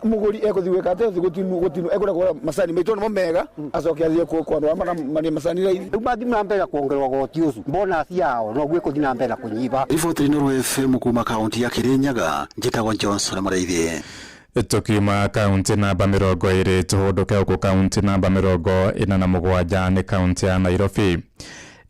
Mũgũri ekũthiĩ gwĩka atĩa? Gũtinu gũtinu ekũrĩa kũgũra macani maitũ nĩmo mega, acoke athiĩ kwa andũ arĩa marĩa macani raithi. Rĩu mathiĩ na mbere na kuongererwo goti ũcio, bonus yao noguo ĩkũthiĩ na mbere na kũnyiha. Riboti Inooro FM kuma kaunti ya Kirinyaga, njĩtagwo Johnson Mũrĩithi. Tukiuma kaunti namba 20 tuhunduke gũkũ kaunti namba 47, nĩ kaunti ya Nairobi.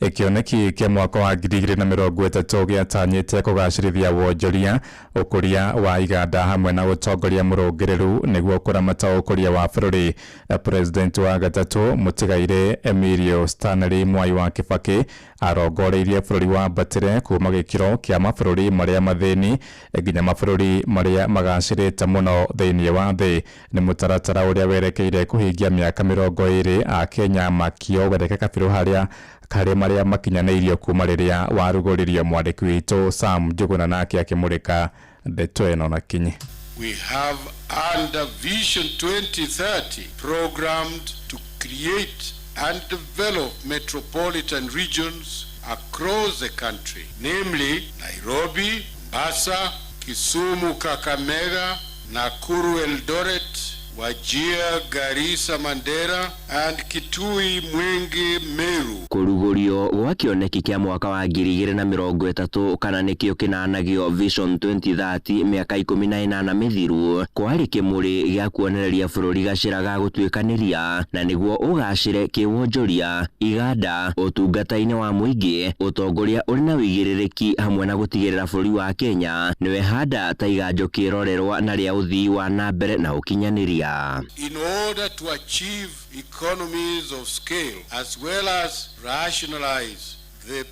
Kĩoneki kĩa mwaka wa 2030 gĩatanyĩte kũgacĩrithia wonjoria, ũkũria wa iganda hamwe na ũtongoria mũrũngĩrĩru nĩguo kũramata ũkũria wa bũrũri. President wa gatatũ, mũtigairĩ Emilio Stanley Mwai wa Kibaki, arongoreirie bũrũri wambatĩre kuma gĩkĩro kĩa mabũrũri marĩa mathĩni nginya mabũrũri marĩa magacĩrĩte mũno thĩinĩ wa thĩ. Nĩ mũtaratara ũrĩa werekeire kũhingia mĩaka 20 Akenya makĩogerereka kabirũ harĩa harĩ marĩa makinyanĩirio kuma rĩrĩa warugũririo. Mwandĩki witũ Sam Njuguna nake akĩmũrĩka ndeto ĩno na kinyi. We have, under Vision 2030, programmed to create and develop metropolitan regions across the country, namely Nairobi, Mombasa, Kisumu, Kakamega, Nakuru, Eldoret, Wajir, Garissa, Mandera, and Kitui, Mwingi, Meru. Kũrugũrio gwa kĩoneki kĩa mwaka wa 2030, kana nĩkĩo kĩnanagio Vision 2030, mĩaka 18 mĩthiru, kwarĩ kĩmũrĩ gĩa kuonereria bũrũri gacĩra ga gũtuĩkanĩria na nĩguo ũgacĩre kĩwonjoria, iganda, ũtungata-inĩ wa mũingĩ, ũtongoria ũrĩ na wĩigĩrĩrĩki, hamwe na gũtigĩrĩra bũrũri wa Kenya nĩwehanda ta iganjo kĩrorerwa na rĩa ũthii wa na mbere na ũkinyanĩria. In order to achieve economies of scale as well as rationalize the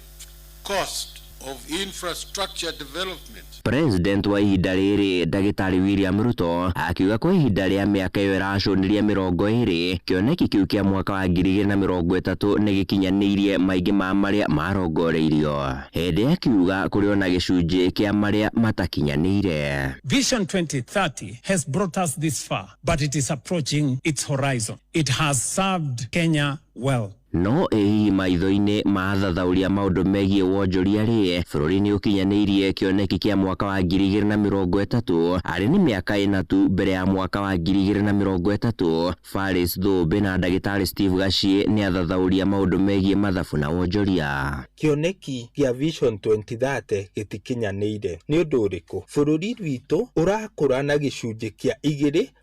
cost of infrastructure development. President wa ihinda rĩrĩ, Ndagĩtarĩ William Ruto, akiuga kwa ihinda rĩa mĩaka ĩyo ĩracũnĩria 20, kĩoneki kĩu kĩa mwaka wa 2030 nĩ gĩkinyanĩirie maingĩ ma marĩa marongoreirio. Hĩndĩ akiuga kũrĩ ona gĩcunjĩ kĩa marĩa matakinyanĩire. Vision 2030 has brought us this far, but it is approaching its horizon. It has served Kenya well. No ĩ hihi maitho-inĩ ma athathaũria maũndũ megiĩ wonjoria rĩ, bũrũri nĩ ũkinyanĩirie kĩoneki kĩa mwaka wa 2030, arĩ nĩ mĩaka 4 tu mbere ya mwaka wa 2030? Faris Thũmbĩ na ndagĩtarĩ Steve Gachie nĩ athathaũria maũndũ megiĩ mathabu na wonjoria. Kĩoneki kĩa Vision 2030 gĩtikinyanĩire. Nĩ ũndũ ũrĩkũ? Bũrũri witũ ũrakũra na gĩcunjĩ kĩa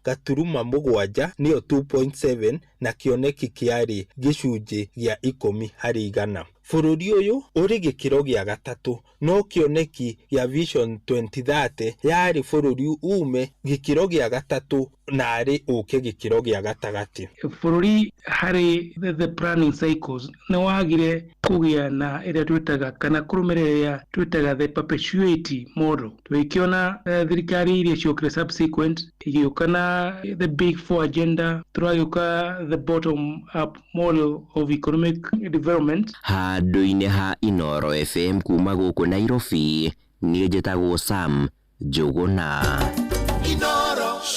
2.7, nĩyo 2.7, na kĩoneki kĩarĩ gĩcunjĩ gĩa 10%. Bũrũri ũyũ ũrĩ gĩkĩro gĩa gatatũ, no kĩoneki gĩa Vision 2030 yarĩ bũrũri ume gĩkĩro gĩa gatatũ narĩ ũke gĩkĩro gĩa gatagatĩ. Bũrũri harĩ the planning cycles nĩ wagire kũgĩa na ĩrĩa twĩtaga kana kũrũmĩrĩra ĩrĩa twĩtaga the perpetuity model. Tũgĩkĩona thirikari iria ciokire subsequent igĩũka na the Big Four agenda, tũragĩũka the bottom up model of economic development. Handũ-inĩ ha Inooro FM kuma gũkũ Nairobi, niĩ njĩtagwo Sam Njũgũna.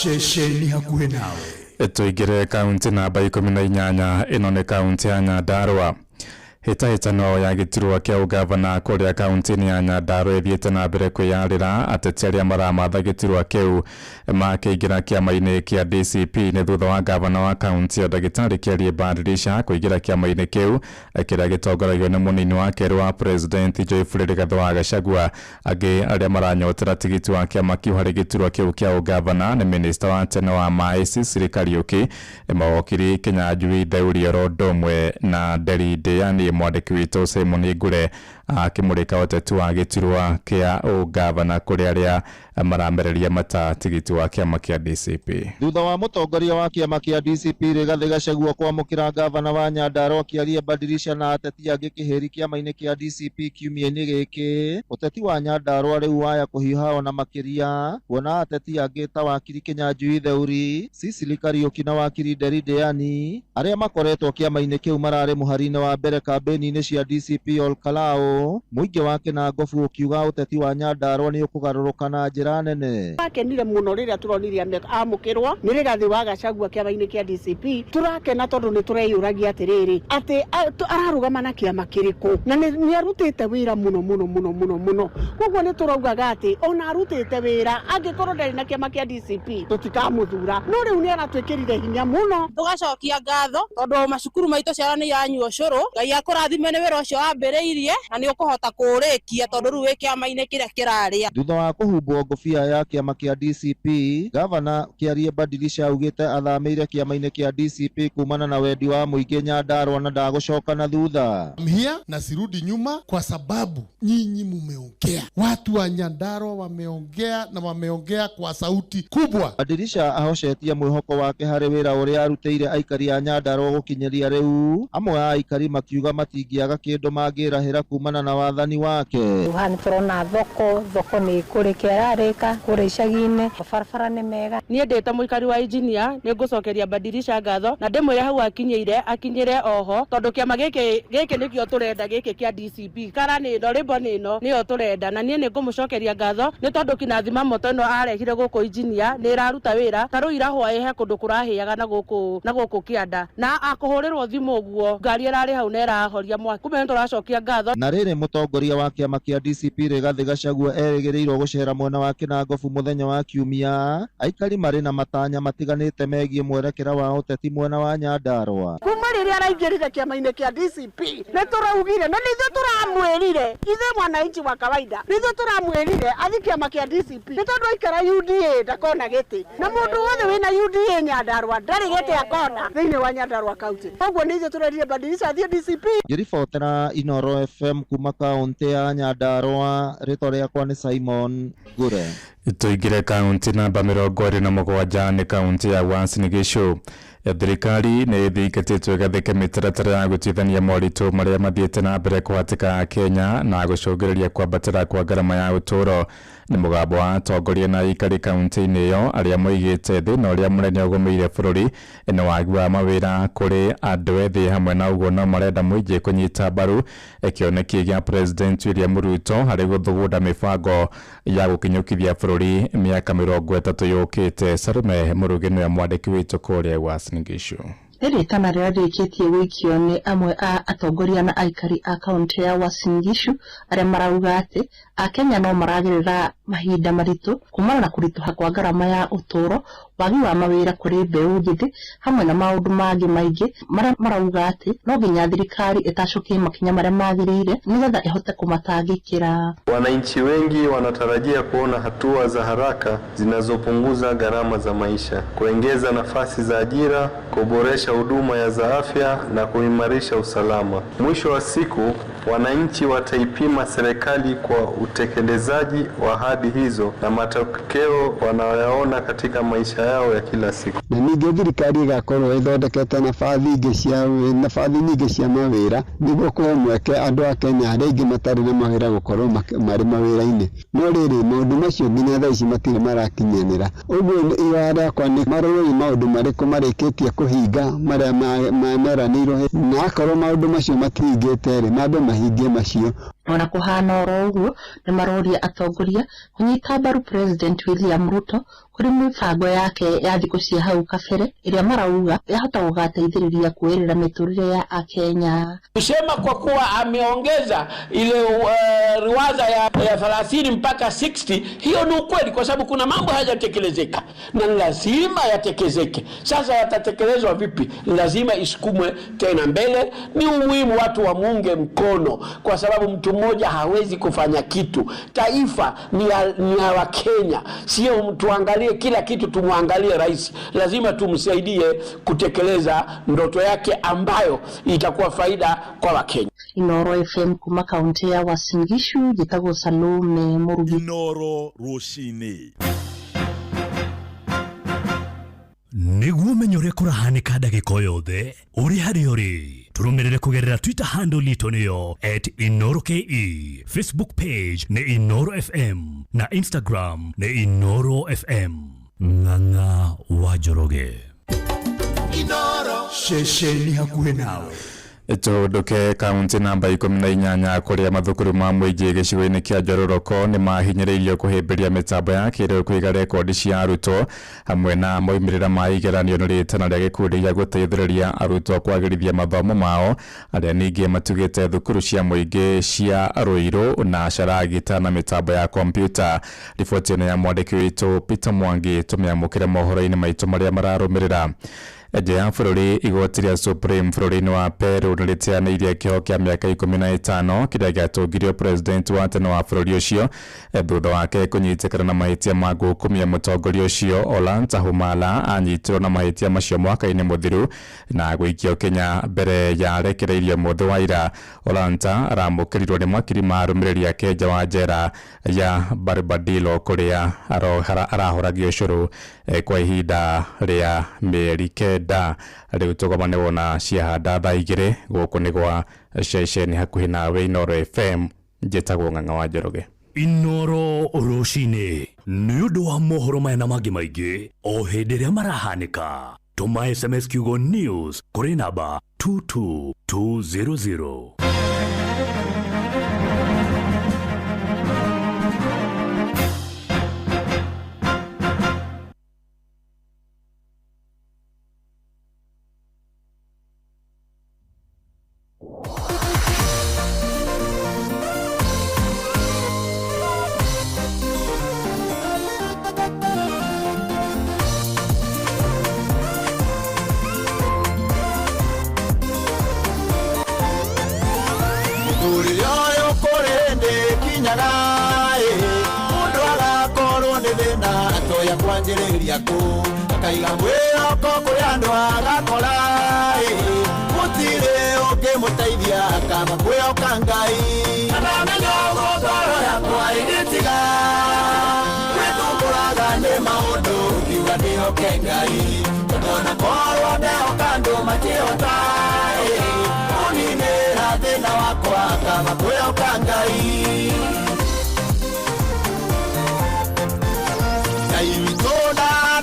Ceceni hakuhĩ nawe. Tũingĩre kaunti namba 18, ĩno nĩ kaunti ya Nyandarua. Hĩtahĩtano ya gĩturwa kĩa ũgavana kũrĩa kaunti-inĩ ya Nyandarua ĩthiĩte na mbere kwĩyarĩra, ateti arĩa maramatha gĩturwa kĩu makĩingĩra kĩama-inĩ kĩa DCP. Nĩ thutha wa gavana wa kaunti ĩyo, ndagĩtarĩ Kĩarie Badilisha, kũingĩra kĩama-inĩ kĩu kĩrĩa gĩtongoragio nĩ mũnini wa kerĩ wa president Geoffrey Rigathi wa Gachagua. Angĩ arĩa maranyotera tigiti wa kĩama kĩu harĩ gĩturwa kĩu kĩa ũgavana nĩ minista wa tene wa maĩ Sicily Kariũki, mawokiri Kinyanjui Theuri, oro ũndũ ũmwe na Nderi Ndĩani. Mwandĩki witũ Simon Ngure akĩmũrĩka ũteti wa gĩturwa kĩa ũgavana kũrĩ arĩa maramereria mata tigiti wa kĩama kĩa DCP. Thutha wa mũtongoria wa kĩama kĩa DCP Rigathi Gachagua kwamũkĩra ngavana wa Nyandarua Kĩarie Badilisha na ateti angĩ kĩhĩri kĩama-inĩ kĩa DCP kiumia-inĩ gĩkĩ, ũteti wa Nyandarua rĩu waya kũhiũha ona makĩria, kuona ateti angĩ ta wakiri Kinyanjui Theuri, Sicily Kariũki na wakiri Nderi Ndĩani arĩa makoretwo kĩama-inĩ kĩu mararĩ mũhari-inĩ wa mbere kambĩni-inĩ cia DCP Ol Kalou. Ũũ mũingĩ wa Kĩnangobu ũkiuga ũteti wa Nyandarua nĩ ũkũgarũrũka na njĩra nene. Akenire mũno rĩrĩa tũronire amũkĩrwo nĩ Rigathĩ wa Gachagua kĩama-inĩ kĩa DCP. Tũrakena tondũ nĩ tũreyũragia atĩrĩrĩ, atĩ ararũgama na kĩama kĩrĩkũ, na nĩ arutĩte wĩra mũno mũno mũno mũno mũno. Koguo nĩ tũraugaga atĩ ona arutĩte wĩra angĩkorwo ndarĩ na kĩama kĩa DCP tũtikamũthura, no rĩu nĩ aratwĩkĩrire hinya mũno. Tũgacokia ngatho tondũ macukuru maitũ ciana nĩ iranyua ũcũrũ. Ngai akũrathime nĩ wĩra ũcio wambĩrĩirie na nĩ ũkũhota kũũrĩkia tondũ rĩu wĩ kĩama-inĩ kĩrĩa kĩrarĩa. Thutha wa kũhumbwo ngũbia ya kĩama kĩa DCP, gavana Kĩarie Badilisha augĩte athamĩire kĩama-inĩ kĩa DCP kumana na wendi wa mũingĩ Nyandarua na ndagũcoka na thutha. I'm here na sirudi nyuma kwa sababu nyinyi mumeongea, watu wa Nyandarua wameongea na wameongea kwa sauti kubwa. Badilisha ahocetie mwĩhoko wake harĩ wĩra ũrĩa arutĩire aikari a Nyandarua gũkinyĩria rĩu. Amwe a aikari makiuga matingĩaga kĩndũ mangĩrahĩra kumana na wathani wake. Haha nĩtũrona thoko, thoko nĩ kũrĩkia ĩrarĩka kũrĩa icagi-inĩ, mabarabara nĩ mega. Niĩ ndĩ ta mũikari wa engineer nĩ ngũcokeria Badilisha ngatho na ndĩmwĩre hau akinyĩire akinyĩre oho, tondũ kĩama gĩkĩ gĩkĩ nĩkĩo tũrenda, gĩkĩ kĩa DCP kara nĩ ĩno, rĩmbo nĩ ĩno nĩyo tũrenda, na niĩ nĩ ngũmũcokeria ngatho nĩ tondũ kinathima moto ĩno arehire gũkũ engineer nĩ ĩraruta wĩra. Ta rĩu irahwa ĩhe kũndũ kũrahĩaga na gũkũ kĩanda, na akũhũrĩrwo thimũ ũguo ngari ĩrarĩ hau na ĩrahoria mwaki, kumbe nĩ tũracokia ngatho. Na rĩrĩ mũtongoria wa kĩama kĩa DCP Rigathĩ Gachagua erĩgĩrĩirwo gũcera mwena wa Kĩnangobu mũthenya wa Kiumia. Aikari marĩ na matanya matiganĩte megiĩ mwerekera wa ũteti mwena wa Nyandarua. Kuma rĩrĩa araingĩrire kĩama-inĩ kĩa DCP nĩ tũraugire na nĩ ithuĩ tũramwĩrire, ithuĩ mwananchi wa kawaida nĩ ithuĩ tũramwĩrire athiĩ kĩama kĩa DCP nĩ tondũ aikara UDA ndakona gĩtĩ, na mũndũ wothe wĩna UDA Nyandarua ndarĩ gĩtĩ akona thĩinĩ wa Nyandarua County. Koguo nĩ ithuĩ tũrerire Badilisha athiĩ DCP. Ngĩribotera Inoro FM kuma kaunti ya Nyandarua, rĩtwa rĩakwa nĩ Simon Ngure. Tũingĩre kaunti namba 27 nĩ kaunti ya Uasin Gishu. Thirikari nĩ ĩthingĩtĩtwo ĩgathĩke mĩtaratara ya gũtuithania moritũ marĩa mathiĩte na mbere kũhatĩka Kenya na gũcũngĩrĩria kwambatĩra kwa ngarama ya ũtũũro. Nĩ mũgambo wa atongoria na aikari kaunti-inĩ ĩyo arĩa moigĩte thĩna ũrĩa mũnene ũgũmĩire bũrũri nĩ wagi wa mawĩra kũrĩ andũ ethĩ, hamwe na ũguo no marenda mũingĩ kũnyita mbaru kĩoneki gĩa President William Ruto harĩ gũthugunda mĩbango ya gũkinyũkithia bũrũri mĩaka 30 yũkĩte. Salome Mũrugi nĩwe mwandĩki witũ kũrĩa Uasin Gishu. Nĩ rĩtana rĩrĩa rĩrĩkĩtie gũikio nĩ amwe a atongoria na aikari a kaunti ya Uasin Gishu arĩa marauga atĩ Akenya no maragerera mahinda maritũ kumana na kũritũha kwa ngarama ya ũtũũro, wagi wa mawĩra kũrĩ mbeũ njĩthĩ hamwe na maũndũ mangĩ maingĩ marĩa marauga atĩ no nginya thirikari ĩtacũkie makinya marĩa magĩrĩire nĩgetha ĩhote kũmatangĩkĩra. Wananchi wengi wanatarajia kuona hatua za haraka zinazopunguza gharama za maisha, kuongeza nafasi za ajira, kuboresha huduma ya za afya na kuimarisha usalama. Mwisho wa siku, wananchi wataipima serikali kwa utekelezaji wa ahadi hizo na matokeo wanayoyaona katika maisha yao ya kila siku. Na ningĩ thirikari ĩgakorwo ĩthondekete nabathi nyingĩ cia mawĩra nĩguo kũhe mweke andũ a Kenya arĩa aingĩ matarĩ na mawĩra gũkorwo marĩ mawĩra-inĩ. No rĩrĩ, maũndũ macio nginya thaa ici matirĩ marakinyanĩra. Ũguo ihoya rĩakwa nĩ marorwo nĩ maũndũ marĩkũ marĩkĩtie kũhinga marĩa meranĩirwo, na akorwo maũndũ macio matihingĩte rĩ, mambe mahingie macio. Ona kũhana oro ũguo nĩ maroria atongoria kũnyita mbaru President William Ruto kũrĩ mĩbango yake ya thikũ cia hau kabere ĩrĩa marauga yahota gũgateithĩrĩria kuoerera mĩtũrĩre ya Akenya. Kusema kwa kuwa ameongeza ile riwaza ya 30 mpaka 60, hiyo ni ukweli, kwa sababu kuna mambo hayajatekelezeka na lazima yatekelezeke. Sasa yatatekelezwa vipi? Lazima isukumwe tena mbele. Ni umuhimu watu wamuunge mkono, kwa sababu mtu mmoja hawezi kufanya kitu. Taifa ni ya Wakenya, sio tuangalie kila kitu tumwangalie rais. Lazima tumsaidie kutekeleza ndoto yake ambayo itakuwa faida kwa Wakenya. Inoro FM kuma kaunti ya Uasin Gishu, njĩtagwo Salome Mũrugi. Inoro rũcinĩ nĩguo ũmenye ũrĩa kũrahanĩka ndagĩka o yothe ũrĩ harĩa ũrĩ. Tũrũmĩrĩre kũgerera Twitter handle itũ nĩyo @InoroKE, Facebook page nĩ Inoro FM na Instagram nĩ Inoro FM. Ng'ang'a wa Njoroge. Inoro ceceni hakuhĩ nawe. Tũhũndũke kaunti namba 18 kũrĩa mathukuru ma mũingĩ gĩcigo-inĩ kĩa Njororoko nĩ mahinyĩrĩirio kũhĩmbĩria mĩtambo ya kĩrĩu kũiga rekondi cia arutwo hamwe na moimĩrĩra ma igeranio nĩ rĩtana rĩa gĩkundi gĩa gũteithĩrĩria arutwo kwagĩrithia mathomo mao arĩa ningĩ matugĩte thukuru cia mũingĩ cia Ruiru na Caragita na mĩtambo ya kompiuta. Riboti ĩno ya mwandĩki witũ Peter Mwangi tũmĩamũkĩre mohoro-inĩ maitũ marĩa mararũmĩrĩra. Nja ya bũrũri, igoti rĩa Supreme bũrũri-inĩ wa Peru nĩ rĩteanĩirie kĩoho kĩa mĩaka 15 kĩrĩa gĩatũngirio president wa tene wa bũrũri ũcio thutha wake kũnyitĩkana na mahĩtia ma gũkumia mũtongoria ũcio Ollanta Humala anyitirwo na mahĩtia macio mwaka-inĩ mũthiru na gũikio Kenya mbere ya arekereirio mũthĩ wa ira. Ollanta aramũkĩrirwo nĩ makiri ma arũmĩrĩri ake nja wa njera ya Barbadillo kũrĩa arahũragio ũcũrũ kwa ihinda rĩa mĩeri 9. Rĩu tũgomane wona ciahanda thaa 2 gũkũ nĩ gwa ceceni hakuhĩ nawe Inooro FM. Njĩtagwo Ng'ang'a wa Njoroge. Inooro rũcinĩ nĩ ũndũ wa mohoro maya na mangĩ maingĩ o hĩndĩ ĩrĩa marahanĩka. Tũma SMS kiugo news kũrĩ namba 22200. Kwanjĩrĩria kũ akaiga mwĩhoko kũrĩ andũ agakora gũtirĩ ũngĩmũteithia akaba kwĩhoka Ngai. Ndamenya ũguo ngoro yakwa ĩgĩtiga gwĩthumbũraga nĩ maũndũ ngiuga ndĩhoke Ngai tondũ ona korwo ndehoka andũ matihota kũninĩra thĩna wakwa akaba kwĩhoka Ngai.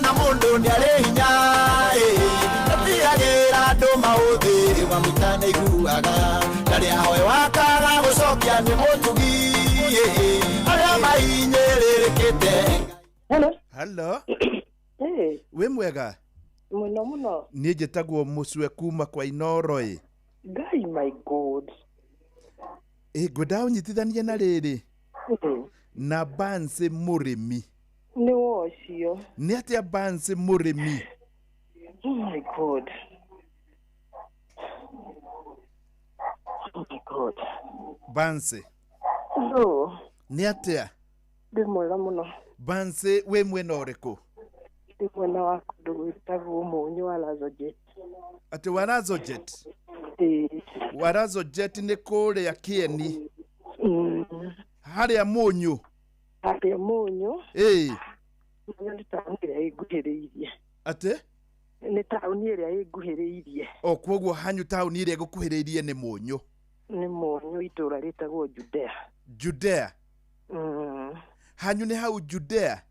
Na mundu nĩarĩ hinya atiagĩra andũ maũthĩ wamũtanaiguaga ndarĩ ahoe wakaga gũcokia nĩ mũtugi arĩa mahinyĩrĩrĩkĩte. Hello. Hello. Hey. Wĩ mwega? Mũno mũno. Niĩ njĩtagwo Mũcue kuma kwa Inooro ĩ. Ngai my God. Ĩ ngwendaga ũnyitithanie na rĩrĩ na Bansi mũrĩmi. Nĩ wocio. Nĩ atĩa Bansi mũrĩmi? Oh my God. Oh my God. Bansi. No. Nĩ atĩa? Ndĩ mwega mũno. Bansi wĩ mwena ũrĩkũ? Ndĩ mwena wa kũndũ gwĩtagwo Mũnyũ wa Lazojet. Atĩ wa Lazojet? Ĩĩ. Wa Lazojet nĩ kũrĩa Kĩeni? Harĩa Mũnyũ? Harĩa Mũnyũ. Ĩĩ. Mũnyũ nĩ taũni ĩrĩa ĩnguhĩrĩirie. Atĩ? Nĩ taũni ĩrĩa ĩnguhĩrĩirie. O kwoguo hanyu taũni ĩrĩa ĩgũkuhĩrĩirie nĩ Mũnyũ? Nĩ Mũnyũ, itũũra rĩtagwo Judea. Judea? Hanyu nĩ hau Judea?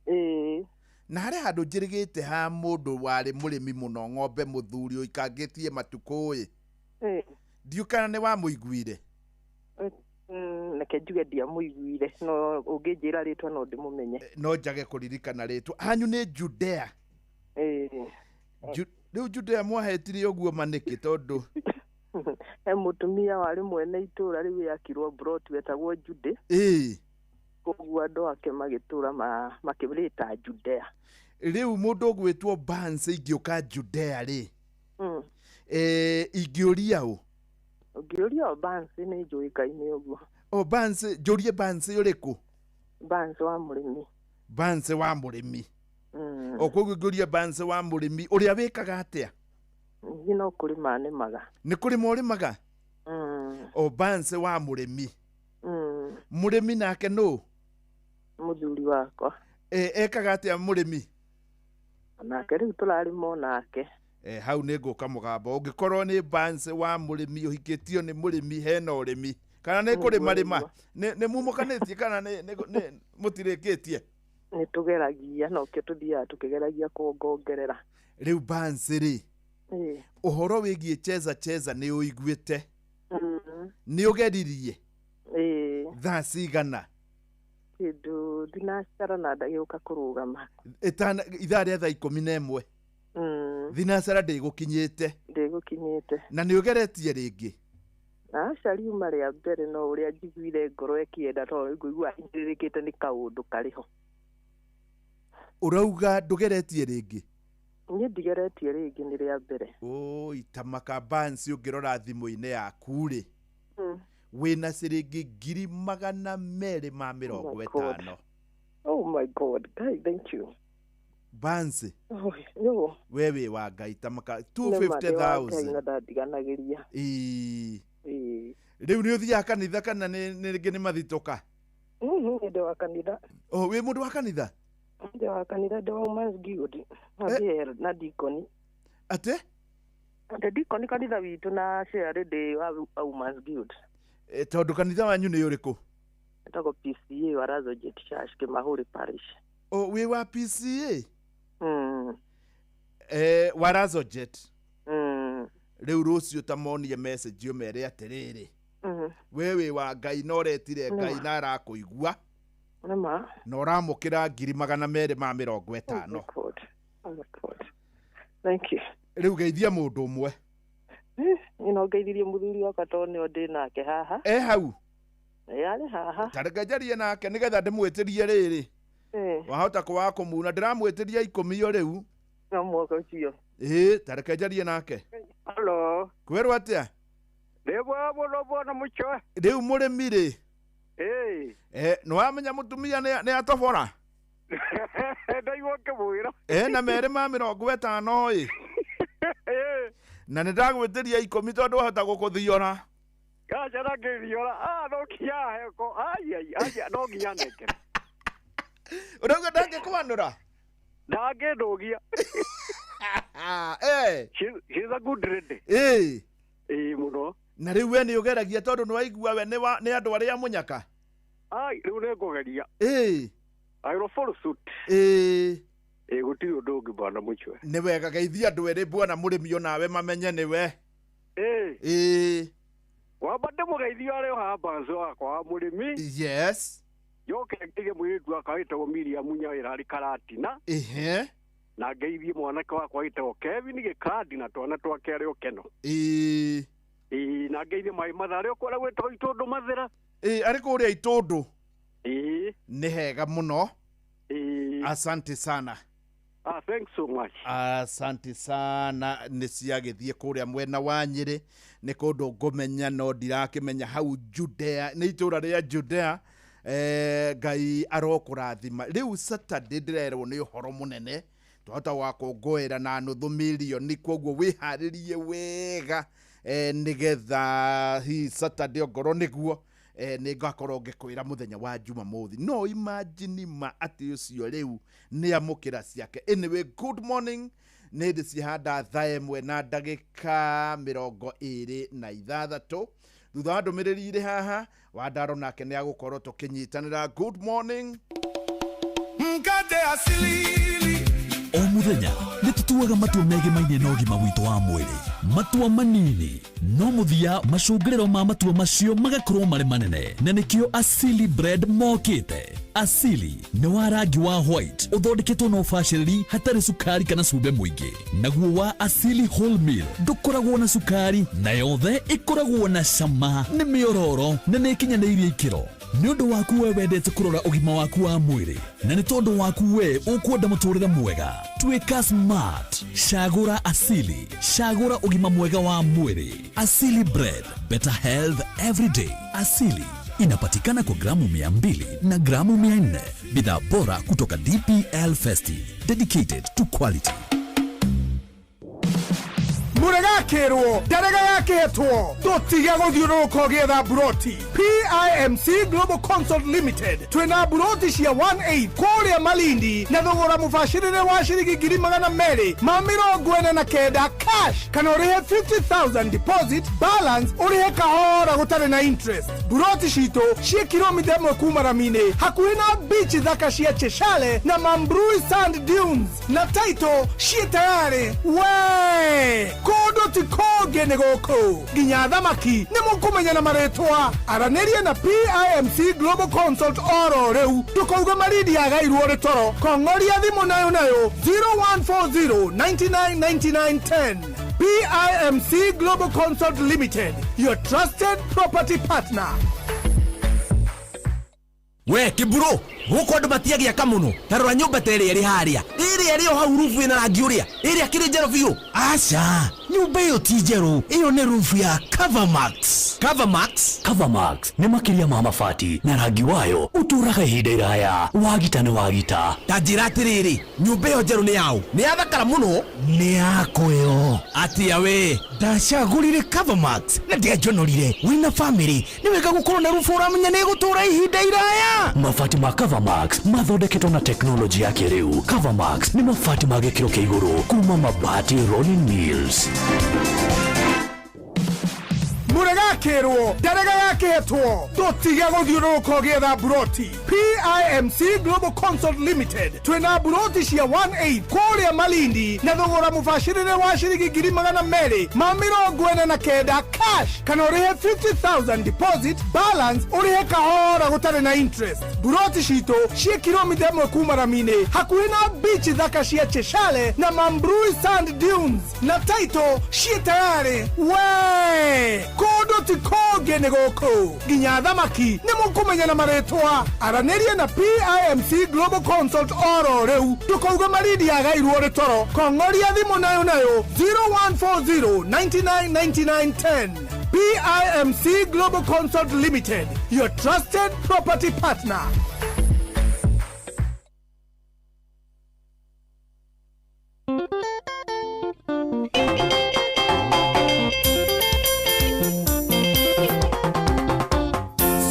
Ĩĩ. Na harĩ handũ njĩrĩgĩte ha mũndũ warĩ mũrĩmi mũno ng'ombe mũthuri ũikangĩtie matukũ ĩ. Ndiũ kana nĩ wamũiguire? Reke njuge ndiamũiguire, no ũngĩnjĩra rĩtwa no ndĩmũmenye. No njage kũririkana rĩtwa. Hanyu nĩ Judea? Ĩĩ. Rĩu Judea mwahetire ũguo ma nĩkĩ tondũ he mũtumia warĩ mwene itũũra rĩu yakirwo brot wetagwo Jude. Ĩĩ. Koguo andũ ake magĩtũũra makĩrĩta Judea. Rĩu mũndũ ũgwĩtwo Bansi ingĩũka Judea rĩ, ingĩũria ũ? Ũngĩũria o Bansi nĩ njũĩkaine ũguo. O Bansi, njũrie Bansi ũrĩkũ? Bansi wa mũrĩmi. Bansi wa mũrĩmi. O koguo ingĩũria Bansi wa mũrĩmi ũrĩa wĩkaga atĩa? Niĩ no kũrĩma nĩmaga. Nĩ kũrĩma ũrĩmaga? O Bansi wa mũrĩmi. Mũrĩmi nake nũ? Mũthuri wakwa. Ekaga atĩa mũrĩmi? Nake rĩu tũrarĩma o nake. Hau nĩ ngũka mũgambo ũngĩkorwo nĩ Bansi wa mũrĩmi ũhikĩtio nĩ mũrĩmi hena ũrĩmi kana nĩ kũrĩma rĩma nĩ mumũkanĩtie kana nĩ mũtirĩkĩtie? Nĩ tũgeragia nokĩo tũthiaga tũkĩgeragia kuongongerera. Rĩu Bansi rĩ, Ĩĩ. Ũhoro wĩgiĩ cheza cheza nĩ ũiguĩte? Mm. Nĩ ũgeririe? Ĩĩ. Thaa cigana? Kĩndũ thinacara na ndagĩũka kũrũgama. Ĩtana ithaa rĩa thaa 11. Thinacara ndĩgũkinyĩte? Ndĩgũkinyĩte. Na nĩ ũgeretie rĩngĩ? Aca, riuma rĩa mbere no ũrĩa njiguire ngoro ĩkĩenda tondũ ngũigua hinyĩrĩrĩkĩte nĩ kaũndũ karĩ ho. Ũrauga ndũgeretie rĩngĩ? Niĩ ndigeretie rĩngĩ, nĩ rĩa mbere. Ũi, tamaka bansi ũngĩrora thimũ-inĩ yaku rĩ, wĩna ciringi 250,000. Oh my God. Oh my God, Ngai, thank you. Bansi. Oh, yo. We wĩ wa Ngai, tamaka. Nĩ ma ndĩ wa Ngai 250,000. na ndandiganagĩria. Ĩĩ. Ĩĩ. Rĩu nĩ ũthiaga kanitha kana nĩ rĩngĩ nĩ mathitũka? Mhm, nĩ ndĩ wa kanitha. Oh, wĩ mũndũ wa kanitha? Ndĩ wa kanitha, ndĩ wa Women's Guild na ndĩ na dikoni. Atĩ? Ndĩ dikoni kanitha witũ na share ndĩ wa Women's Guild. E, tondũ kanitha wanyu nĩ ũrĩkũ? Ĩtagwo PCA wa Razojet Church, Kĩmahũri Parish. Oh, wĩ wa PCA? Mm. Eh, wa Razojet? Mm. Rĩu rũciũ ta monie message ũmere atĩrĩrĩ, we wĩ wa Ngai na ũretire Ngai Nĩma. na arakũigua. Nĩma. Na ũramũkĩra 250,000. Oh my God. Thank you. Rĩu geithia mũndũ ũmwe. Ĩno ngeithirie mũthuri wakwa tondũ nĩo ndĩ nake haha. E hau? Ĩ, arĩ haha. Ta reke njarie nake nĩgetha ndĩmwĩtĩrie rĩrĩ. Ĩ. Wahota kwaga kũmuna, ndĩramwĩtĩria 10 o rĩu. No mwaka ũcio. Ĩĩ, ta reke njarie nake. Halo. Kwĩrwo atĩa? Ndĩ mwega mũno bwana Mũchoe. Rĩu mũrĩmi rĩ, Ĩĩ. eh, nĩ wamenya mũtumia nĩ atobora? Ndaigua ngĩmwĩra. Ena 250 ĩ. Na nĩ ndagwĩtĩria 10 tondũ wahota gũkũthiora. Gaca na ngĩthiora. Ah, no nginya aheko. Ai ai ai, no nginya nengere. Ũrauga ndangĩkwanũra? Ndangĩndũgia. Eh. She's a good lady. Ĩĩ. Ĩĩ mũno. Na rĩu we nĩ ũgeragia tondũ nĩ waigua we nĩ andũ arĩa mũnyaka? Ai, rĩu nĩ ngũgeria. Ĩĩ. I will follow suit. Ĩĩ. Ĩĩ, gũtirĩ ũndũ ũngĩ bwana Mũchoe. Nĩ wega, geithia andũ erĩ bwana mũrĩmi onawe mamenye nĩwe. Ĩĩ. Ĩĩ. Wamba ndĩmũgeithie arĩ o haha Banzo wakwa wa mũrĩmi. Yes. Njoke ngeithie mũirĩtu wakwa wĩtagwo Miriam Nyawĩra arĩ Karatina. Ĩhĩ. Na ngeithie mwanake wakwa wĩtagwo Kevin Gĩkandi na twana twake arĩ o Keno. Ĩĩ. Ĩĩ, na ngeithie maĩ matha arĩ o kũrĩa gwĩtagwo Itũndũ Mathĩra. Ĩĩ, arĩ kũrĩa Itũndũ. Ĩĩ. Nĩ hega mũno. Ĩĩ. Asante sana. Ah, thanks so much. Asante sana. Nĩ ciagĩthiĩ kũrĩa mwena wa Nyĩrĩ, nĩ kũndũ ngũmenya no ndirakĩmenya hau Judea, nĩ itũra rĩa Judea. Eh, Ngai arokũrathima. Rĩu Saturday ndĩrerwo nĩ ũhoro mũnene twahota gũgakũngũĩra na nuthu mirioni, koguo wĩharĩrie wega, eh, nĩgetha hi Saturday ongorwo nĩguo, eh, nĩ ngakorwo ngĩkwĩra mũthenya wa Jumamothi. No imagine ma atĩ ũcio rĩu nĩ amũkĩra ciake. Anyway, good morning. Nĩ ndĩ cihanda thaa 1:26 thutha wa ndũmĩrĩri irĩ haha Wandaro nake nĩ agũkorwo tũkĩnyitanĩra. Good morning. Mkate asilili. O muthenya nĩ tũtuaga matua megemainie na ũgima witũ wa mwĩrĩ, matua manini no mũthia macũngĩrĩro ma matua macio magakorwo marĩ manene, na nĩkĩo Asili Bread mokĩte. Asili nĩ wa rangi wa white, ũthondeketwo na ũbacĩrĩri, hatarĩ cukari kana cumbĩ mũingĩ. Naguo wa Asili Wholemeal ndũkoragwo na cukari, na yothe ĩkoragwo na cama, nĩ mĩororo na nĩ ĩkinyanĩirie ikĩro. Nĩ ũndũ waku we wendete kũrora ũgima waku wa mwĩrĩ, na nĩ tondũ waku we ũkwenda mũtũrĩre mwega, tuĩka smart, cagũra Asili, cagũra ũgima mwega wa mwĩrĩ. Asili Bread, better health every day. Asili inapatikana kwa gramu 200 na gramu 400. Bidhaa bora kutoka DPL Festive, dedicated to quality. Mũregani. Mũrega akĩrwo ndarega gakĩhetwo tũtige gũthiũrũrũka ũgĩetha mburoti. PIMC Global Consult Limited twĩna mburoti cia 18 kũrĩa Malindi na thogora mũbacĩrĩre wa ciringi 249,000 cash, kana ũrĩhe 50,000 deposit, balance ũrĩhe kahora gũtarĩ na interest. Mburoti citũ ciĩ kilomita 1 kuma rami-inĩ, hakuhĩ na beach thaka cia Cheshale na Mambrui Sand Dunes, na title ciĩ tayarĩ. We kũndũ ti kũngĩ nĩ gũkũ, nginya thamaki nĩ mũkũmenya na marĩtwa. Aranĩria na PIMC Global Consult oro rĩu, ndũkauge Malindi yagairwo rĩ toro. Kong'oria thimũ nayo nayo 0140 99 99 10. PIMC Global Consult Limited, your trusted property partner. We kiburo guku andu matiagiaka muno. Ta rora nyumba ta ĩrĩa ĩrĩ harĩa, ĩrĩa ĩrĩ o hau rubu ĩna rangi ũrĩa, ĩrĩa kĩrĩ njerũ biũ. Aca, nyumba ĩyo ti njerũ, ĩyo nĩ rubu ya Covermax. Covermax. Covermax nĩ makĩria ma mabati na rangi wayo ũtũraga ihinda iraya. Wagita nĩ wagita. Ta njĩra atĩrĩrĩ, nyumba ĩyo njerũ nĩ yaũ? Nĩ yathakara mũno. Nĩ yakwa ĩyo. Atia we? Ndacagũrire Covermax na ndianjonorire. Wĩna famĩlĩ nĩ wega gũkorwo na rubu ũramenya nĩ ĩgũtũra ihinda iraya. Mabati ma Covermax mathondeketwo na teknolojĩ ya kĩrĩu. Covermax nĩ mabati ma gĩkĩro kĩa igũrũ kuma Mabati Rolling Mills. Mũrega akĩrwo ndarega gakĩhetwo tũtige gũthiũrũrũka ũgĩetha mburoti. PIMC Global Consult Limited twĩna mburoti cia 18 kũrĩa Malindi na thogora mũbacĩrĩre wa ciringi 249,000 cash, kana ũrĩhe 50,000 deposit, balance ũrĩhe kahora gũtarĩ na interest. Mburoti citũ ciĩ kilomita 1 kuma rami-inĩ, hakuhĩ na beach thaka cia Cheshale na Mambrui Sand Dunes, na title ciĩ tayarĩ. We kũndũ ti kũngĩ nĩ gũkũ, nginya thamaki nĩ mũkũmenya na marĩtwa. Aranĩria na PIMC Global Consult oro rĩu, ndũkauge Malindi yagairwo rĩ toro. Kong'oria thimũ nayo nayo 0140 99 99 10. PIMC Global Consult Limited, your trusted property partner.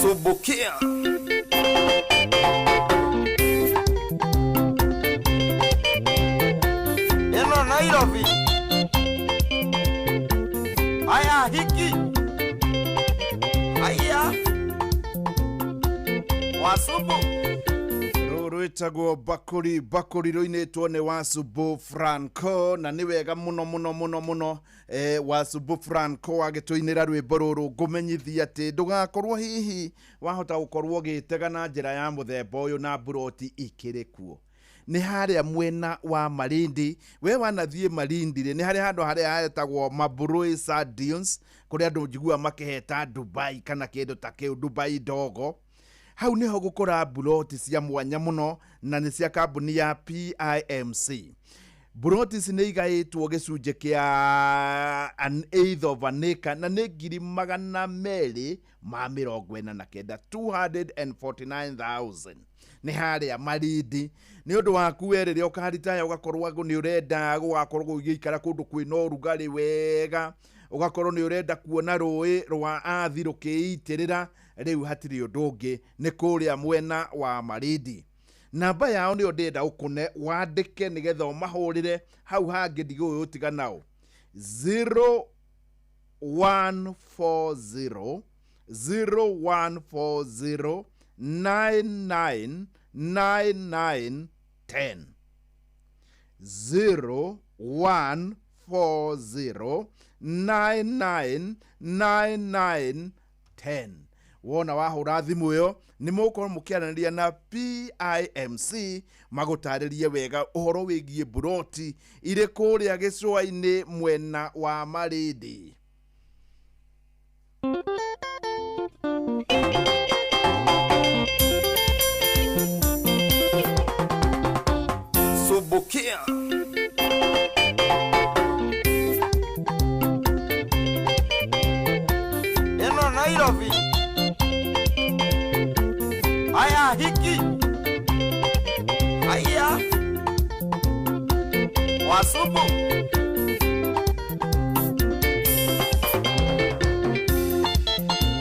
Subukia. Eno Nairobi. Aya hiki. Aya. Wasubu. Rwĩtagwo Bakũri. Bakũri rũinĩtwo nĩ Wasubu Franco, na nĩ wega mũno mũno mũno mũno. Wasubu Franco agĩtũinĩra rwĩmbo rũrũ, ngũmenyithia atĩ ndũgakorwo hihi wahota gũkorwo ũgĩtega na njĩra ya mũthemba ũyũ na mburoti ikĩrĩ kuo. Nĩ harĩa mwena wa Malindi. We wanathiĩ Malindi rĩ, nĩ harĩ handũ harĩa hetagwo Mambrui Sand Dunes, kũrĩa andũ njiguaga makĩheta Dubai kana kĩndũ ta kĩu, Dubai ndogo. Hau niho gũkora mburoti cia mwanya mũno, na nĩ cia kambuni ya PIMC. Mburoti ici nĩ igaĩtwo gĩcunjĩ kĩa an eighth of an acre, na nĩ 249,000, 249,000. Nĩ harĩa Malindi. Nĩ ũndũ waku we rĩrĩa ũkaritaya ũgakorwo nĩ ũrenda gũgakorwo ũgĩikara kũndũ kwĩna ũrugarĩ wega, ũgakorwo nĩ ũrenda kuona rũĩ rwa Athi rũkĩitĩrĩra, rĩu hatirĩ ũndũ ũngĩ, nĩ kũrĩa mwena wa Malindi. Namba yao nĩyo ndĩrenda ũkũne wandĩke nĩgetha ũmahũrĩre. Hau hangĩ ndigũĩ ũtiga nao 0140 0140 99 99 10, 0140 99 99 10. Wona wahũra thimũ ĩyo nĩ mũgũkorwo mũkĩaranĩria na PIMC magũtarĩrie wega ũhoro wĩgiĩ mburoti irĩ kũrĩa gĩcũa-inĩ mwena wa Malindi. Subukia. Eno Nairobi. Aya hiki. Aya. Wasubu.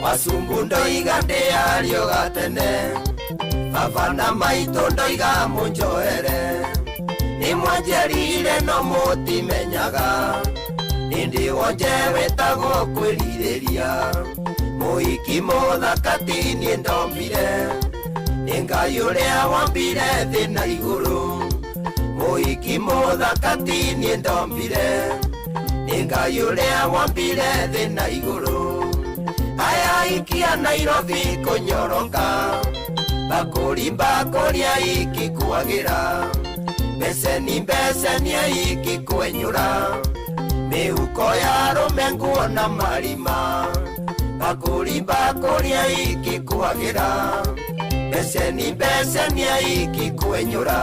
Masumbu ndoiga ndĩario gatene baba na maitũ ndoiga mũnjohere nĩ mwanjerire no mũtimenyaga nĩndĩ wonje wĩtagwo kwĩrirĩria mũhiki mũthaka ti niĩ ndombire nĩ Ngai ũrĩa wambire thĩ na igũrũ mũhiki mũthaka ti niĩ ndombire nĩ Ngai ũrĩa wambire thĩ na igũrũ aya ikia Nairobi kũnyoroka bakũri bakũria ikĩkuagĩra mbeceni mbeceni ikĩkwenyũra mĩhuko ya arũme nguo na marima bakũri bakũria ikĩkuagĩra mbeceni mbeceni ikĩkwenyũra.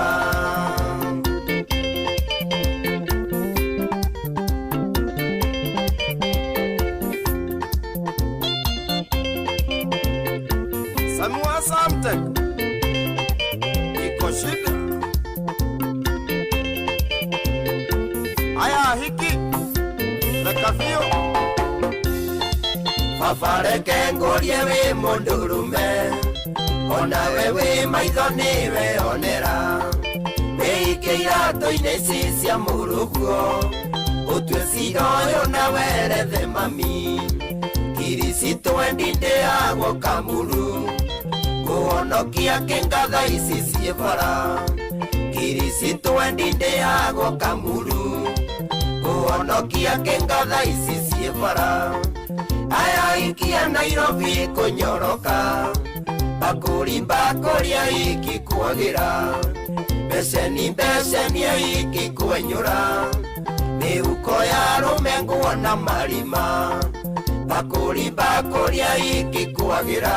Samua Samtek iko shida. Aya hiki rekafio baba reke ngũrie wĩ mũndũrũme onawe wĩ maitho nĩwe onera wĩike iratũ-inĩ ici cia mũrũguo ũtue cira ũyũ na werethe mami kiricitũ ndĩagwo kamuru kũhonokia kĩngatha ici ciĩ bara kiricitũ ndĩagwo kamuru kũhonokia kĩngatha ici ciĩ bara aya ikia Nairobi kũnyoroka bakũri bakũria ikĩkuagĩra mbeceni mbeceni ikĩkwenyũra mĩhuko ya arũme nguo na marima bakũri bakũria ikĩkuagĩra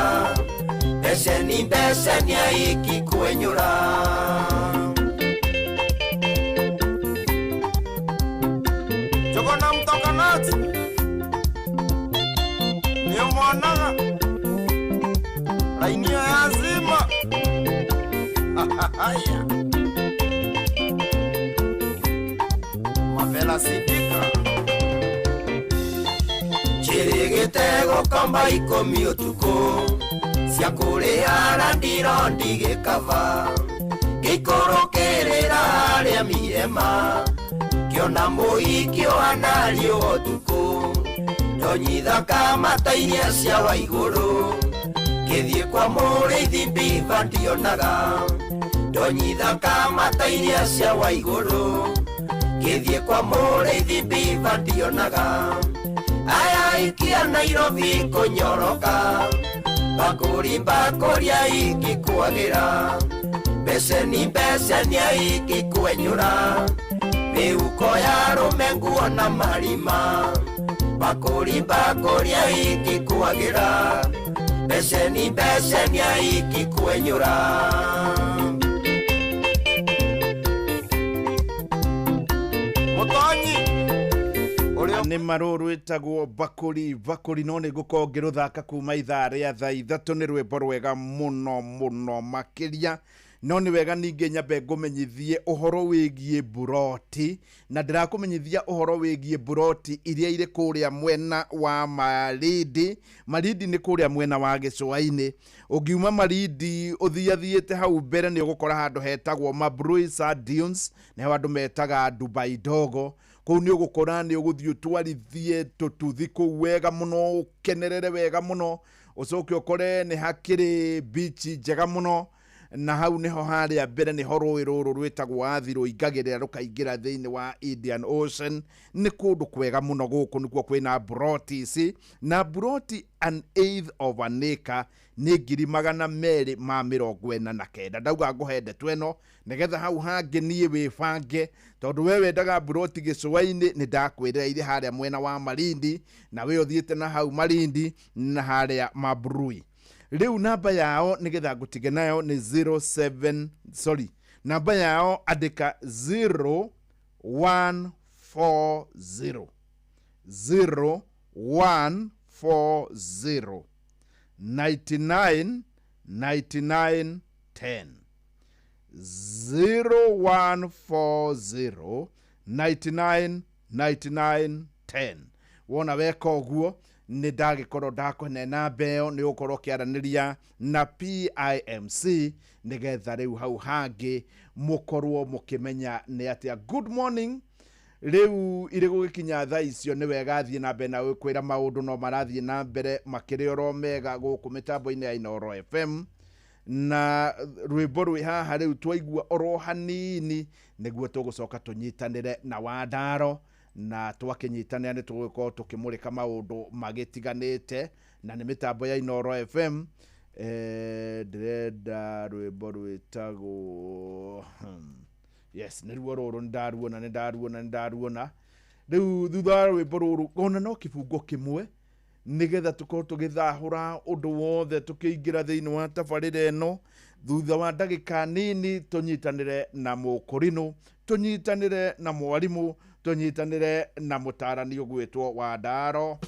mbeceni mbeceni ikĩkwenyũra. Jogona mtokanati nĩũmonaga raini ĩyo ya zima. Haya Mavela Sidika njĩrĩgĩte gũkomba ikũmi ũtukũ cia kũrĩha randiro ndigĩkaba ngĩikũrũkĩrĩra harĩa mirema kĩona mũhiki ũhana riũa ũtukũ ndonyithaka mata iria cia wa igũrũ ngĩthiĩ kwa mũrĩithi mbiba ndionaga ndonyithaka mata iria cia wa igũrũ ngĩthiĩ kwa mũrĩithi mbiba ndionaga aya ikia Nairobi kũnyoroka bakũri bakũria ikĩkuagĩra mbeceni mbeceni ikĩkwenyũra mĩhuko ya arũme nguo na marima bakũri bakũria ikĩkuagĩra mbeceni mbeceni ikĩkwenyũra. Mũtonyi nĩ marũ rwĩtagwo bakũri bakũri no nĩ ngũkorwo ngĩrũthaka kuma ithaa rĩa thaa ithatũ nĩ rwĩmbo rwega mũno mũno makĩria no nĩ wega ningĩ nyambe ngũmenyithie ũhoro wĩgiĩ buroti na ndĩrakũmenyithia ũhoro wĩgiĩ buroti iria irĩ kũrĩa mwena wa Malindi. Malindi nĩ kũrĩa mwena wa gĩcũa-inĩ ũngiuma Malindi ũthiathiĩte hau mbere nĩ ũgũkora handũ hetagwo Mabrui Sand Dunes nĩho andũ metaga Dubai Dogo kũu nĩ ũgũkora nĩ ũgũthiĩ ũtwarithie tũtuthi kũu wega mũno ũkenerere wega mũno ũcoke ũkore nĩ hakĩrĩ bichi njega mũno na hau niho harĩa mbere niho rũĩ rũrũ rwĩtagwo Athi rũingagĩrĩra rũkaingĩra thĩinĩ wa Indian Ocean. Nĩ kũndũ kwega mũno gũkũ nĩkuo kwĩna buroti ici na buroti an eighth of an acre nĩ 249,000. Ndauga ngũhe ndeto ĩno nĩgetha hau hangĩ niĩ wĩbange tondũ we wendaga buroti gĩcũa-inĩ nĩ ndakwĩrĩra irĩ harĩa mwena wa Malindi na we ũthiĩte na hau Malindi na harĩa Mabrui. Rĩu namba yao nĩgetha ngũtige nayo nĩ 07 sorry namba yao andĩka 0140 0140 99 99 10 0140 99 99 10. Wona weka ũguo Nĩ ndagĩkorwo ndakũhe namba ĩyo nĩ ũgũkorwo ũkĩaranĩria na PIMC nĩgetha rĩu hau hangĩ mũkorwo mũkĩmenya nĩ atĩa. Good morning. Rĩu irĩ gũgĩkinya thaa icio nĩ wega thiĩ na mbere na kwĩra maũndũ no marathiĩ na mbere makĩrĩ oro mega gũkũ mĩtambo-inĩ ya Inooro FM na rwĩmbo rwĩ haha rĩu twaigua oro hanini nĩguo tũgũcoka tũnyitanĩre na Wandaro na twakĩnyitanĩra nĩ tũgũgĩkorwo tũkĩmũrĩka maũndũ magĩtiganĩte na nĩ mĩtambo ya Inooro FM. Ndĩrenda rwĩmbo rwĩtagwo yes nĩruo rũrũ nĩndaruona nĩndaruona nĩndaruona rĩu thutha wa rwĩmbo rũrũ ona no kĩbungo kĩmwe nĩgetha tũkorwo tũgĩthahũra ũndũ wothe tũkĩingĩra thĩinĩ wa tabarĩra ĩno thutha wa ndagĩka nini tũnyitanĩre na mũkũrinũ tũnyitanĩre na mwarimũ tũnyitanĩre na mũtarani ũgwĩtwo Wandaro.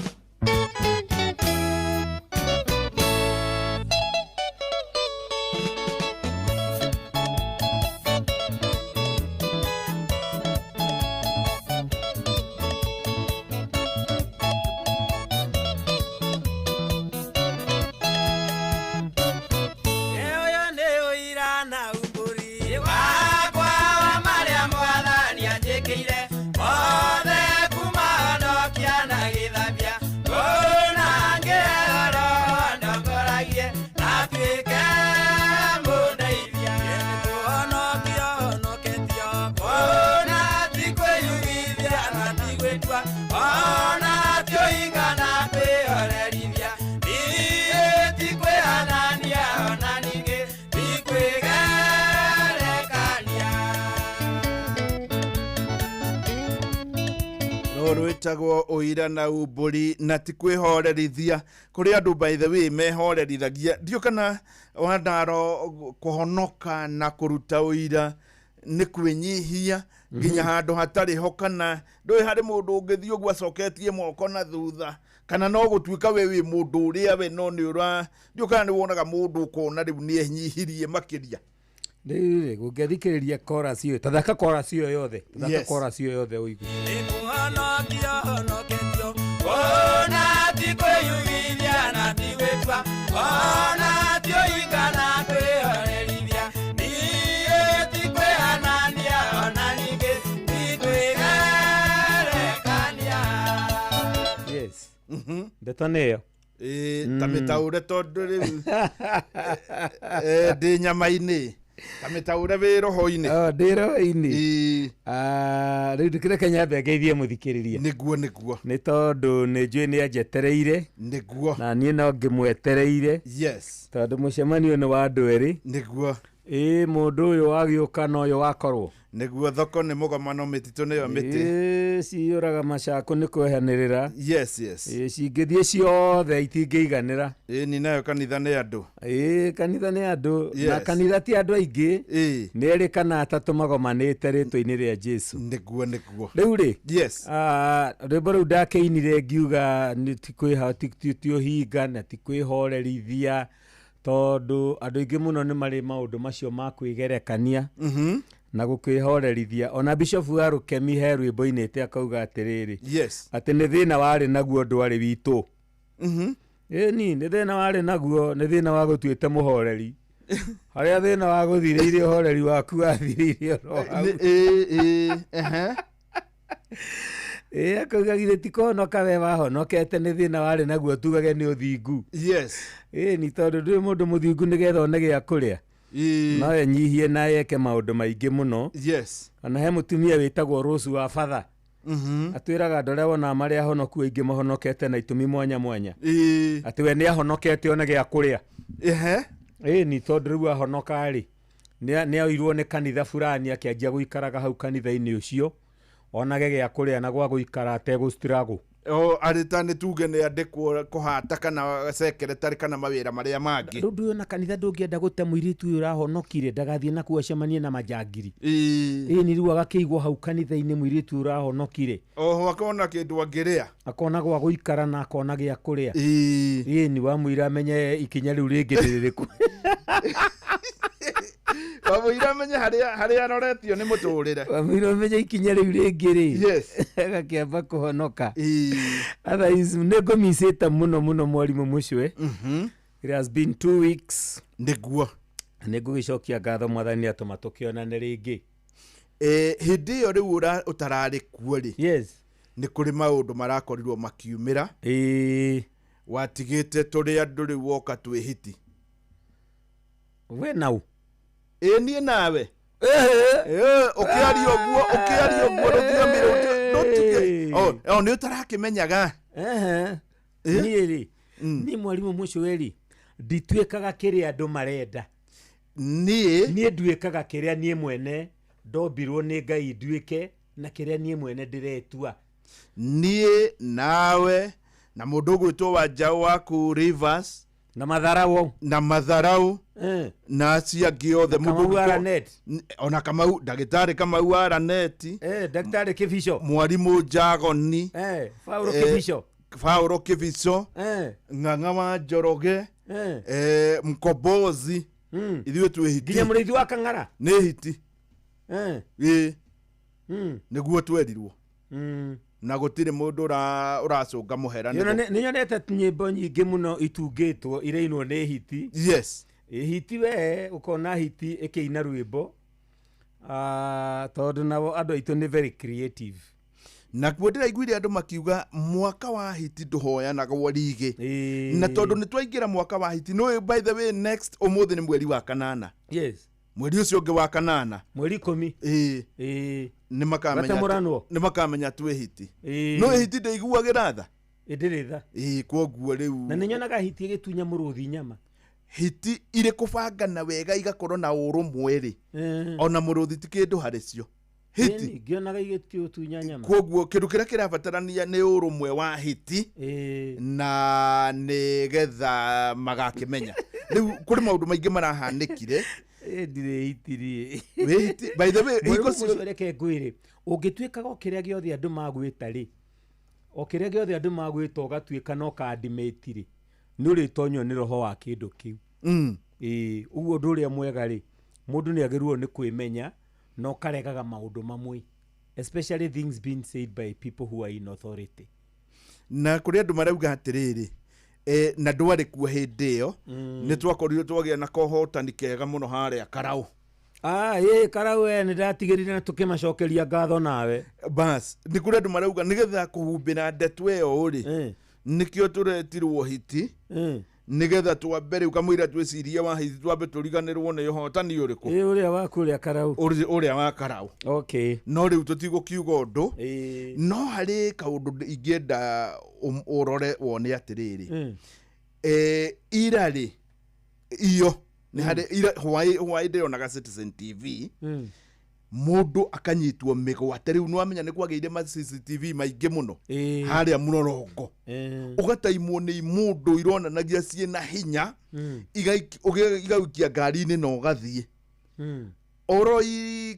Rwĩtagwo ũira na umbũri na ti kwĩhorerithia kũrĩ andũ by the way mehorerithagia ndiũ kana Wandaro kũhonoka na kũruta ũira nĩ kwĩnyihia nginya handũ hatarĩ ho kana ndũĩ harĩ mũndũ ũngĩthiĩ ũguo acoketie moko na thutha kana no gũtuĩka we wĩ mũndũ ũrĩa we no nĩ ũra ndiũ kana nĩ wonaga mũndũ ũkona rĩu nĩ enyihirie makĩria. Rĩu ũngĩthikĩrĩria chorus ĩyo tathaka chorus ĩyo yothe tathaka chorus ĩyo yothe ũigue. Nĩkũhonokio honoketio ona ti kwĩyugithia na ti gwĩtua ona ti ũhinga na kwĩhorerithia niĩ ti kwĩhanania ona ningĩ ti kwĩgerekania. Yes. Ndeto nĩyo ta mĩtaũre tondũ rĩu ndĩ nyama-inĩ ta mĩtaũre wĩ roho-inĩ. Ndĩ roho-inĩ. Rĩu ndĩkĩreke nyambe ngeithie mũthikĩrĩria. Nĩguo nĩguo. Nĩ tondũ nĩ njũĩ nĩ anjetereire. Nĩguo. Na niĩ no ngĩmwetereire. Yes. Tondũ mũcemanio nĩ wa andũ erĩ. Nĩguo. Ĩĩ mũndũ ũyũ wagĩũka na ũyũ wakorwo. Nĩguo thoko nĩ mũgomano mĩtitũ nĩyo mĩtĩ. Ĩĩ ciyũraga macakũ nĩ kwehanĩrĩra. Yes yes. Ĩĩ cingĩthiĩ ciothe itingĩiganĩra. Ĩĩ ni nayo kanitha nĩ andũ. Ĩĩ kanitha nĩ andũ. Na kanitha ti andũ aingĩ. Nĩ erĩ kana atatũ magomanĩte rĩtwa-inĩ rĩa Jesu. Nĩguo nĩguo. Rĩu rĩ. Yes. Rwĩmbo rũu ndakĩinire ngiuga ti kwĩha ti ũhinga na ti kwĩhorerithia tondũ andũ aingĩ mũno nĩ marĩ maũndũ macio ma kwĩgerekania na gũkwĩhorerithia. Ona Bishop wa Rũkemi he rwĩmbo-inĩ akauga atĩrĩrĩ. Yes. Atĩ nĩ thĩna warĩ naguo ndwarĩ witũ. Ĩni nĩ thĩna warĩ naguo nĩ thĩna wa gũtuĩte mũhoreri. Harĩa thĩna wa gũthirĩire ũhoreri waku wathirĩire oro hau. Ĩĩ akauga githĩ ti kũhonoka we wahonokete nĩ thĩna warĩ naguo tugage nĩ ũthingu. Yes. Ĩĩ ni tondũ ndũrĩ mũndũ mũthingu nĩgetha one gĩa kũrĩa. No enyihie na eke maũndũ maingĩ mũno. Yes. Ona he mũtumia wĩtagwo Rose wa Father. Atwĩraga andũ arĩa wonaga marĩ ahonoku aingĩ mahonokete na itũmi mwanya mwanya. Atĩ we nĩ ahonokete one gĩa kũrĩa. Ĩĩ ni tondũ rĩu ahonoka rĩ nĩ oirwo nĩ kanitha fulani akĩanjia gũikaraga hau kanitha-inĩ ũcio onage gĩa kũrĩa na gwa gũikara ategũ-struggle. O arĩ ta nĩ tuge nĩ andĩkwo kũhata kana secretary kana mawĩra marĩa mangĩ. Rĩu ndũĩ ona kanitha ndũngĩenda gũte mũirĩtu ũyũ ũrahonokire ndagathiĩ nakuo acemanie na majangiri. Ĩĩ ni rĩu agakĩigwo hau kanitha-inĩ mũirĩtu ũyũ ũrahonokire. Oho akona kĩndũ angĩrĩa. Akona gwa gũikara na akona gĩa kũrĩa. Ĩĩ ni wamwĩra amenye ikinya rĩu rĩngĩ nĩ rĩrĩkũ. Kamũira menye harĩa aroretio nĩ mũtũrĩre. Kamũira menye ikinya rĩu rĩngĩ rĩ. Yes. Agakĩamba kũhonoka. Otherwise nĩ ngũmicĩte mũno mũno mwarimũ Mũcwe. It has been 2 weeks. Nĩguo. Nĩ ngũgĩcokia ngatho mwathani atũma tũkĩonane rĩngĩ. Hĩndĩ ĩyo rĩu ũtararĩ kuo rĩ. Yes. Nĩ kũrĩ maũndũ marakorirwo makiumĩra. Watigĩte tũrĩ andũ rĩu woka twĩ hiti. We nau. Niĩ nawe. Ũkĩaria ũguo rũthiomi rũtige. O nĩ ũtarakĩmenyaga. Niĩ rĩ, niĩ mwarimũ Mũcwe rĩ, ndituĩkaga kĩrĩa andũ marenda. Niĩ nduĩkaga kĩrĩa niĩ mwene ndombirwo nĩ Ngai nduĩke na kĩrĩa niĩ mwene ndĩretua. Niĩ nawe na mũndũ ũgwĩtwo Wanjaũ waku Rivers na matharau na acio angĩ othe Kamau Aranet ona Kamau ndagĩtarĩ Kamau Aranet ndagĩtarĩ Kĩbico mwarimũ Njagoni Paulo Kĩbico Paulo Kĩbico Ng'ang'a wa Njoroge Mkombozi ithuĩ twĩ hiti nginya mũrĩithi wa Kang'ara nĩ hiti nĩguo twerirwo na gũtirĩ mũndũ ũracũnga mũhera. Nĩ nyonete nyĩmbo nyingĩ mũno itungĩtwo irainwo nĩ hiti. Yes. Hiti we ũkona hiti ĩkĩina rwĩmbo tondũ nao andũ aitũ nĩ very creative. Nakuo ndĩraiguire andũ makiuga mwaka wa hiti ndũhoyanagwo rigi. Na tondũ nĩ twaingĩra mwaka wa hiti no by the way next ũmũthĩ nĩ mweri wa kanana. Yes. Mweri ũcio ũngĩ wa kanana. Mweri 10. Nĩ makamenya twĩ hiti. No hiti ndĩiguagĩra tha. Ĩndĩrĩ tha. Kwoguo rĩu. Na nĩ nyonaga hiti ĩgĩtunya mũrũthi nyama. Hiti irĩ kũbangana wega igakorwo na ũrũmwe rĩ. Ona mũrũthi ti kĩndũ harĩ cio. Hiti ngĩonaga igĩtunya nyama. Kwoguo kĩndũ kĩrĩa kĩrabatarania nĩ ũrũmwe wa hiti na nĩgetha magakĩmenya. Rĩu kũrĩ maũndũ maingĩ marahanĩkire. Ndirĩ hiti rĩ. Wĩ hiti by the way hingo ciothe reke ngwĩre ũngĩtuĩkaga o kĩrĩa gĩothe andũ magwĩta rĩ o kĩrĩa gĩothe andũ magwĩta ũgatuĩka no kandimĩti rĩ nĩ ũrĩtonywo nĩ roho wa kĩndũ kĩu. Ũguo ũndũ ũrĩa mwega rĩ mũndũ nĩ agĩrĩirwo nĩ kwĩmenya na ũkaregaga maũndũ mamwe especially things being said by people who are in authority. Na kũrĩ andũ marauga atĩrĩrĩ na ndwarĩ kuo hĩndĩ ĩyo nĩ twakorirwo twagĩa na kohotani kega mũno harĩa Karau. Karau nĩ ndatigĩrire na tũkĩmacokeria ngatho nawe. Bas nĩ kũrĩ andũ marauga nĩgetha kũhumbĩra ndeto ĩyo rĩ nĩkĩo tũretirwo hiti nĩgetha twambe rĩu kamũira twĩcirie wa hiti twambe tũriganĩrwo nĩ ũhotani ũrĩkũ. Ũrĩa wa kũrĩa Karau. Ũrĩa wa Karau. Okay. No rĩu tũtigũkiuga ũndũ. No harĩ kaũndũ ingĩenda ũrore wone atĩrĩrĩ. Ira rĩ iyo nĩ harĩ ira hwaĩ ndĩronaga Citizen TV mũndũ akanyitwo mĩgwate rĩu nĩwamenya nĩ kwagĩire ma CCTV maingĩ mũno harĩa mũrorongo ũgataimwo nĩ mũndũ ironanagia ciĩna hinya igaikia ngari-inĩ na ũgathiĩ. Oro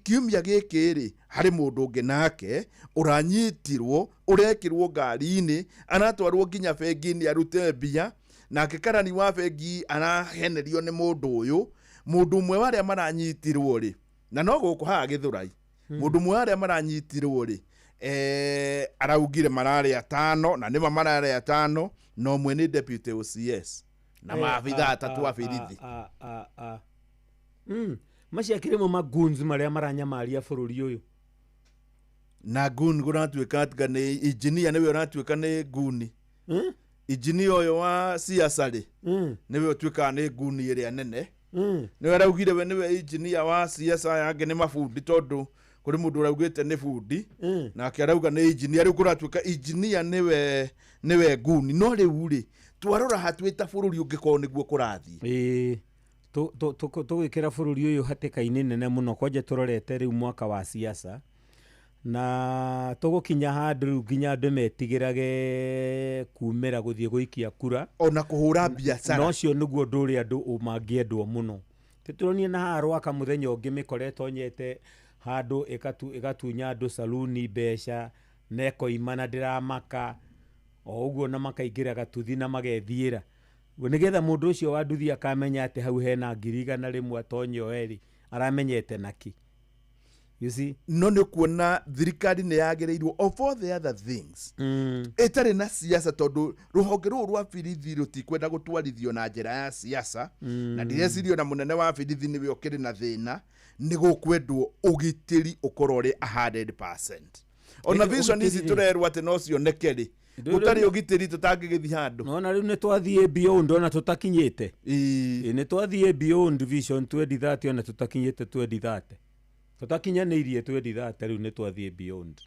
kiumia gĩkĩ rĩ harĩ mũndũ ũngĩ nake ũranyitirwo ũrekĩrwo ngari-inĩ aratwarwo nginya bengi-inĩ arute mbia nake karani wa bengi arahenerio nĩ mũndũ ũyũ. Mũndũ ũmwe wa arĩa maranyitirwo rĩ na no gũkũ haha Gĩthũrai mũndũ ũmwe wa arĩa maranyitirwo rĩ araugire mararĩ atano na nĩma mararĩ atano na ũmwe nĩ deputy OCS na maabithaa atatũ a birithi. Macio akĩrĩ mo magoons marĩa maranyamaria bũrũri ũyũ. Na goon kũratuĩka atiga nĩ engineer nĩwe ũratuĩka nĩ guni. Engineer ũyũ wa siasa rĩ nĩwe ũtuĩkaga nĩ guni ĩrĩa nene. Nĩwe araugire we nĩwe engineer wa siasa aya angĩ nĩ mabundi tondũ kũrĩ mũndũ ũraugĩte nĩ bundi nake arauga nĩ engineer rĩu kũratuĩka engineer nĩwe guni. No rĩu rĩ twarora hatuĩta bũrũri ũngĩkorwo nĩguo kũrathiĩ. Tũgwĩkĩra bũrũri ũyũ hatĩka-inĩ nene mũno kwanja tũrorete rĩu mwaka wa siasa na tũgũkinya handũ rĩu nginya andũ metigĩrage kumĩra gũthiĩ gũikia kura ona kũhũra biacara. Na ũcio nĩguo ũndũ ũrĩa andũ mangĩendwo mũno. Tũronire na haha Rwaka mũthenya ũngĩ mĩkora ĩtonyete handũ ĩgatunya andũ saluni mbeca na ĩkoima na ndĩramaka o ũguo na makaingĩra gatuthi na magethiĩra nĩgetha mũndũ ũcio wa nduthi akamenya atĩ hau hena 100,000 atonye o erĩ Aramenyete naki. You see? No nĩ kuona thirikari nĩ yagĩrĩirwo of all the other things ĩtarĩ na siasa tondũ rũhonge rũrũ rwa birithi rũtikwenda gũtwarithio na njĩra ya siasa. Na ndĩreciria ona mũnene wa birithi nĩwe ũkĩrĩ na thĩna nĩ gũkwendwo ũgitĩri ũkorwo ũrĩ 100%. Ona vision ici tũrerwo atĩ no cioneke rĩ gũtarĩ ũgitĩri tũtangĩgĩthiĩ handũ. Nona rĩu nĩ twathiĩ beyond ona tũtakinyĩte. Nĩ twathiĩ beyond vision 2030 ona tũtakinyĩte 2030. Tũtakinyanĩirie 2030 rĩu nĩ twathiĩ beyond.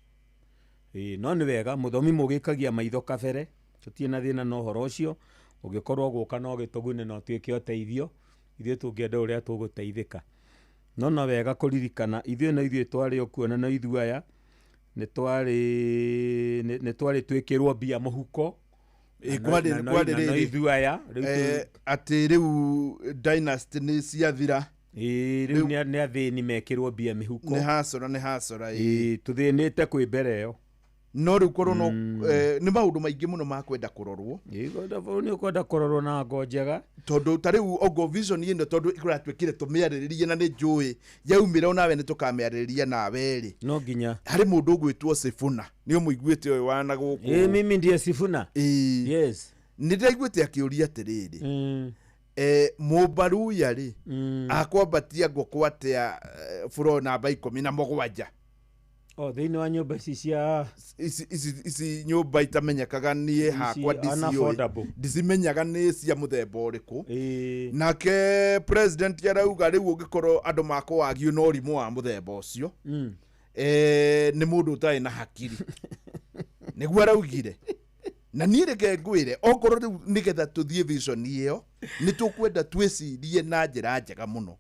No nĩ wega mũthomi mũgĩkagia maitho kabere tũtirĩ na thĩna na ũhoro ũcio ũngĩkorwo gũka no gĩtũgune no tuĩke ũteithio ithuĩ tũngĩenda ũrĩa tũgũteithĩka. No no wega kũririkana ithuĩ no ithuĩ twarĩ o kuona no ithuĩ aya nĩ twarĩ twĩkĩrwo mbia mũhuko. Kwarĩ no ithuĩ aya atĩ rĩu dynasty nĩ ciathira. Rĩu nĩ athĩni mekĩrwo mbia mĩhuko. Nĩ hasora nĩ hasora. Tũthĩnĩte kwĩ mbere ĩyo. No rĩu korwo no nĩ maũndũ maingĩ mũno ma kwenda kũrorwo. Nĩ ũkwenda kũrorwo na ngo njega tondũ ta rĩu ogo vision ĩno tondũ ĩratuĩkire tũmĩarĩrĩrie na nĩ njũĩ yaumĩra onawe nĩ tũkamĩarĩrĩria nawe rĩ. No nginya harĩ mũndũ ũgwĩtwo Sifuna nĩ ũmũiguĩte ũyũ wana gũkũ. Mimi ndiye Sifuna. Yes. Nĩ ndĩraiguĩte akĩũria atĩrĩrĩ Mũmbaruya rĩ akwambatia ngũkũ atĩa buro namba 17. Oh, thĩinĩ wa nyũmba ici cia ici nyũmba itamenyekaga niĩ hakwa ndiciũĩ ndicimenyaga nĩ cia mũthemba ũrĩkũ. Nake president arauga rĩu ũngĩkorwo andũ makwagio na ũrimũ wa mũthemba ũcio nĩ mũndũ ũtarĩ na hakiri. Nĩguo araugire. Na niĩ reke ngwĩre okorwo rĩu nĩgetha tũthiĩ vision ĩyo nĩ tũkwenda twĩcirie na njĩra njega mũno.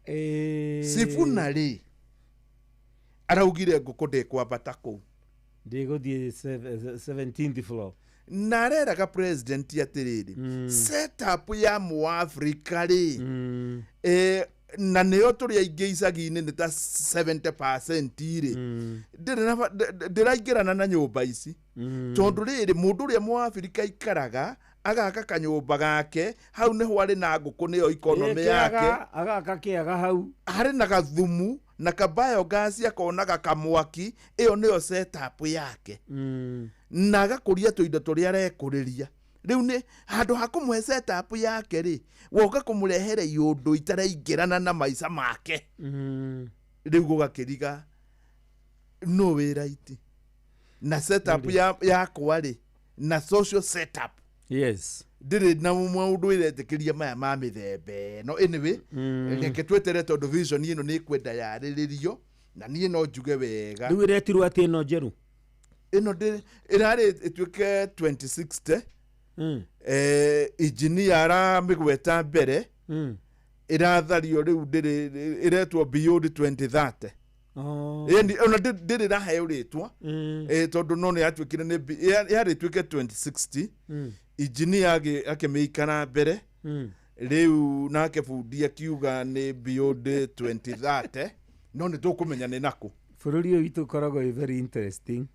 Sifuna rĩ araugire ngũkũ ndĩkwambata kũu ndĩgũthiĩ 17th floor. Na areraga president atĩrĩrĩ setup ya mũafrika rĩ na nĩyo tũrĩ aingĩ icagi-inĩ nĩ ta 70% rĩ ndĩraingĩrana na nyũmba ici tondũ rĩrĩ mũndũ ũrĩa mũafrika aikaraga agaka kanyũmba gake hau nĩho arĩ na ngũkũ nĩyo economy yake agaka kĩaga hau harĩ na gathumu na kabiogas akonaga kamwaki ĩyo nĩyo setup yake na agakũria tũindo tũrĩa arekũrĩria. Rĩu nĩ handũ ha kũmũhe setup yake rĩ woka kũmũrehere iũndũ itaraingĩrana na maica make. Rĩu gũgakĩriga no wĩ right na setup yakwa rĩ na social setup. Yes. Ndĩrĩ na maũndũ ĩretĩkĩria maya ma mĩthemba ĩno. Anyway reke twetere tondũ vision ĩno nĩ ĩkwenda yarĩrĩrio na niĩ no njuge wega. Rĩu ĩretirwo atĩ ĩno njerũ ĩno ĩrarĩ ĩtuĩke 2060. Engineer aramĩgweta mbere ĩrathario rĩu ndĩrĩ ĩretwo beyond 2030. Ona ndĩrĩ raheo rĩtwa tondũ no nĩ yatuĩkire nĩ yarĩ ĩtuĩke 2060. Engineer akĩmĩikara mbere rĩu nake bundi akiuga nĩ beyond 2030 no nĩ tũkũmenya nĩ nakũ. Bũrũri ũyũ witũ ũkoragwo wĩ very interesting.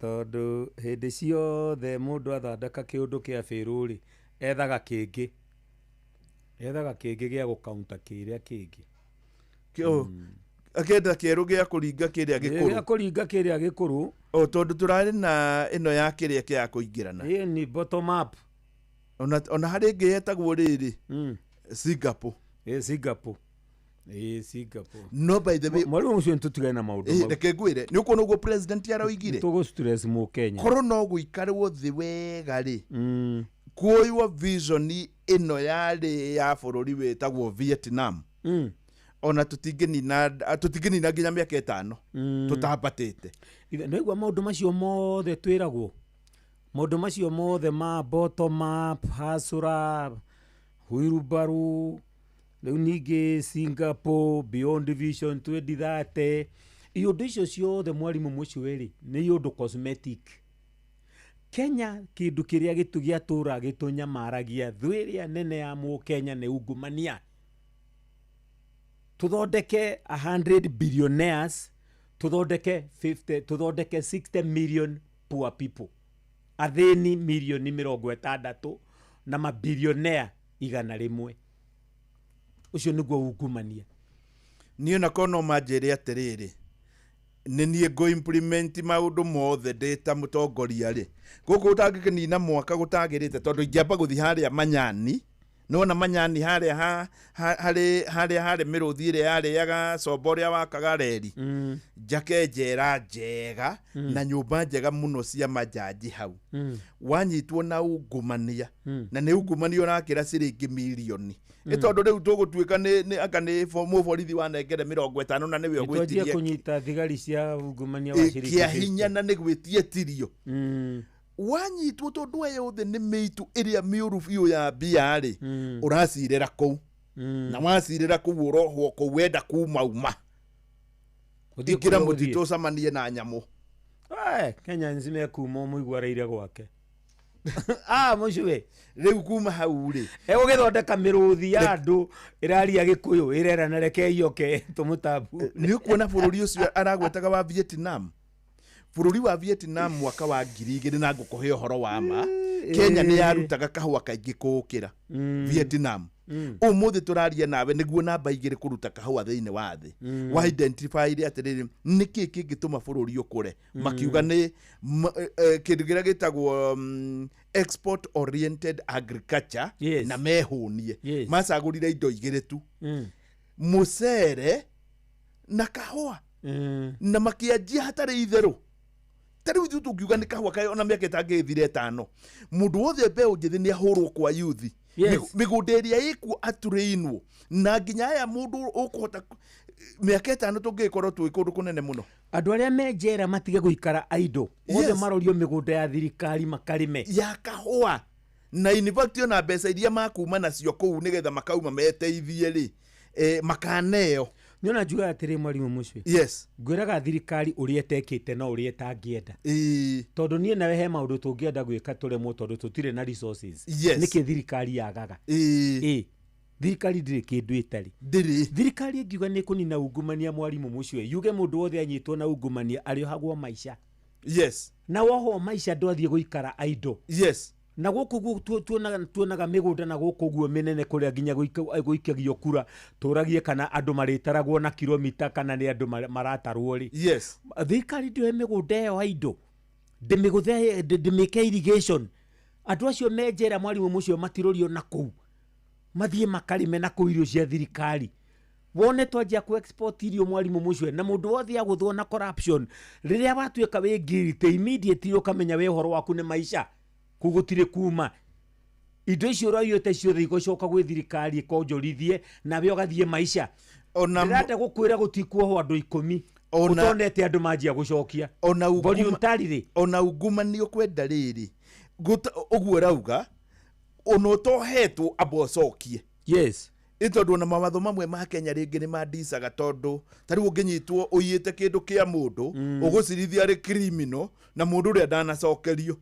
Tondũ hĩndĩ ciothe mũndũ athondeka kĩũndũ kĩa bĩrũ rĩ ethaga kĩngĩ gĩa gũkaunta kĩrĩa kĩngĩ. Akenda kĩerũ gĩa kũringa kĩrĩa gĩkũrũ. Gĩa kũringa kĩrĩa gĩkũrũ. O tondũ tũrarĩ na ĩno ya kĩrĩa kĩa kũingĩrana. Ĩĩ ni bottom up. Ona harĩ ĩngĩ yetagwo rĩrĩ Singapore. Singapore. Singapore. No by the way mwarimu ũcio nĩtũtigane na maũndũ mau. Reke ngwĩre nĩ ũkuona ũguo president aroigire tũgũ stress mũkenya korwo no gũikarwo thĩ wega rĩ kuoywo vision ĩno yarĩ ya bũrũri wĩtagwo Vietnam. Ona tũtingĩnina nginya mĩaka 5 tũtambatĩte. Nĩigua maũndũ macio mothe twĩragwo maũndũ macio mothe ma bottom up hasura huirubaru rĩu ningĩ Singapore beyond vision 2030 iũndũ icio ciothe mwarimũ mũcio rĩ nĩ iũndũ cosmetic. Kenya kĩndũ kĩrĩa gĩatũra gĩtũnyamaragia thũ ĩrĩa nene ya mũkenya nĩ ungumania. Tũthondeke 100 billionaires tũthondeke 50 tũthondeke 60 million poor people athĩni milioni 60 na mabilionea 100. Ũcio nĩguo ungumania. Niĩ onako no manjĩre atĩrĩrĩ, nĩ niĩ ngũ implement maũndũ mothe ndĩ ta mũtongoria rĩ, gũkũ ũtangĩkĩnina mwaka gũtagĩrĩte, tondũ ingĩamba gũthiĩ harĩa Manyani, nĩwona Manyani harĩa harĩa harĩ mĩrũthi ĩrĩa yarĩaga comba ũrĩa wakaga reri, njake njera njega na nyũmba njega mũno cia majaji hau. Wanyitwo na ungumania, na nĩ ungumania ũrakĩra ciringi mirioni, nĩ tondũ rĩu tũgũtuĩka nĩ anga nĩ mũborithi wanengere 50 na nĩwe ũgwĩtirie kũnyita thigari cia ungumania wa ciringi kĩa hinya na nĩ gwĩtietirio. Wanyitwo tondũ aya othe nĩ mĩitu ĩrĩa mĩũru biũ ya mbia rĩ, ũracirĩra kũu, na wacirĩra kũu ũrohwo kũu wenda kuma uma ingĩra mũtitũ ũcemanie na nyamũ. Kenya nzima ĩkuma mũiguarĩire gwake. Mũcue rĩu kuma hau rĩ egũgĩthondeka mĩrũthi ya andũ ĩraria Gĩkũyũ ĩrerana reke yoke tũmũtambu. Nĩ ũkuona bũrũri ũcio aragwetaga wa Vietnam, bũrũri wa Vietnam mwaka wa 2000 na ngũkũhe ũhoro wa ma, Kenya nĩ yarutaga kahũa kaingĩ kũũkĩra Vietnam. Ũmũthĩ tũraria nawe nĩguo namba 2 kũruta kahũa thĩinĩ wa thĩ. Wa identify atĩrĩrĩ nĩkĩ kĩngĩtũma bũrũri ũkũre, makiuga nĩ kĩndũ kĩrĩa gĩtagwo export oriented agriculture, na mehũnie. Macagũrire indo igĩrĩ tu, mũcere na kahũa, na makĩanjia hatarĩ itherũ. Ta rĩu ithuĩ tũngiuga nĩ kahũa kaĩ ona mĩaka ĩtangĩthira 5, mũndũ wothe mbeũ njĩthĩ nĩ ahũrwo kwa yuthi, mĩgũnda ĩrĩa ĩkuo atũrĩinwo, na nginya aya mũndũ ũkũhota mĩaka 5 tũngĩkorwo twĩ kũndũ kũnene mũno. Andũ arĩa me njera matige gũikara idle, othe marorio mĩgũnda ya thirikari makarĩme ya kahũa, na in fact ona mbeca iria makuma nacio kũu nĩgetha makauma meteithie rĩ, makaneo. Nĩona njugaga atĩrĩ mwarimũ Mũcue, yes, ngwĩraga thirikari ũrĩa ĩtekĩte no ũrĩa ĩtangĩenda, tondũ niĩ nawe he maũndũ tũngĩenda gwĩka tũremwo tondũ tũtirĩ na resources. Nĩkĩ thirikari yagaga? Thirikari ndĩrĩ kĩndũ ĩtarĩ. Thirikari ĩngiuga nĩ kũnina ungumania mwarimũ Mũcue, yuge mũndũ wothe anyitwo na ungumania arĩohagwo maica. Yes. Na wohwo maica ndwathiĩ gũikara idle. Yes. Na gũkũ guo tuonaga mĩgũnda na gũkũ guo mĩnene kũrĩa nginya gũikagio kura, tũragie kana andũ marĩtaragwo na kilomita kana nĩ andũ maratarwo rĩ. Yes. Thirikari ndĩoe mĩgũnda ĩyo idle, ndĩmĩgũthe, ndĩmĩke irrigation, andũ acio me njera mwarimũ Mũcue matirorio na kũu, mathiĩ makarĩme na kũu irio cia thirikari. Wone twanjia ku export irio mwarimũ Mũcue, na mũndũ wothe agũthwo na corruption, rĩrĩa watuĩka wĩ guilty immediately ũkamenya wĩ ũhoro waku nĩ maica, kũgũtirĩ kuma indo icio ũraiyĩte ciothe igũcoka gwĩ thirikari ĩkonjorithie nawe ũgathiĩ maica. Ndĩrenda gũkwĩra gũtikuohwo andũ 10 ũtonete andũ manjia gũcokia voluntarily. Ona ungumania ũkwenda rĩrĩ ũguo ũrauga, ona ũtohetwo amba ũcokie. Yes. Ĩ tondũ ona mawatho mamwe ma Kenya rĩngĩ nĩ mandicaga, tondũ ta rĩu ũngĩnyitwo ũiyĩte kĩndũ kĩa mũndũ, ũgũcirithia arĩ criminal na mũndũ ũrĩa ndanacokerio.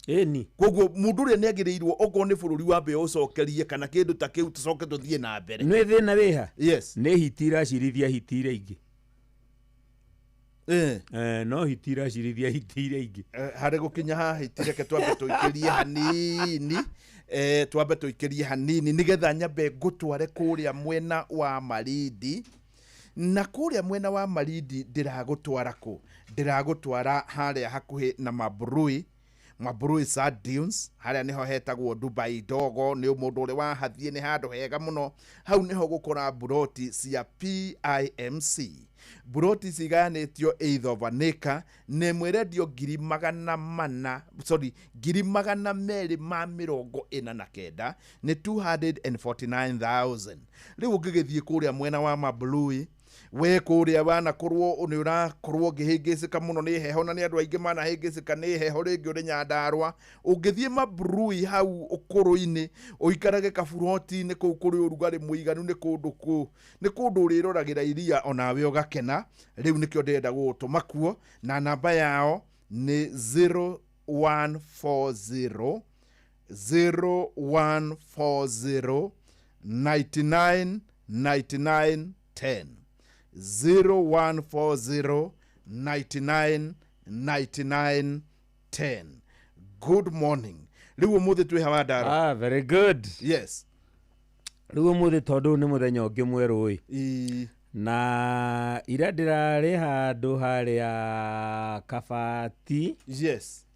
Ĩni. Koguo mũndũ ũrĩa nĩagĩrĩirwo okorwo nĩ bũrũri wambe ũcokerie kana kĩndũ ta kĩu tũcoke tũthiĩ na mbere. Nĩ thĩna wĩha? Yes. Nĩ hiti iracirithia hiti iria ingĩ. No hiti iracirithia hiti iria ingĩ. Harĩ gũkinya haha hiti reke twambe tũikĩrie hanini, twambe tũikĩrie hanini nĩgetha nyambe ngũtware kũrĩa mwena wa Malindi. Na kũrĩa mwena wa Malindi ndĩragũtwara kũ? Ndĩragũtwara harĩa hakuhĩ na Mabrui, Mabrui Sand Dunes, harĩa nĩho hetagwo Dubai Dogo, nĩ mũndũ ũrĩa wahathiĩ nĩ handũ hega mũno. Hau nĩho gũkora buroti cia PIMC. Buroti cigayanĩtio eighth of an acre, na ĩmwe ĩrendio 249,000, nĩ 249,000. Rĩu ũngĩgĩthiĩ kũrĩa mwena wa Mabrui, we kũrĩa wanakorwo nĩ ũrakorwo ũngĩhĩngĩcĩka mũno nĩ heho, na nĩ andũ aingĩ manahĩngĩcĩka nĩ heho rĩngĩ ũrĩ Nyandarũa, ũngĩthiĩ Mabrui hau ũkũrũ-inĩ ũikarage kaburoti-inĩ kũu kũrĩ ũrugarĩ mũiganu, nĩ kũndũ kũ nĩ kũndũ ũrĩroragĩra iria onawe ũgakena. Rĩu nĩkĩo ndĩrenda gũgũtũma kuo, na namba yao nĩ 0140 0140 99 99 10, 0140 99 99 10. Good morning. Rĩu ũmũthĩ twĩ hawa Ndaro. Very good. Yes. Rĩu ũmũthĩ tondũ nĩ mũthenya ũngĩ mwerũ ĩ. Na ira ndĩrarĩ handũ harĩa Kabati. Yes.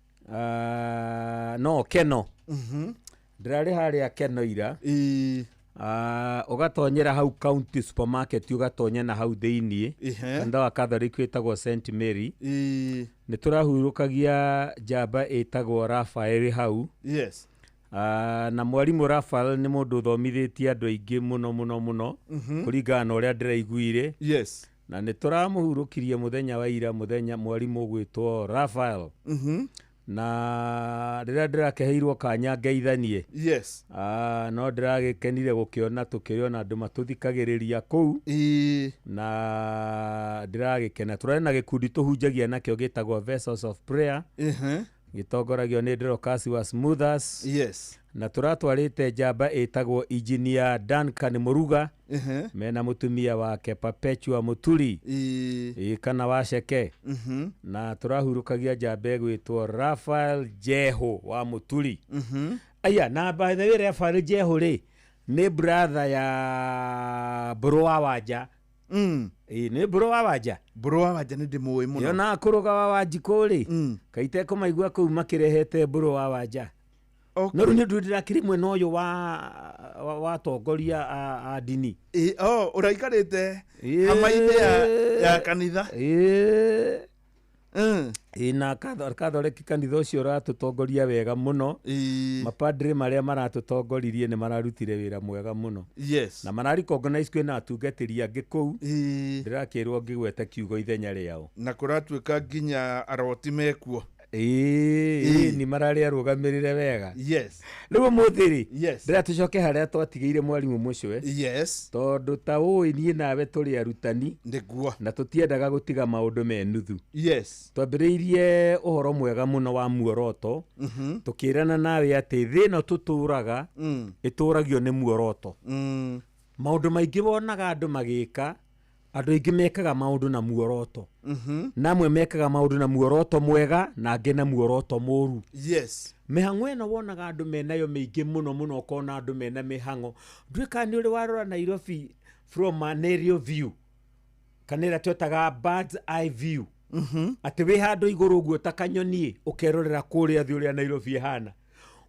No Keno. Ndĩrarĩ harĩa Keno ira. Ũgatonyera hau county supermarket, ũgatonya na hau thĩiniĩ. Kanitha wa Catholic wĩtagwo St Mary. Nĩ tũrahurũkagia njamba ĩtagwo Raphael hau. Yes. Na mwarimũ Raphael nĩ mũndũ ũthomithĩtie andũ aingĩ mũno mũno mũno, kũringana na ũrĩa ndĩraiguire. Yes. Na nĩ tũramũhurũkirie mũthenya wa ira, mũthenya mwarimũ ũgwĩtwo Raphael. Na rĩrĩa ndĩrakeheirwo kanya ngeithanie. Yes. No ndĩragĩkenire gũkĩona tũkĩrĩ ona andũ matũthikagĩrĩria kũu. Na ndĩragĩkena. Tũrarĩ na gĩkundi tũhunjagia nakĩo gĩtagwo Vessels of Prayer. Gĩtongoragio nĩ Dorcas wa Smoothers. Yes. Na tũratwarĩte njamba ĩtagwo Engineer Duncan Muruga. Mena mũtumia wake Perpetua Muturi. Ĩ kana Waceke. Na tũrahurũkagia njamba ĩgwĩtwo Raphael Jeho wa Muturi. Aya, na by the way, Raphael Jeho rĩ nĩ brother ya Mbũrũ wa Wanja. Ĩ nĩ Mbũrũ wa Wanja. Mbũrũ wa Wanja nĩ ndĩmũĩ mũno. Yona kũrũga wa Wanjikũ rĩ, kaite kũmaigua kũu makĩrehete Mbũrũ wa Wanja. No rĩu nĩ ũndũ ndĩrakĩrĩ mwena ũyũ wa atongoria a ndini. Oh, ũraikarĩte hama-inĩ ya kanitha. Ĩ na Catholic kanitha ũcio ũratũtongoria wega mũno. Mapadre marĩa maratũtongoririe nĩ mararutire wĩra mwega mũno. Yes. Na mara recognize kwĩna atungatĩri angĩ kũu. Ndĩrakĩrwo ngĩgweta kiugo ithenya rĩao. Na kũratuĩka nginya aroti mekuo. Ĩĩ, nĩ mararĩ arũgamĩrĩre wega. Yes. Rĩu ũmũthĩ rĩ, Yes. ndĩra tũcoke harĩa twatigĩire mwarimũ mũcwe. Yes. Tondũ ta ũĩ niĩ nawe tũrĩ arutani. Nĩguo. Na tũtiendaga gũtiga maũndũ me nuthu. Yes. Twambĩrĩirie ũhoro mwega mũno wa muoroto. Tũkĩrana nawe atĩ thĩ ĩno tũtũraga ĩtũragio nĩ muoroto. Maũndũ maingĩ wonaga andũ magĩka, andũ aingĩ mekaga maũndũ na muoroto. Na amwe mekaga maũndũ na muoroto mwega na angĩ na muoroto mũru. Yes. Mĩhang'o ĩno wonaga andũ menayo mĩingĩ mũno mũno, ũkona andũ mena mĩhang'o. Nduĩka nĩ ũrĩ warora Nairobi from an aerial view, kana ĩrĩa twetaga bird's eye view, atĩ wĩ handũ igũrũ ũguo ta kanyoni ũkerorera kũrĩa thĩ ũrĩa Nairobi ĩhana.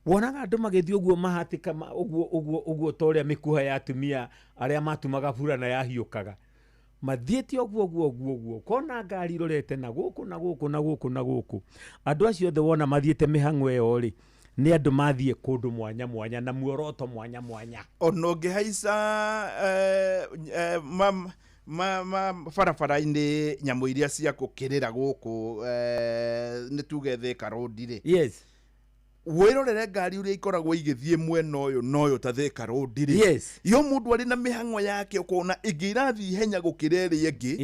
Wonaga andũ magĩthiĩ ũguo mahatĩka ũguo ũguo ũguo ta ũrĩa mĩkuha ya atumia arĩa matumaga burana yahiũkaga. Mathiĩte ũguo ũguo ũguo ũguo, ũkona ngari irorete na gũkũ na gũkũ na gũkũ na gũkũ. Andũ acio othe wona mathiĩte mĩhang'o ĩyo rĩ, nĩ andũ mathiĩ kũndũ mwanya mwanya na muoroto mwanya mwanya. Ona ũngĩhaica ma barabara-inĩ nyamũ iria cia gũkĩrĩra gũkũ, nĩ tuge Thika Road rĩ. Yes. Wĩrorere ngari ũrĩa ikoragwo igĩthiĩ mwena ũyũ na ũyũ ta Thika Road rĩ. Yes. Yo mũndũ arĩ na mĩhang'o yake ũkona ĩngĩ irathiĩ ihenya gũkĩra ĩrĩa ĩngĩ.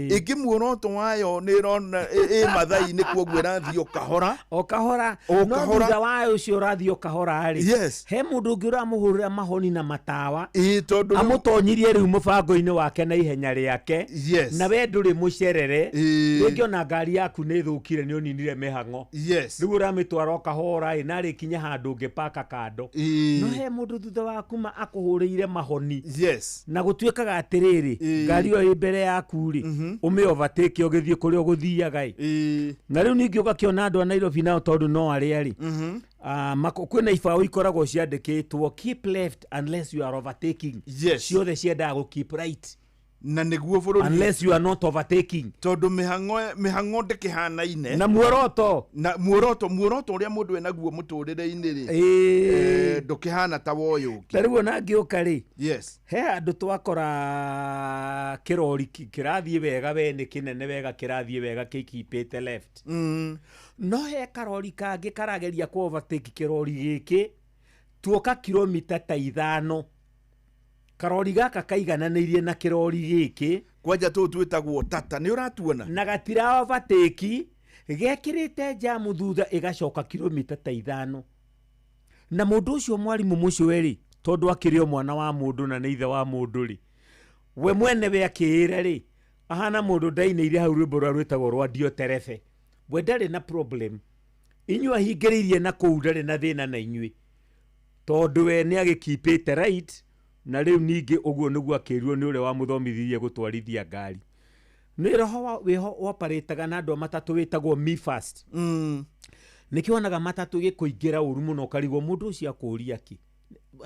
Ĩngĩ muoroto wayo nĩ ĩrona ĩ mathaa-inĩ, koguo ĩrathiĩ o kahora. O kahora. O No kahora. thutha wayo ũcio ũrathiĩ o kahora rĩ. Yes. He mũndũ ũngĩ ũramũhũrĩra mahoni na matawa. Ĩ, tondũ rĩu amũtonyirie rĩu mũbango-inĩ wake na ihenya rĩake. Yes. Na we ndũrĩ mũcerere. Rĩngĩ ona ngari yaku nĩ ĩthũkire, nĩ ũninire mĩhang'o. Yes. Rĩu ũramĩtwara o kahora ĩ, na rĩkinya handũ ũngĩpaka kando. No he mũndũ thutha waku ma akũhũrĩire mahoni. Yes. Na gũtuĩkaga atĩrĩrĩ, ngari ĩyo ĩ mbere yaku rĩ, ũmĩ overtake ũgĩthiĩ kũrĩa ũgũthiaga ĩ. Na rĩu ningĩ ũgakĩona andũ a Nairobi nao tondũ no arĩa rĩ, kwĩna ibaũ ikoragwo ciandĩkĩtwo keep left unless you are overtaking. Yes. Ciothe ciendaga gũ keep right. Na nĩguo bũrũri Unless you are not overtaking. Tondũ mĩhang'o ndĩkĩhanaine. Na muoroto. Na muoroto ũrĩa mũndũ enaguo mũtũrĩre-inĩ rĩ, ndũkĩhana ta wa ũyũ ũngĩ. Ta rĩu ona ngĩũka rĩ, Yes. he handũ twakora kĩrori kĩrathiĩ wega, we nĩ kĩnene wega, kĩrathiĩ wega kĩkipĩte left. No he karori kangĩ karageria kũ overtake kĩrori gĩkĩ, tuoka kilomita ta 5. Karori gaka kaigananĩirie na kĩrori gĩkĩ. Kwanja tũũ twĩtagwo tata, nĩ ũratuona? Na gatira overtake, gekĩrĩte jamu thutha ĩgacoka kilomita ta 5. Na mũndũ ũcio mwarimũ mũcwe rĩ, tondũ akĩrĩ o mwana wa mũndũ na nĩ ithe wa mũndũ rĩ, we mwene we akĩĩra rĩ, ahana mũndũ ndainĩire hau rwĩmbo rũrĩa rwĩtagwo rwa Ndio Terebe. We ndarĩ na problem. Inyuĩ ahingĩrĩirie na kũu ndarĩ na thĩna na inyuĩ. Tondũ we nĩ agĩkipĩte right, Na rĩu ningĩ ũguo nĩguo akĩrirwo nĩ ũrĩa wamũthomithirie gũtwarithia ngari. Nĩ roho wĩho woparĩtaga na andũ a matatũ wĩtagwo me first. Nĩkĩo wonaga matatũ gĩkũingĩra ũru mũno ũkarigwo mũndũ ũcio akũria kĩ.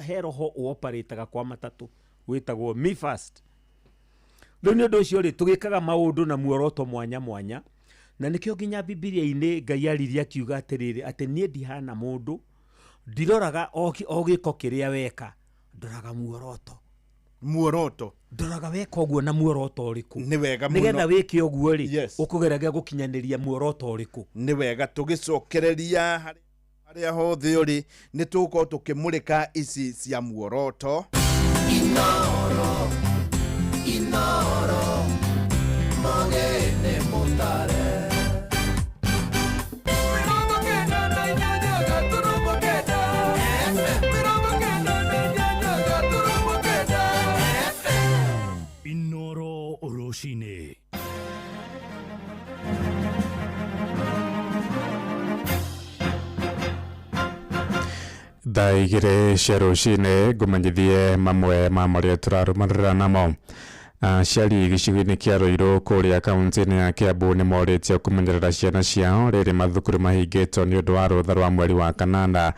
He roho woparĩtaga kwa matatũ wĩtagwo me first. Rĩu nĩ ũndũ ũcio rĩ, tũgĩkaga maũndũ na muoroto mwanya mwanya. Na nĩkĩo nginya Bibilia-inĩ Ngai aririe akiuga atĩrĩrĩ, atĩ niĩ ndihana mũndũ, ndiroraga o gĩko kĩrĩa weka, ndoraga muoroto. Muoroto. Ndoraga weka ũguo na muoroto ũrĩkũ. Nĩ wega mũno. Nĩgetha wĩke ũguo rĩ, ũkũgeragia gũkinyanĩria muoroto ũrĩkũ. Nĩ wega tũgĩcokereria harĩa hothe ũrĩ, nĩ tũgũkorwo tũkĩmũrĩka ici cia muoroto. Inoro, Inoro, mogene mutare. Inoro Oroshine. Thaa igĩrĩ cia rũcinĩ ngũmenyithie mamwe ma marĩa tũrarũmanĩrĩra namo. Aciari gĩcigo-inĩ kĩa Ruiru kũrĩa kaunti-inĩ ya Kiambu nĩ morĩtio kũmenyerera ciana ciao rĩrĩ mathukuru mahingĩtwo nĩ ũndũ wa rũtha rwa mweri wa kanana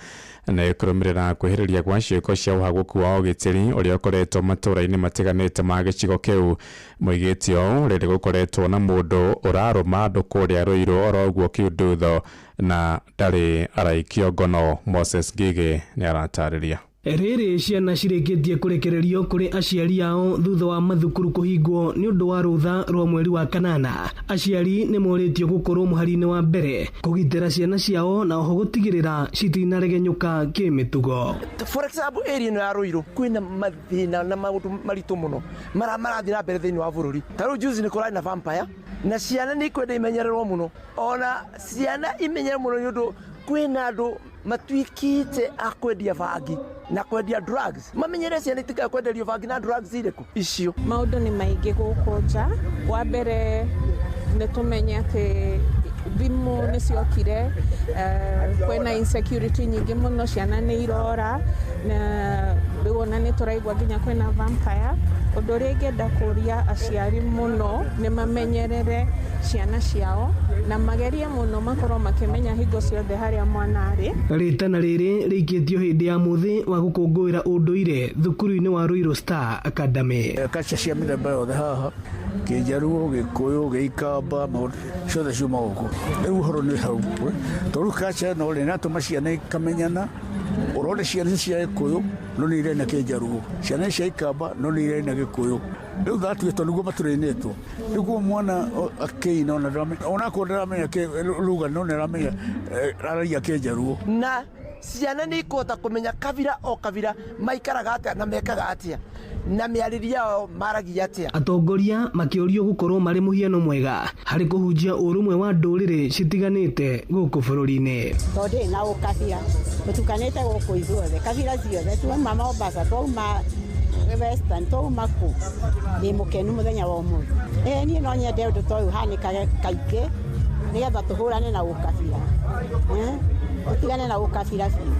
na kũrũmĩrĩra kwĩhĩrĩria gwa ciĩko cia ũhagũku wa ũgitĩri ũrĩa ũkoretwo matũũra-inĩ matiganĩte ma gĩcigo kĩu. Moigĩte ũũ rĩrĩ gũkoretwo na mũndũ ũrarũma andũ kũrĩa Ruiru oro ũguo kĩundutho na ndarĩ araikio ngono. Moses Ngigĩ nĩ aratarĩria. Rĩrĩ ciana cirĩkĩtie kũrekererio kũrĩ aciari ao thutha wa mathukuru kũhingwo nĩ ũndũ wa rũtha rwa mweri wa kanana. Aciari nĩ morĩtio gũkorwo mũhari-inĩ wa mbere kũgitĩra ciana ciao na oho gũtigĩrĩra citinaregenyũka kĩmĩtugo. For example, area ĩno ya Ruiru kwĩna mathĩna na maũndũ maritũ mũno marathiĩ na mbere thĩinĩ wa bũrũri. Ta rĩu juzi nĩ kũrarĩ na vampire na ciana nĩ ikwenda imenyererwo mũno, ona ciana imenyererwo mũno nĩ ũndũ kwĩna andũ matuĩkĩte a kwendia bangi na kwendia drugs. Mamenyere ciana itikae kwenderio bangi na drugs irĩkũ icio. Maũndũ nĩ maingĩ gũkũ nja. Wa mbere nĩ tũmenye atĩ thimũ nĩ ciokire, kwĩna insecurity nyingĩ mũno, ciana nĩ irora, na rĩu ona nĩ tũraigua nginya kwĩna vampire. Ũndũ ũrĩa ingĩenda kũria aciari mũno nĩ mamenyerere ciana ciao na magerie mũno makorwo makĩmenya hingo ciothe harĩa mwana arĩ. Rĩtana rĩrĩ rĩikĩtio hĩndĩ ya mũthĩ wa gũkũngũĩra ũndũire thukuru-inĩ wa Ruiru Star Academy. Kaca cia mĩthemba yothe haha, Kĩnjaruo, Gĩkũyũ, Gĩikamba, maũndũ ciothe ciuma gũkũ. Rĩu ũhoro nĩ hau, tondũ kaca ĩno rĩ, nĩratũma ciana ikamenyana. Ũrona ciana cia Gĩkũyũ no nĩ irĩ na Kĩnjaruo, ciana cia Ikamba no nĩ irĩ na Gĩkũyũ. Rĩu thatuĩtwo nĩguo matũrĩnĩtwo, nĩguo mwana akĩina onakorwo ndaramenya ruga no nĩ aramenya araria Kĩnjaruo. Na ciana nĩ ikũhota kũmenya kabira o kabira maikaraga atĩa na mekaga atĩa na mĩarĩrie yao maragia atĩa. Atongoria makĩũrio gũkorwo marĩ mũhiano mwega harĩ kũhunjia ũrũmwe wa ndũrĩrĩ citiganĩte gũkũ bũrũri-inĩ. Tondũ na ũkabira tũtukanĩte gũkũ ithuothe, kabira ciothe, twauma Mombasa, twauma Western, twauma kũ. Ndĩ mũkenu mũthenya wa ũmũthĩ. Niĩ no nyende ũndũ ta ũyũ ũhanĩkage kaingĩ nĩgetha tũhũrane na ũkabira, tũtigane na ũkabira biũ.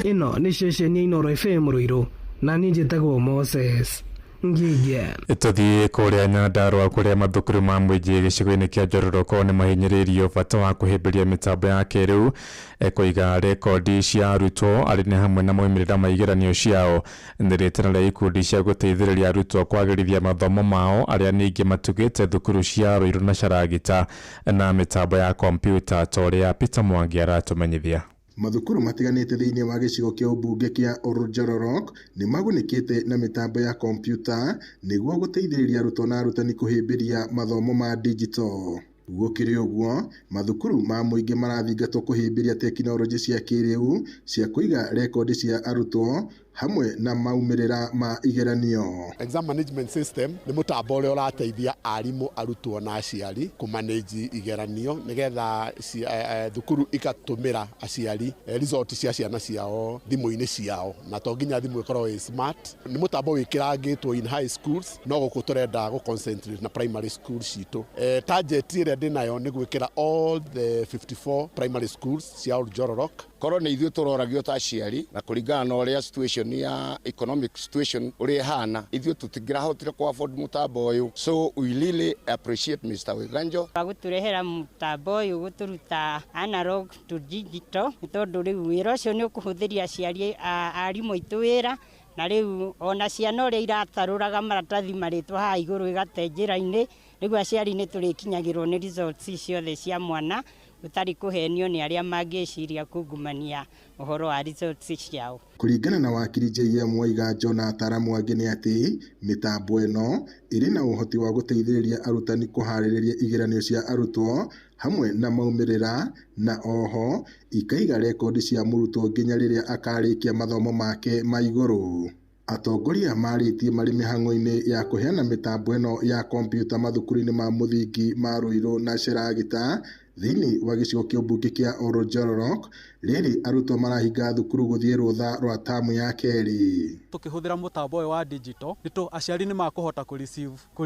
Ĩno nĩ ceceni ya Inooro FM Ruiru na niĩ njĩtagwo Moses Ngigĩ. Tũthiĩ kũrĩa Nyandarũa kũrĩa mathukuru ma mũingĩ gĩcigo-inĩ kĩa Njororoko nĩ mahinyĩrĩirio bata wa kũhĩmbĩria mĩtambo ya kĩrĩu kũiga rekondi cia arutwo arĩ nĩ hamwe na moimĩrĩra ma igeranio ciao. Nĩ rĩtana rĩa ikundi cia gũteithĩrĩria arutwo kwagĩrithia mathomo mao arĩa ningĩ matugĩte thukuru cia Ruiru na Sharagita na mĩtambo ya kompiuta ta ũrĩa Peter Mwangi aratũmenyithia. Mathukuru matiganĩte thĩinĩ wa gĩcigo kĩa ũmbunge kĩa Oljororok nĩ magunĩkĩte na mĩtambo ya kompiuta nĩguo gũteithĩrĩria arutwo na arutani kũhĩmbĩria mathomo ma digital. Gũkĩrĩ ũguo, mathukuru ma mũingĩ marathingatwo kũhĩmbĩria tekinoronjĩ cia kĩrĩu cia kũiga rekondi cia arutwo hamwe na maumĩrĩra ma igeranio. Exam management system nĩ mũtambo ũrĩa ũrateithia arimũ, arutwo na aciari kũmanage igeranio nĩgetha thukuru igatũmĩra aciari result cia ciana ciao thimũ-inĩ ciao, na to nginya thimũ ĩkorwo ĩ smart. Nĩ mũtambo wĩkĩrangĩtwo in high schools, no gũkũ tũrenda gũ concentrate na primary school citũ. Target ĩrĩa ndĩnayo nĩ gwĩkĩra all the 54 primary schools cia Oljororok. Korwo nĩ ithuĩ tũroragio ta aciari na kũringana na ũrĩa situation Situation ya economic situation ũrĩa ĩhana, ithuĩ tũtingĩrahotire kũ afford mũtambo ũyũ, so we really appreciate Mr. Waiganjo. Gũtũrehera mũtambo ũyũ gũtũruta analog to digital, nĩ tondũ rĩu wĩra ũcio nĩ ũkũhũthĩria aciari arimũ aitũ wĩra, na rĩu ona ciana ũrĩa iratarũraga maratathi marĩtwa haha igũrũ ĩgate njĩra-inĩ, rĩu aciari nĩ tũrĩkinyagĩrwo nĩ results ciothe cia mwana gũtarĩ kũhenio nĩ arĩa mangĩciria kungumania ũhoro wa results ciao. Kũringana na wakiri JM Waiganjo na ataaramu angĩ nĩ atĩ mĩtambo ĩno ĩrĩ na ũhoti wa gũteithĩrĩria arutani kũharĩrĩria igeranio cia arutwo hamwe na maumĩrĩra, na oho ikaiga rekondi cia mũrutwo nginya rĩrĩa akarĩkia mathomo make ma igũrũ. Atongoria marĩtie marĩ mĩhang'o-inĩ ya kũheana mĩtambo ĩno ya kompiuta mathukuru-inĩ ma mũthingi ma Ruiru na Sheragita thĩinĩ wa gĩcigo kĩa ũmbunge kĩa Oljororok, rĩrĩ arutwo marahinga thukuru gũthiĩ rũtha rwa tamu ya kerĩ. Tũkĩhũthĩra mũtambo ũyũ wa digital nĩ aciari nĩ makũhota kũ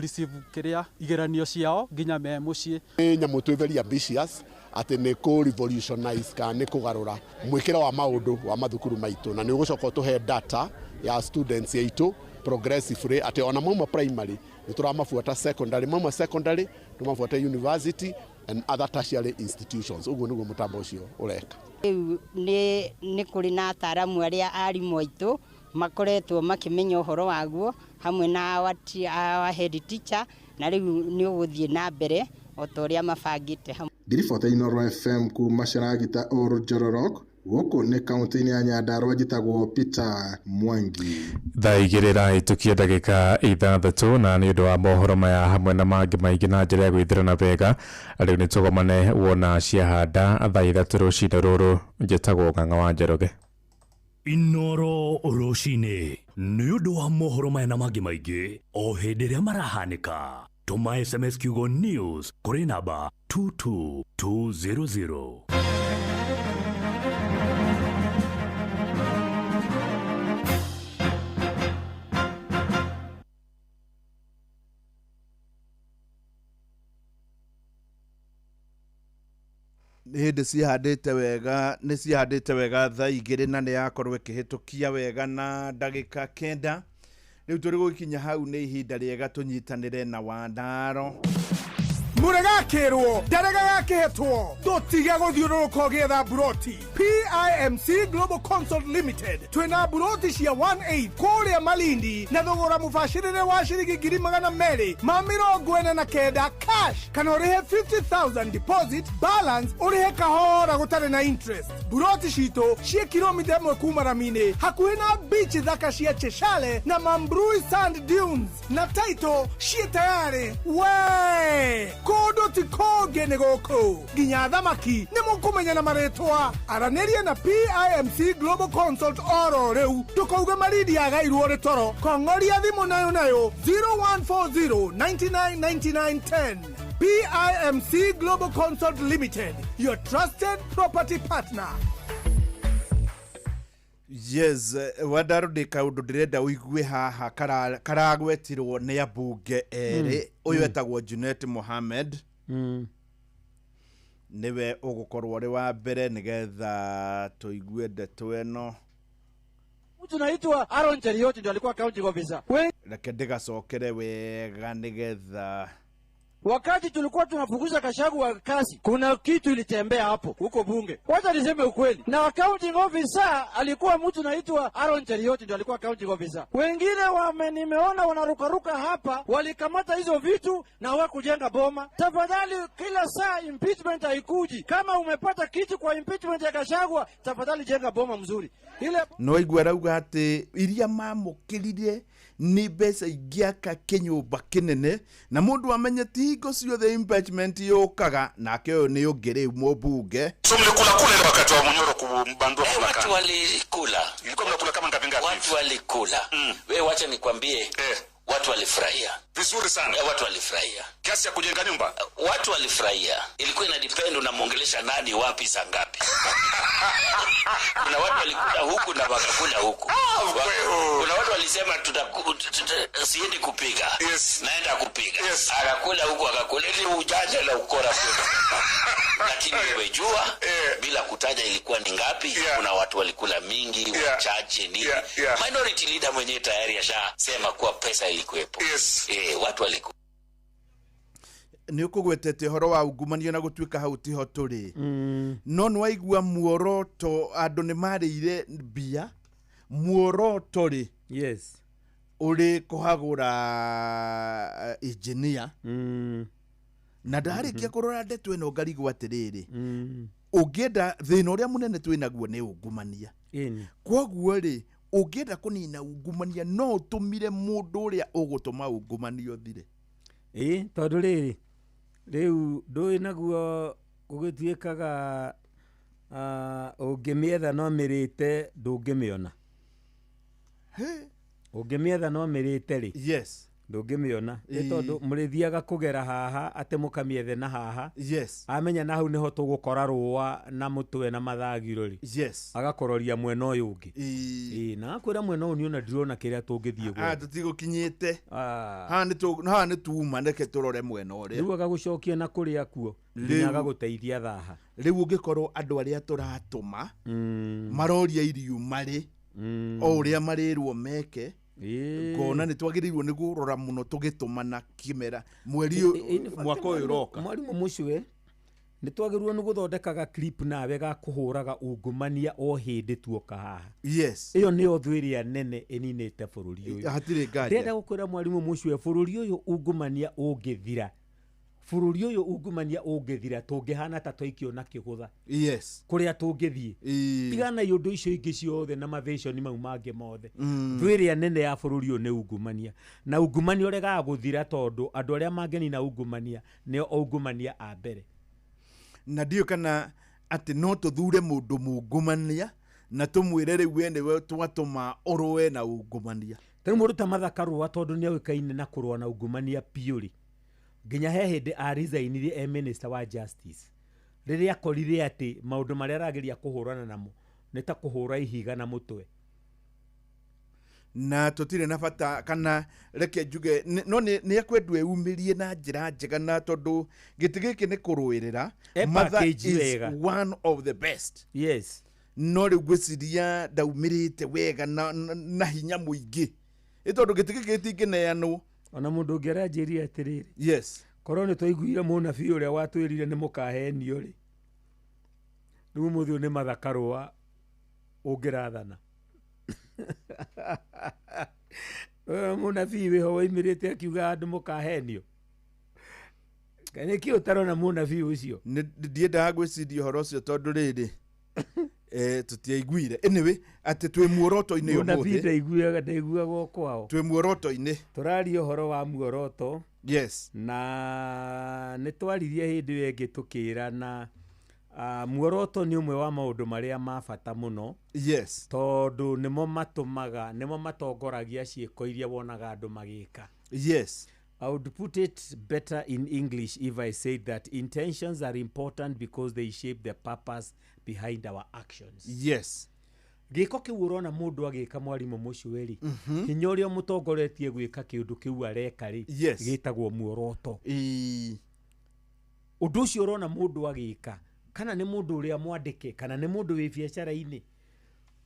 receive kĩrĩa igeranio ciao nginya me mũciĩ. Nĩ nyamũ twĩ very ambitious atĩ nĩ kũ revolutionize kana nĩ kũgarũra mwĩkĩre wa maũndũ wa mathukuru maitũ, na nĩ ũgũcoka ũtũhe data ya students aitũ progressively, atĩ ona mauma primary nĩ tũramabuata secondary, mauma secondary tũmabuate university and other tertiary institutions. Ũguo nĩguo mũtambo ũcio ũreka. Rĩu nĩ kũrĩ na ataaramu arĩa arimũ aitũ makoretwo makĩmenya ũhoro waguo hamwe na our head teacher, na rĩu nĩ ũgũthiĩ na mbere o ta ũrĩa mabangĩte hamwe. Ngiribota Inooro FM kuma Sheragita Oljororok, gũkũ nĩ kaunti-inĩ ya Nyandarua, njĩtagwo Peter Mwangi. Thaa igĩrĩ rahĩtũkia ndagĩka 6 na nĩ ũndũ wa mohoro maya hamwe na mangĩ maingĩ na njĩra ya gwĩthĩrana wega, rĩu nĩ tũgomane wona ciahanda thaa 3 rũcinĩ rũrũ. Njĩtagwo Ng'ang'a wa Njoroge. Inooro rũcinĩ nĩ ũndũ wa mohoro maya na mangĩ maingĩ o hĩndĩ ĩrĩa marahanĩka, tũma SMS kiugo news kũrĩ namba 22200. Nĩ hĩndĩ cihandĩte wega, nĩ cihandĩte wega thaa 2 na nĩ yakorwo ĩkĩhĩtũkia wega na ndagĩka 9. Rĩu tũrĩ gũkinya hau nĩ ihinda rĩega tũnyitanĩre na Wandaro. Mũregakĩrwo ndarega gakĩhetwo, ndũtige gũthiũrũrũka ũgĩetha mburoti. PIMC Global Consult Limited twĩna mburoti cia 18 kũrĩa Malindi na thogora mũbacĩrĩre wa ciringi 249,000 cash, kana ũrĩhe 50,000 deposit, balance ũrĩhe kahora gũtarĩ na interest. Mburoti citũ ciĩ kilomita 1 kuma rami-inĩ, hakuhĩ na beach thaka cia Cheshale na Mambrui Sand Dunes, na title ciĩ tayarĩ. We kũndũ ti kũngĩ nĩ gũkũ, nginya thamaki nĩ mũkũmenya na marĩtwa. Aranĩria na PIMC Global Consult oro rĩu, ndũkauge Malindi yagairwo nĩ toro. Kong'oria thimũ nayo nayo 0140 99 99 10. PIMC Global Consult Limited, your trusted property partner. Yes, Wandaro ndĩ kaũndũ ndĩrenda ũigue haha karagwetirwo nĩ ambunge erĩ. Ũyũ etagwo Junet Mohammed, nĩwe ũgũkorwo ũrĩ wa mbere nĩgetha tũigue ndeto ĩno. Mtu naitwa Aaron Cheriot ndio alikuwa county officer. Reke ndĩgacokere wega nĩgetha wakati tulikuwa tunafukuza Gachagua kazi, kuna kitu ilitembea hapo huko bunge. Wacha niseme ukweli. Na accounting officer alikuwa mtu naitwa Aaron Cheriot ndio alikuwa accounting officer. Wengine nimeona wanarukaruka hapa, walikamata hizo vitu na hawakujenga boma. Tafadhali, kila saa impeachment haikuji. Kama umepata kitu kwa impeachment ya Gachagua, tafadhali jenga boma mzuri. Ile no igua rauga ati iria mamũkĩrire nĩ mbeca ingĩaka kĩnyũmba kĩnene, na mũndũ amenye ti hingo ciothe impeachment yũkaga, nake ũyũ nĩ ũngĩ rĩu mũmbunge. So mlikula kula ile wakati wa Munyoro kumbandua kula watu walikula. Ilikuwa mnakula kama ngapi ngapi? Watu walikula. Wewe wacha nikwambie, watu walifurahia. Vizuri sana. Watu walifurahia. Kiasi ya kujenga nyumba? Watu walifurahia. Ilikuwa ina depend unamuongelesha nani, wapi, saa ngapi. Kuna watu walikula huku na wakakula huku. Kuna watu walisema siendi kupiga. Yes. Naenda kupiga. Yes. Akakula huku akakula. Ni ujanja na ukora. Lakini wewe jua bila kutaja ilikuwa ni ngapi. Kuna watu walikula mingi, wachache nini. Minority leader mwenyewe tayari ashasema kuwa pesa ilikuwepo. Yes. Watu walikula. Nĩ ũkũgwetete ũhoro wa ungumania na gũtuĩka hau tiho tũrĩ. No nĩ waigua muoroto andũ nĩ marĩire mbia muoroto rĩ. Yes. Ũrĩ kũhagũra engineer. Na ndarĩkia kũrora ndeto ĩno ngarigwo atĩrĩrĩ. Ũngĩenda thĩna ũrĩa mũnene twĩ naguo nĩ ungumania. Kwoguo rĩ ũngĩenda kũnina ungumania no ũtũmire mũndũ ũrĩa ũgũtũma ungumania ũthire. Tondũ rĩrĩ rĩu ndũĩ naguo gũgĩtuĩkaga ũngĩmĩetha no mĩrĩte ndũngĩmĩona. Ũngĩmĩetha no mĩrĩte rĩ. Yes. Ndũngĩmĩona. Nĩ tondũ mũrĩthiaga kũgera haha atĩ mũkamĩethe na haha. Yes. Amenya na hau nĩho tũgũkora rũa na mũtwe na mathagiro rĩ. Yes. Agakũroria mwena ũyũ ũngĩ. Na akwĩra mwena ũyũ niona ndirona kĩrĩa tũngĩthiĩ gwetha. Tũtigũkinyĩte. Haha nĩ tuma reke tũrore mwena ũrĩa. Rĩu agagũcokia na kũrĩa kuo nginya agagũteithia thaha. Rĩu ũngĩkorwo andũ arĩa tũratũma maroria irio marĩ o ũrĩa marĩrwo meke. Ngona nĩ twagĩrĩirwo nĩ kũrora mũno tũgĩtũmana kĩmera mweri mwaka ũyũ ũroka. Mwarimũ Mũcwe nĩ twagĩrĩirwo nĩ gũthondekaga clip nawe ga kũhũraga ungumania o hĩndĩ tuoka haha. Yes. Ĩyo nĩyo thũ ĩrĩa nene ĩninĩte bũrũri ũyũ. Hatirĩ nganja. Ndĩrenda gũkwĩra mwarimũ Mũcwe bũrũri ũyũ ungumania ũngĩthira. Bũrũri ũyũ ungumania ũngĩthira tũngĩhana ta twaikio na kĩgũtha. Yes. Kũrĩa tũngĩthiĩ. Tigana iũndũ icio ingĩ ciothe na mavĩconi mau mangĩ mothe. Thũ ĩrĩa nene ya bũrũri ũyũ nĩ ungumania. Na ungumania ũregaga gũthira tondũ andũ arĩa mangĩnina ungumania nĩo ungumania a mbere. Na ndiũĩ kana atĩ no tũthure mũndũ mungumania na tũmwĩre rĩu we nĩwe twatũma ũrũe na ungumania. Tarĩu mũndũ ta Martha Karũa tondũ nĩoĩkaine na kũrũa na ungumania biũ rĩ. Nginya he hĩndĩ arizainirie e minister wa justice rĩrĩa akorire atĩ maũndũ marĩa arageria kũhũrana namo nĩ ta kũhũra ihiga na mũtwe. Na tũtirĩ na bata kana reke njuge no nĩ ekwendwo eyumĩrie na njĩra njega na tondũ gĩtĩ gĩkĩ nĩ kũrũĩrĩra. Martha is one of the best. Yes. No rĩu ngwĩciria ndaumĩrĩte wega na hinya mũingĩ ĩ tondũ gĩtĩ gĩkĩ gĩtingĩneanwo. Ona mũndũ ũngĩ aranjĩrire atĩrĩrĩ. Yes. Korwo nĩ twaiguire mũnabii ũrĩa watwĩrire nĩ mũkahenio rĩ. Rĩu ũmũthĩ ũyũ nĩ Martha Karũa ũngĩrathana. Mũnabii wĩho woimĩrĩte akiuga andũ mũkahenio. Nĩkĩ ũtarona mũnabii ũcio? Ndiendaga gwĩciria ũhoro ũcio tondũ rĩrĩ tũtiaiguire. Anyway, atĩ twĩ muoroto-inĩ ũmũthĩ. Mũnabii ndaiguaga o kwao. Twĩ muoroto-inĩ. Tũraria ũhoro wa muoroto. Yes. Na nĩ twaririe hĩndĩ ĩyo ĩngĩ tũkĩrana muoroto nĩ ũmwe wa maũndũ marĩa ma bata mũno. Yes. Tondũ nĩmo matũmaga, nĩmo matongoragia ciĩko iria wonaga andũ magĩka. Yes. I would put it better in English if I said that intentions are important because they shape the purpose behind our actions. Yes. Gĩko kĩu ũrona mũndũ agĩka mwarimũ Mũcwe rĩ, hinya ũrĩa ũmũtongoretie gwĩka kĩũndũ kĩu areka rĩ, gĩtagwo muoroto. Ũndũ ũcio ũrona mũndũ agĩka, kana nĩ mũndũ ũrĩa mwandĩke, kana nĩ mũndũ wĩ biacara-inĩ,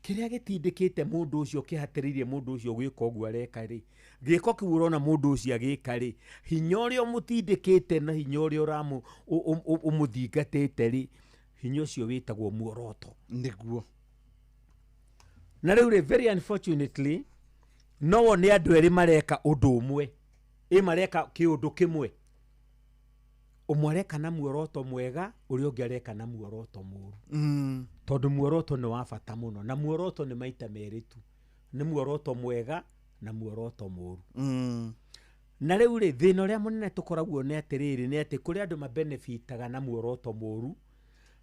kĩrĩa gĩtindĩkĩte mũndũ ũcio kĩhatĩrĩirie mũndũ ũcio gwĩka ũguo areka rĩ, gĩko kĩu ũrona mũndũ ũcio agĩka rĩ, hinya ũrĩa ũmũtindĩkĩte na hinya ũrĩa ũmũthingatĩte rĩ, hinya ũcio wĩtagwo muoroto. Nĩguo. Na rĩu rĩ, very unfortunately, no wone andũ erĩ mareka ũndũ ũmwe, mareka kĩũndũ kĩmwe. Ũmwe areka na muoroto mwega, ũrĩa ũngĩ areka na muoroto mũũru. Tondũ muoroto nĩ wa bata mũno, na muoroto nĩ maita merĩ tu. Nĩ muoroto mwega na muoroto mũũru. Na rĩu rĩ, thĩna ũrĩa mũnene tũkoragwo nĩ atĩrĩrĩ, nĩ atĩ kũrĩ andũ mabenefitaga na muoroto mũũru,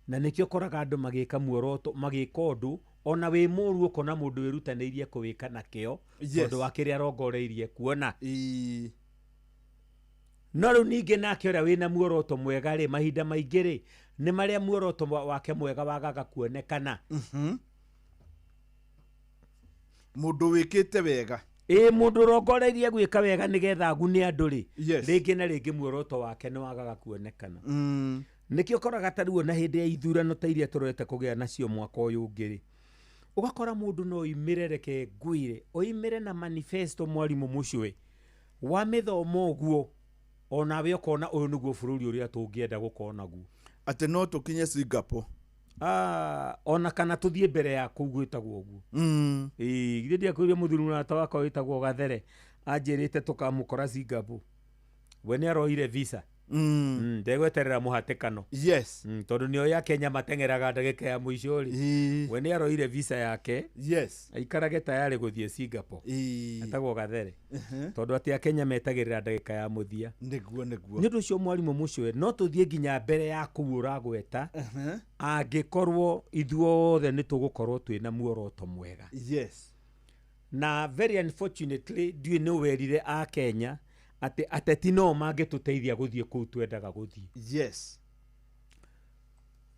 na nĩkĩo ũkoraga andũ magĩka muoroto, magĩka ũndũ ona wĩ mũũru ũkona mũndũ wĩrutanĩirie kũwĩka na kĩo, tondũ wa kĩrĩa arongoreirie kuona. No rĩu ningĩ nake ũrĩa wĩna muoroto mwega rĩ, mahinda maingĩ rĩ, Nĩ marĩa muoroto wake mwega wagaga kuonekana. Mũndũ wĩkĩte wega. Ĩ mũndũ ũrongoreirie gwĩka wega nĩgetha agune andũ rĩ, rĩngĩ na rĩngĩ muoroto wake nĩ wagaga kuonekana. Nĩkĩo ũkoraga ta rĩu ona hĩndĩ ya ithurano ta iria tũrorete kũgĩa nacio mwaka ũyũ ũngĩ rĩ, ũgakora mũndũ no oimĩre, reke ngwĩre, oimĩre na manifesto mwarimũ mũcwe wa mĩthomo ũguo, onawe ũkona ũyũ nĩguo bũrũri ũrĩa tũngĩenda gũkorwo naguo. Atĩ no tũkinye Singapore. Ona kana tũthiĩ mbere ya kũu gwĩtagwo ũguo. Ĩĩ, githĩ ndiakwĩrire mũthuri mũrata wakwa wĩtagwo Gathere anjĩrĩte tũkamũkora Singapore. We nĩ aroire visa. Ndegweterera mũhatĩkano. Yes. Tondũ nĩoĩ Akenya mateng'eraga ndagĩka ya mũico rĩ. We nĩ aroire visa yake. Yes. Aikarage tayarĩ gũthiĩ Singapore. Etagwo Gathere. Tondũ atĩ Akenya metagĩrĩra ndagĩka ya mũthia. Nĩguo nĩguo. Nĩ ũndũ ũcio mwarimũ mũcwe no tũthiĩ nginya mbere ya kũu ũragweta. Angĩkorwo ithuothe nĩ tũgũkorwo twĩna muoroto mwega. Yes. Na very unfortunately ndiũĩ nĩ werire Akenya atĩ ateti no mangĩtũteithia gũthiĩ kũu twendaga gũthiĩ. Yes.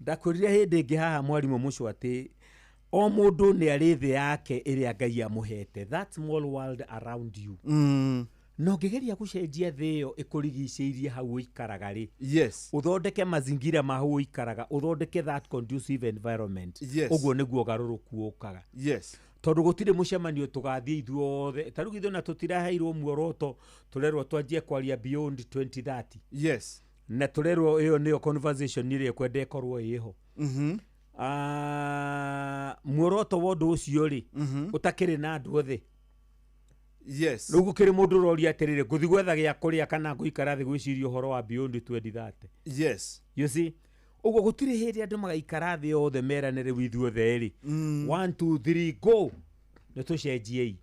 Ndakwĩrire hĩndĩ ĩngĩ haha mwarimũ mũcwe atĩ o mũndũ nĩ arĩ thĩ yake ĩrĩa Ngai amũhete, that small world around you. Na ũngĩgeria gũcenjia thĩ ĩyo ĩkũrigicĩirie hau ũikaraga rĩ, yes, ũthondeke mazingira ma hau ũikaraga, ũthondeke that conducive environment. Yes. Ũguo nĩguo ũgarũrũku ũkaga. Yes. Tondũ gũtirĩ mũcemanio tũgathiĩ ithuothe ta rĩu ithuĩ na tũtiraheirwo muoroto tũrerwo twanjie kwaria beyond 2030. Yes. Na tũrerwo ĩyo nĩyo conversation ĩrĩa ĩkwenda ĩkorwo ĩho. Muoroto wa ũndũ ũcio rĩ, ũtakĩrĩ na andũ othe. Yes. Rĩu gũkĩrĩ mũndũ ũroria atĩrĩrĩ, ngũthiĩ gwetha gĩa kũrĩa kana ngũikara thĩ gwĩciria ũhoro wa beyond 2030. Yes. You see? Ũguo gũtirĩ hĩndĩ andũ magaikara thĩ othe merane rĩu ithuothe rĩ. 1 2 3 go. Nĩ tũcenjiei.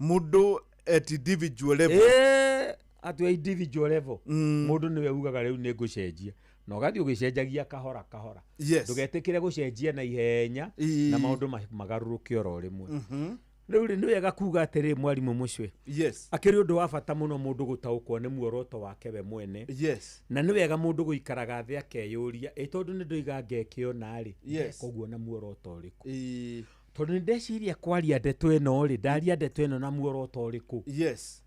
Mũndũ at individual level. Atĩ individual level. Mũndũ nĩwe ugaga rĩu nĩ ngũcenjia. Na ũgathiĩ ũgĩcenjagia kahora kahora. Yes. Ndũgetĩkĩre gũcenjia na ihenya na maũndũ magarũrũke oro rĩmwe. Rĩu rĩ nĩ wega kuga atĩrĩ mwarimũ mũcwe. Yes. Akĩrĩ ũndũ wa bata mũno mũndũ gũtaũkwo nĩ muoroto wake we mwene. Yes. Na nĩ wega mũndũ gũikaraga thĩ akeyũria, ĩ tondũ nĩ ndoiga ngeke ũna rĩ, Yes. koguo na muoroto ũrĩkũ? Tondũ nĩ ndeciria kwaria ndeto ĩno rĩ, ndaria ndeto ĩno na muoroto ũrĩkũ? Yes.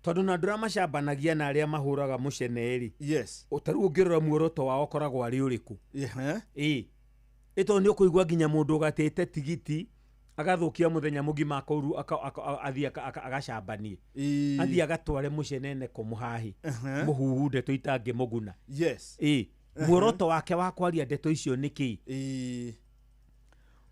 Tondũ na andũ arĩa macambanagia na arĩa mahũraga mũcene rĩ, Yes. ta rĩu ũngĩrora muoroto wao ũkoragwo arĩ ũrĩkũ? Ĩĩ. Ĩ tondũ nĩ ũkũigua nginya mũndũ ũgatĩte tigiti agathũkia mũthenya mũgima akoru athiĩ agacambanie, athiĩ agatware mũcenene ko mũhahi mũhuhu ndeto itangĩmũguna. Yes. Ĩĩ. Muoroto wake wa kwaria ndeto icio nĩ kĩĩ?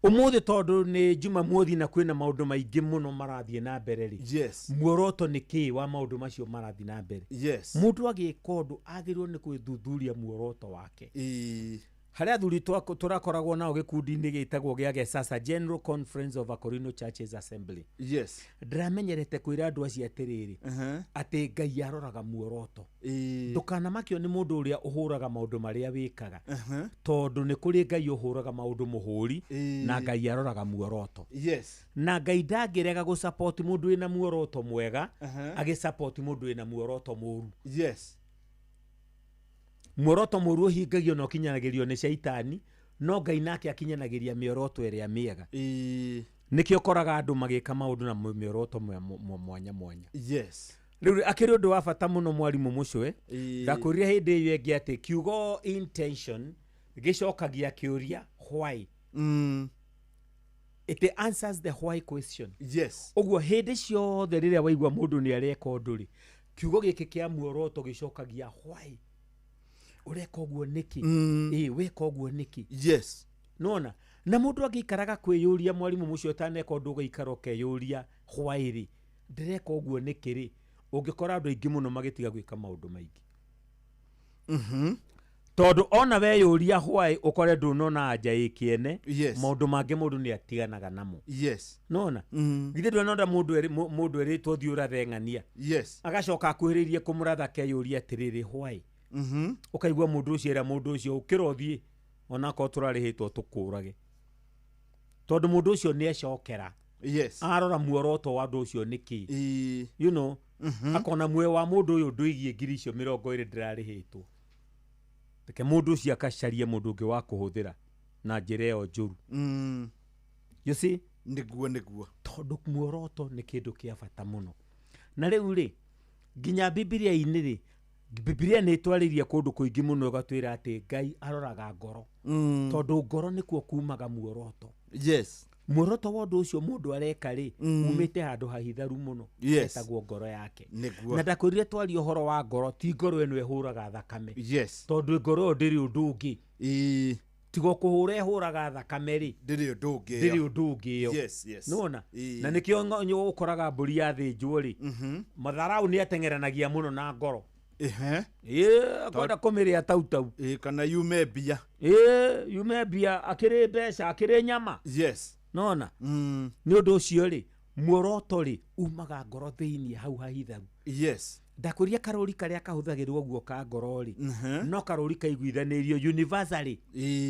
Ũmũthĩ tondũ nĩ Jumamothi na kwĩna maũndũ maingĩ mũno marathiĩ na mbere rĩ, Yes. muoroto nĩ kĩĩ wa maũndũ macio marathiĩ na mbere? Yes. Mũndũ agĩka ũndũ agĩrĩirwo nĩ gwĩthuthuria muoroto wake. Harĩa athuri tũrakoragwo nao gĩkundi-inĩ gĩtagwo gĩa Gesasa General Conference of Akorino Churches Assembly. Yes. Ndĩramenyerete kwĩra andũ acio atĩrĩrĩ, atĩ Ngai aroraga muoroto. Ndũkanamakio nĩ mũndũ ũrĩa ũhũraga maũndũ marĩa wĩkaga, tondũ nĩ kũrĩ Ngai ũhũraga maũndũ mũhũri, na Ngai aroraga muoroto. Yes. Na Ngai ndangĩrega gũsupport mũndũ wĩna muoroto mwega, agĩsupport mũndũ wĩna muoroto mũru. Yes. Muoroto mũru ũhingagio na ũkinyanagĩrio nĩ caitani, no Ngai nake akinyanagĩria mĩoroto ĩrĩa mĩega. Nĩkĩo ũkoraga andũ magĩka maũndũ na mĩoroto mwanya mwanya. Yes. Rĩu akĩrĩ ũndũ wa bata mũno mwarimũ mũcwe, ndakwĩrire hĩndĩ ĩyo ĩngĩ atĩ kiugo intention gĩcokagia kĩũria why. It answers the why question. Yes. Ũguo hĩndĩ ciothe rĩrĩa waigua mũndũ nĩ areka ũndũ rĩ, kiugo gĩkĩ kĩa muoroto gĩcokagia why. Ũreka ũguo nĩkĩ? Ĩĩ, weka ũguo nĩkĩ? Yes. Nona na mũndũ angĩikaraga kwĩyũria mwarimũ mũcio ũtaneka ũndũ ũgaikara ũkeyũria why rĩ, ndĩreka ũguo nĩkĩ rĩ, ũngĩkora andũ aingĩ mũno magĩtiga gwĩka maũndũ maingĩ. Tondũ ona weyũria why ũkore ndũnona anja ĩ kĩene, maũndũ mangĩ mũndũ nĩ atiganaga namo. Yes. Nona githĩ ndũnona mũndũ erĩtwo thiĩ ũrathe ng'ania. Yes. Agacoka akuhĩrĩirie kũmũratha akeyũria atĩrĩrĩ why. Ũkaigua mũndũ ũcio era mũndũ ũcio ũkĩra ũthiĩ onakorwo tũrarĩhĩtwo tũkũrage, tondũ mũndũ ũcio nĩ ecokera. Yes. Arora muoroto wa ũndũ ũcio nĩ kĩĩ. You know, akona muoyo wa mũndũ ũyũ ndũigie 20,000 ndĩrarĩhĩtwo. Reke mũndũ ũcio akacarie mũndũ ũngĩ wa kũhũthĩra na njĩra ĩyo njũru. You see? Nĩguo tondũ muoroto nĩ kĩndũ kĩa bata mũno. Na rĩu rĩ, nginya Bibilia-inĩ rĩ, Bibilia nĩ ĩtwarĩirie kũndũ kũingĩ mũno ĩgatwĩra atĩ Ngai aroraga ngoro. Tondũ ngoro nĩkuo kumaga muoroto. Yes. Muoroto wa ũndũ ũcio mũndũ areka rĩ, umĩte handũ hahitharu mũno. Yes. Etagwo ngoro yake. Nĩguo. Na ndakwĩrire twarie ũhoro wa ngoro, ti ngoro ĩno ĩhũraga thakame. Yes. Tondũ ngoro ĩyo ndĩrĩ ũndũ ũngĩ. Tigo kũhũra ĩhũraga thakame rĩ, ndĩrĩ ũndũ ũngĩ. Ndĩrĩ ũndũ ũngĩ ĩyo. Yes, yes. Nĩwona? Na nĩkĩo ũkoraga mbũri yathĩnjwo rĩ, matharau nĩ ateng'eranagia mũno na ngoro. Ehe. Akwenda kũmĩrĩa tautau. Kana yume mbia. Yume mbia, akĩrĩ mbeca, akĩrĩ nyama. Yes. Nona? Nĩ ũndũ ũcio rĩ, muoroto rĩ, umaga ngoro thĩinĩ hau hahitharu. Yes. Ndakwĩria karũri karĩa kahũthagĩrwo guo ka ngoro rĩ, no karũri kaiguithanĩirio universally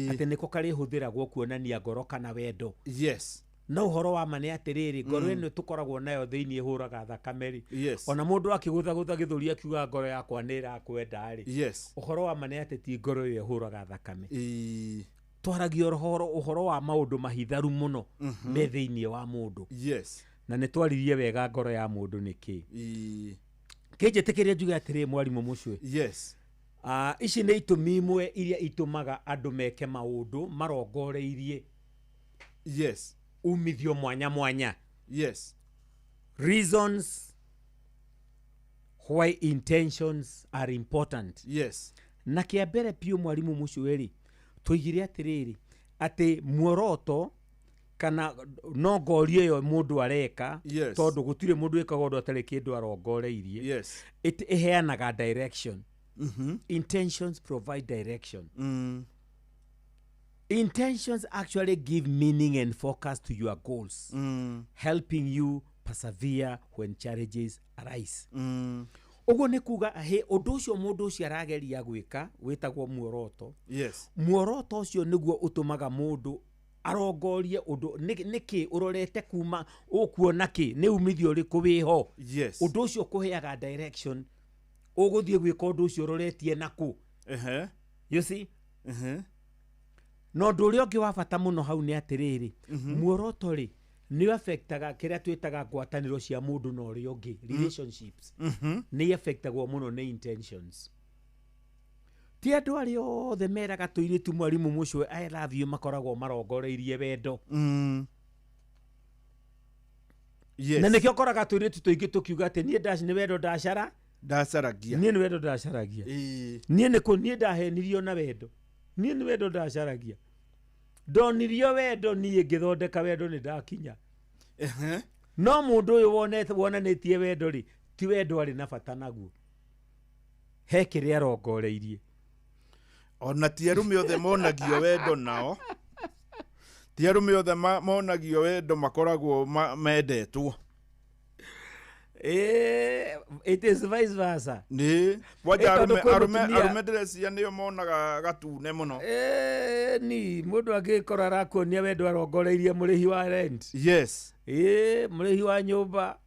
atĩ nĩko karĩhũthĩragwo kuonania ngoro kana wendo. Yes. No ũhoro wa ma nĩ atĩrĩrĩ, ngoro ĩno tũkoragwo nayo thĩinĩ ĩhũraga thakame rĩ, Yes. ona mũndũ akĩgũthagũtha gĩthũri akiuga ngoro yakwa nĩ ĩrakwenda rĩ, Yes. ũhoro wa ma nĩ atĩ ti ngoro ĩyo ĩhũraga thakame. Twaragia ũhoro wa maũndũ mahitharu mũno me thĩinĩ wa mũndũ. Yes. Na nĩ twaririe wega ngoro ya mũndũ nĩ kĩ. Kĩnjĩtĩkĩrie njuge atĩrĩ mwarimũ Mũcwe. Yes. Ici nĩ itũmi imwe iria itũmaga andũ meke maũndũ marongoreirie. Yes. Umithio mwanya mwanya. Yes. Reasons why intentions are important. Yes. Na kĩa mbere piũ mwarimũ Mũcwe rĩ, tũigire atĩrĩrĩ atĩ muoroto kana no ngorio ĩyo mũndũ areka, Yes. tondũ gũtirĩ mũndũ wĩkaga ũndũ atarĩ kĩndũ arongoreirie. Yes. It ĩheanaga direction. Intentions provide direction. Intentions actually give meaning and focus to your goals, helping you persevere when challenges arise. Ũguo nĩ kuga ũndũ ũcio mũndũ ũcio arageria gwĩka wĩtagwo muoroto. Yes. Muoroto ũcio nĩguo ũtũmaga mũndũ arongorie ũndũ nĩkĩ ũrorete kuma ũkuona kĩ nĩ umithio ũrĩkũ wĩho. Yes. Ũndũ ũcio ũkũheaga direction ũgũthiĩ gwĩka ũndũ ũcio ũroretie nakũ. You see? No ũndũ ũrĩa ũngĩ wa bata mũno hau nĩ atĩrĩrĩ, muoroto rĩ nĩ affectaga kĩrĩa twĩtaga ngwatanĩro cia mũndũ na ũrĩa ũngĩ, relationships. Nĩ affectagwo mũno nĩ intentions. Ti andũ arĩa othe meraga tũirĩtu mwarimũ Mũcwe I love you makoragwo marongoreirie wendo. Yes. Na nĩkĩo ũkoraga tũirĩtu tũingĩ tũkiuga atĩ niĩ nĩ wendo ndacaragia. Niĩ nĩ wendo ndacaragia. Niĩ nĩkũ niĩ ndahenirio na wendo. Niĩ nĩ wendo ndacaragia. Ndonirio wendo niĩ ngĩthondeka wendo nĩ ndakinya. No mũndũ ũyũ wonanĩtie wendo rĩ, ti wendo arĩ na bata naguo. He kĩrĩa arongoreirie. Ona ti arũme othe monagio wendo nao. Ti arũme othe monagio wendo makoragwo mendetwo. It is vice versa. Nĩ kwanja arũme ndĩreciria nĩo monaga gatune mũno. Ni mũndũ angĩkorwo arakuonia wendo arongoreirie mũrĩhi wa rent. Yes. Mũrĩhi wa nyũmba.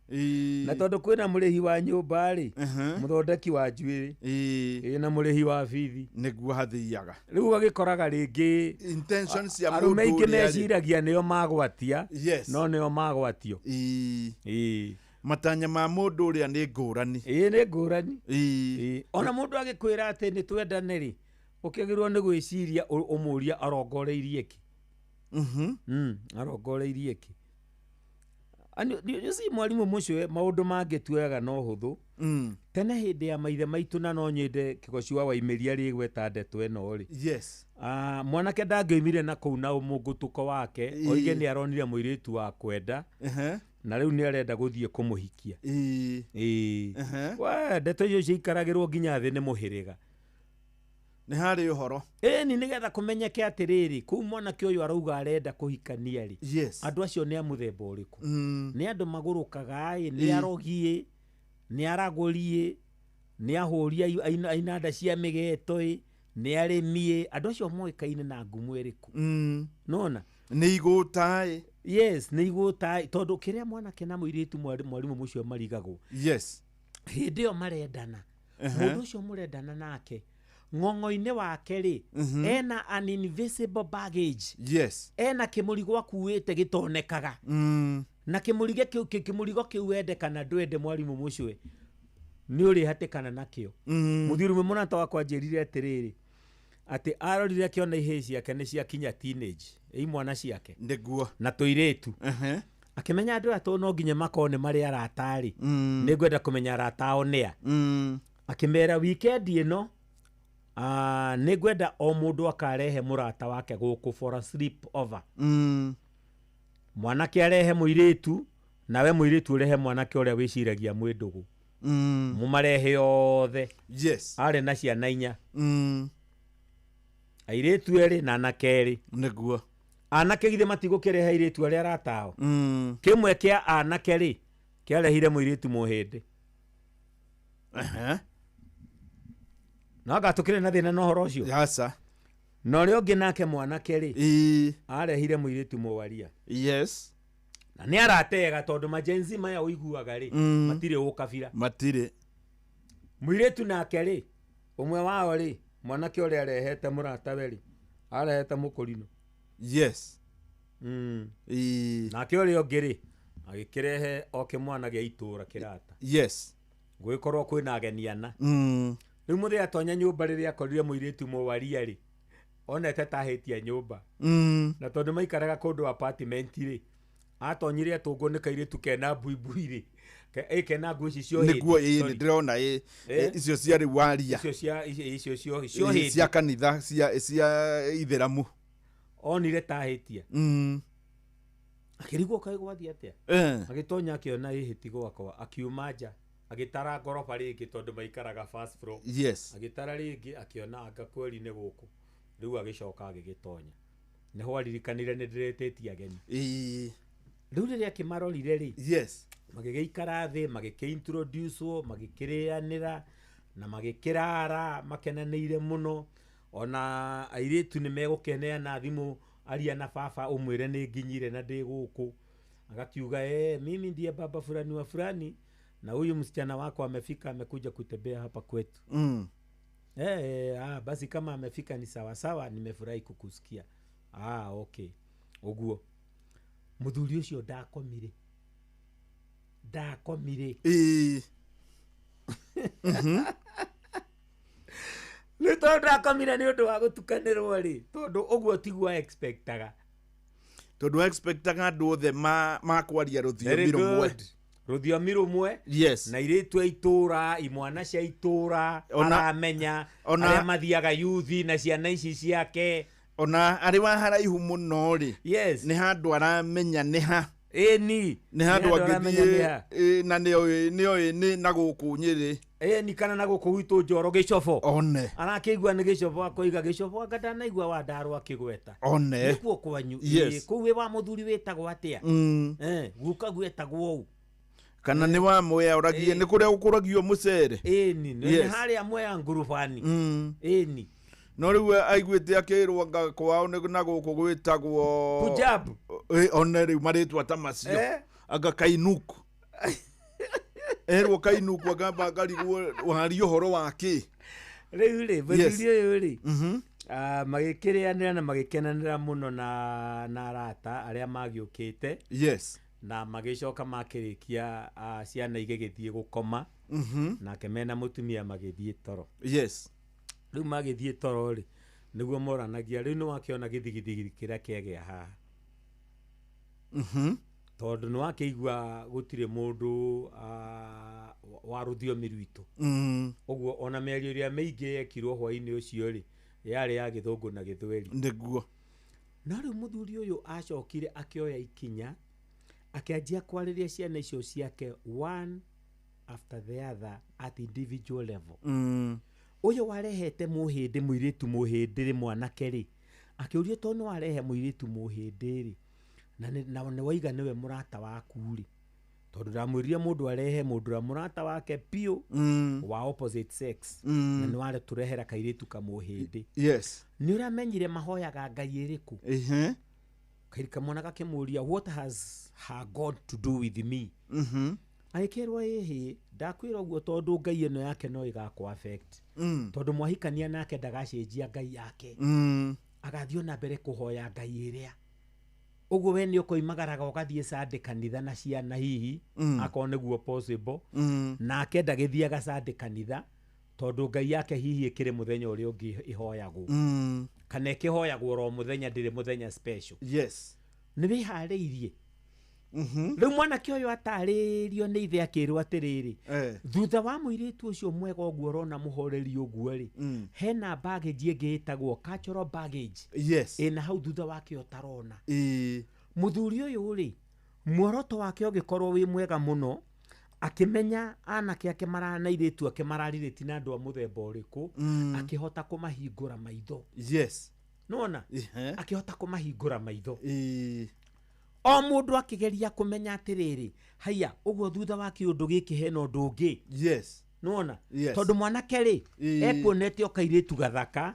Na tondũ kwĩna mũrĩhi wa nyũmba rĩ, mũthondeki wa njuĩrĩ, na mũrĩhi wa bithi. Nĩguo hathiaga. Rĩu ũgagĩkoraga rĩngĩ intentions cia mũndũ arũme aingĩ meciragia nĩo magwatia, no nĩo magwatio. Matanya ma mũndũ ũrĩa nĩ ngũrani. Nĩ ngũrani. Ona mũndũ agĩkwĩra atĩ nĩ twendane rĩ, ũkĩagĩrĩirwo nĩ gwĩciria ũmũria arongoreirie kĩ. Arongoreirie kĩ. You see mwarimũ Mũcwe maũndũ mangĩ tuoyaga no hũthũ. Tene hĩndĩ ya maithe maitũ na no nyende Kĩgoci wa Waimĩria rĩgweta ndeto ĩno rĩ. Yes. Mwanake ndangĩoimire na kũu na mũngũtũko wake, oige nĩ aronire mũirĩtu wa kwenda. Na rĩu nĩ arenda gũthiĩ kũmũhikia. We ndeto icio ciikaragĩrwo nginya thĩ nĩ mũhĩrĩga. Nĩ harĩ ũhoro. Ĩni nĩgetha kũmenyeke atĩrĩrĩ, kũu mwanake ũyũ arauga arenda kũhikania rĩ. Yes. Andũ acio nĩ a mũthemba ũrĩkũ? Nĩ andũ magũrũkaga ĩ, nĩ arogi ĩ, nĩ aragũri ĩ, nĩ ahũri a inanda cia mĩgeto ĩ, nĩ arĩmi ĩ, andũ acio moĩkaine na ngumo ĩrĩkũ? Nona? Nĩ igũta ĩ. Yes, nĩ igũta ĩ, tondũ kĩrĩa mwanake na mũirĩtu mwarimũ mũcio marigagwo. Yes. Hĩndĩ ĩyo marendana. Mũndũ ũcio mũrendana nake Ng'ong'o-inĩ wake rĩ, ena an invisible baggage. Yes. Ena kĩmũrigo akuĩte gĩtonekaga. Na kĩmũrigo kĩu kĩmũrigo kĩu wende kana ndwende, mwarimũ mũcwe, nĩ ũrĩhatĩkana nakĩo. Mũthuri ũmwe mũrata wakwa anjĩrire atĩrĩrĩ, atĩ arorire akĩona ihĩĩ ciake nĩ ciakinya teenage, imwana ciake nĩguo na tũirĩtu, akĩmenya andũ aya tondũ no nginya makorwo nĩ marĩ arata rĩ, nĩ ngwenda kũmenya arata ao nĩa. Akĩmera weekend ĩno nĩ ngwenda o mũndũ akarehe mũrata wake gũkũ for a sleep over. Mwanake arehe mũirĩtu, nawe mũirĩtu ũrehe mwanake ũrĩa wĩciragia mwĩ ndũgũ. Mũmarehe othe. Yes. Arĩ na ciana 4. Airĩtu 2 na anake 2. Nĩguo. Anake githĩ matigũkĩrehe airĩtu arĩa arata ao. Kĩmwe kĩa anake rĩ, kĩarehire mũirĩtu mũhĩndĩ. No anga tũkĩrĩ na thĩna na ũhoro ũcio? Aca. Na ũrĩa ũngĩ nake mwanake rĩ, arehire mũirĩtu mũwaria. Yes. Na nĩ aratega tondũ majenzi maya ũiguaga rĩ, matirĩ ũkabira. Matirĩ. Mũirĩtu nake rĩ, ũmwe wao rĩ, mwanake ũrĩa arehete mũratawe rĩ, arehete mũkũrinũ. Yes. Nake ũrĩa ũngĩ rĩ, agĩkĩrehe o kĩmwana gĩa itũũra kĩrata. Yes. Gũgĩkorwo kwĩna ageni 4. Rĩu mũthĩ atonya nyũmba rĩrĩa akorire mũirĩtu mũwaria rĩ, onete ta ahĩtia nyũmba. Na tondũ maikaraga kũndũ apartment rĩ, atonyire atũngwo nĩ kairĩtu kena mbuibui rĩ, kena nguo ici ciohĩndĩ. Nĩguo ĩĩ, nĩ ndĩrona ĩĩ, icio cia rĩu waria. Icio cia icio ciohĩndĩ. Cia kanitha, cia ithĩramu. Onire ta ahĩtia. Akĩrigwo kaĩ gwathiĩ atĩa. Agĩtonya akĩona ĩhĩti gwakwa, akiuma nja, agĩtara ngoroba rĩngĩ tondũ maikaraga first floor. Yes. Agĩtara rĩngĩ akĩona anga kweri nĩ gũkũ. Rĩu agĩcoka agĩgĩtonya. Nĩho aririkanire nĩ ndĩretĩtie ageni. Rĩu rĩrĩa akĩmarorire rĩ, yes, magĩgĩikara thĩ, magĩkĩintroducewo, magĩkĩrĩanĩra na magĩkĩrara makenanĩire mũno. Ona airĩtu nĩ megũkeneana thimũ, aria na baba ũmwĩre nĩ nginyire na ndĩ gũkũ. Agakiuga mimi ndiye baba fulani wa fulani na huyu msichana wako amefika, amekuja kutembea hapa kwetu. Basi kama amefika ni sawa sawa, nimefurahi kukusikia. Okay. Ũguo mũthuri ũcio ndakomire. Ndakomire. Nĩ tondũ ndakomire nĩ ũndũ wa gũtukanĩrwo rĩ, tondũ ũguo tiguo expectaga. Tondũ expectaga andũ othe makwaria rũthiomi rũmwe. Rũthiomi rũmwe. Yes. Na irĩtu a itũũra, imwana cia itũũra, aramenya arĩa mathiaga yuthi na ciana ici ciake. Ona arĩ wa haraihu mũno rĩ, yes, nĩ handũ aramenya nĩ ha. Ĩni. Nĩ handũ angĩthiĩ na nĩoĩ nĩ na gũkũ Nyĩrĩ. Ĩni kana na gũkũ gwitũ Njoro gĩcobo. One. Arakĩigua nĩ gĩcobo, akoiga gĩcobo anga ndanaigua wa ndarwa akĩgweta. One. Nĩkuo kwanyu. Yes. Kũu wĩ wa mũthuri wĩtagwo atĩa? Guka gwetagwo ũũ. Kana nĩ wa Mwea ũragie, nĩ kũrĩa gũkũragio mũcere. Ĩni, nĩ harĩa Mwea ngurubani. Ĩni. No rĩu aiguĩte akĩrwo anga kwao na gũkũ gwĩtagwo Punjab. One rĩu marĩtwa ta macio. Anga Kainuku. Erwo Kainuku akamba akarigwo waria ũhoro wa kĩ. Rĩu rĩ, mũthuri ũyũ rĩ, magĩkĩrĩanĩra na magĩkenanĩra mũno na arata arĩa magĩũkĩte. Yes. Na magĩcoka makĩrĩkia ciana igĩgĩthiĩ gũkoma. Nake mena mũtumia magĩthiĩ toro. Yes. Rĩu magĩthiĩ toro rĩ, nĩguo moranagia rĩu nĩ wakĩona gĩthigithigi kĩrĩa kĩagĩa haha. Tondũ nĩ wakĩigua gũtirĩ mũndũ wa rũthiomi rwitũ. Ũguo ona mĩario ĩrĩa mĩingĩ yekirwo hwaĩ-inĩ ũcio rĩ, yarĩ ya gĩthũngũ na gĩthweri. Nĩguo. No rĩu mũthuri ũyũ acokire akĩoya ikinya, akĩanjia kwarĩria ciana icio ciake one after the other at individual level. Ũyũ warehete mũhĩndĩ, mũirĩtu mũhĩndĩ rĩ, mwanake rĩ, akĩũrio tondũ nĩ warehe mũirĩtu mũhĩndĩ rĩ, na nĩ waiga nĩwe mũrata waku rĩ, tondũ ndamwĩrire mũndũ arehe mũndũ ũrĩa mũrata wake biũ wa opposite sex, na nĩ waretũrehera kairĩtu kamũhĩndĩ. Yes. Nĩ ũramenyire mahoyaga Ngai ĩrĩkũ? Kamwana gakĩmũria, what has her God to do with me? Agĩkĩrwo ĩhĩ, ndakwĩra ũguo tondũ ngai ĩno yake no ĩgakũ affect. Tondũ mwahikania nake ndagacenjia ngai yake. Agathiĩ ona mbere kũhoya ngai ĩrĩa. Ũguo we nĩ ũkoimagaraga ũgathiĩ Sunday kanitha na ciana hihi, akorwo nĩguo possible. Nake ndagĩthiaga Sunday kanitha tondũ ngai yake hihi ĩkĩrĩ mũthenya ũrĩa ũngĩ ĩhoyagwo. Kana ĩkĩhoyagwo oro mũthenya, ndĩrĩ mũthenya special. Yes. Nĩ wĩharĩirie. Rĩu mwanake ũyũ atarĩrio nĩ ithe akĩrwo atĩrĩrĩ, thutha wa mũirĩtu ũcio mwega ũguo ũrona mũhoreri ũguo rĩ, hena baggage ĩngĩ ĩtagwo cultural baggage. Yes. Ĩna hau thutha wake ũtarona. Mũthuri ũyũ rĩ, muoroto wake ũgĩkorwo wĩ mwega mũno, akĩmenya anake ake na airĩtu ake mararirĩti na andũ a mũthemba ũrĩkũ, akĩhota kũmahingũra maitho. Yes. Nĩwona? Akĩhota kũmahingũra maitho. O mũndũ akĩgeria kũmenya atĩrĩrĩ, haiya, ũguo thutha wa kĩũndũ gĩkĩ hena ũndũ ũngĩ. Yes. Nĩwona? Yes. Tondũ mwanake rĩ, ekuonete o kairĩtu gathaka,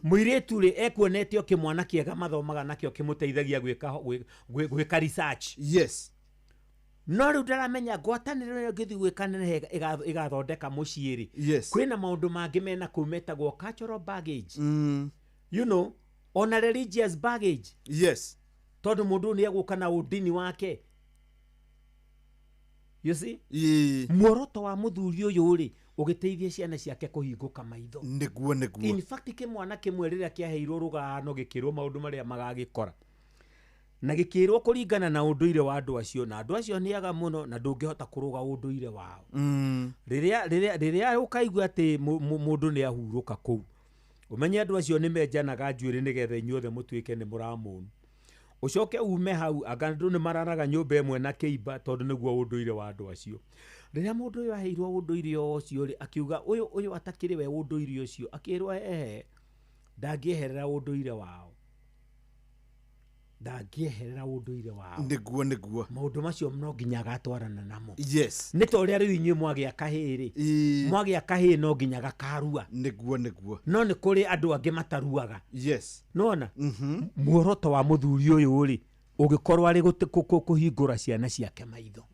mũirĩtu rĩ, ekuonete o kĩmwana kĩega mathomaga nakĩo kĩmũteithagia gwĩka research. Yes. No rĩu ndaramenya ngwatanĩro ĩyo ĩngĩthiĩ gwĩka nenehe ĩgathondeka mũciĩ rĩ. Yes. Kwĩna maũndũ mangĩ mena kũu metagwo cultural baggage. You know, ona religious baggage. Yes. Tondũ mũndũ ũyũ nĩ egũka na ũndini wake. You see? Muoroto wa mũthuri ũyũ rĩ, ũgĩteithia ciana ciake kũhingũka maitho. Nĩguo, nĩguo. In fact, kĩmwana kĩmwe rĩrĩa kĩaheirwo rũgano gĩkĩrwo maũndũ marĩa magagĩkora. Na gĩkĩrwo kũringana na ũndũire wa andũ acio, na andũ acio nĩ aga mũno na ndũngĩhota kũrũga ũndũire wao. Rĩrĩa ũkaigua atĩ mũndũ nĩ ahurũka kũu, ũmenye andũ acio nĩ menjanaga njuĩrĩ nĩgetha inyuothe mũtuĩke nĩ mũramũnu. Ũcoke ume hau, anga andũ nĩ mararaga nyũmba ĩmwe na kĩimba tondũ nĩguo ũndũire wa andũ acio. Rĩrĩa mũndũ ũyũ aheirwo ũndũire ũcio rĩ, akiuga ũyũ atakĩrĩ we ũndũire ũcio, akĩrwo ehe, ndangĩeherera ũndũire wao. Ndangĩeherera ũndũire wao. Nĩguo, nĩguo. Maũndũ macio no nginya agatwarana namo. Yes. Nĩ ta ũrĩa rĩu inyuĩ mwagĩa kahĩĩ rĩ, mwagĩa kahĩĩ no nginya gakarua. Nĩguo, nĩguo. No nĩ kũrĩ andũ angĩ mataruaga. Yes. Nĩwona? Muoroto wa mũthuri ũyũ rĩ, ũgĩkorwo arĩ kũhingũra ciana ciake maitho.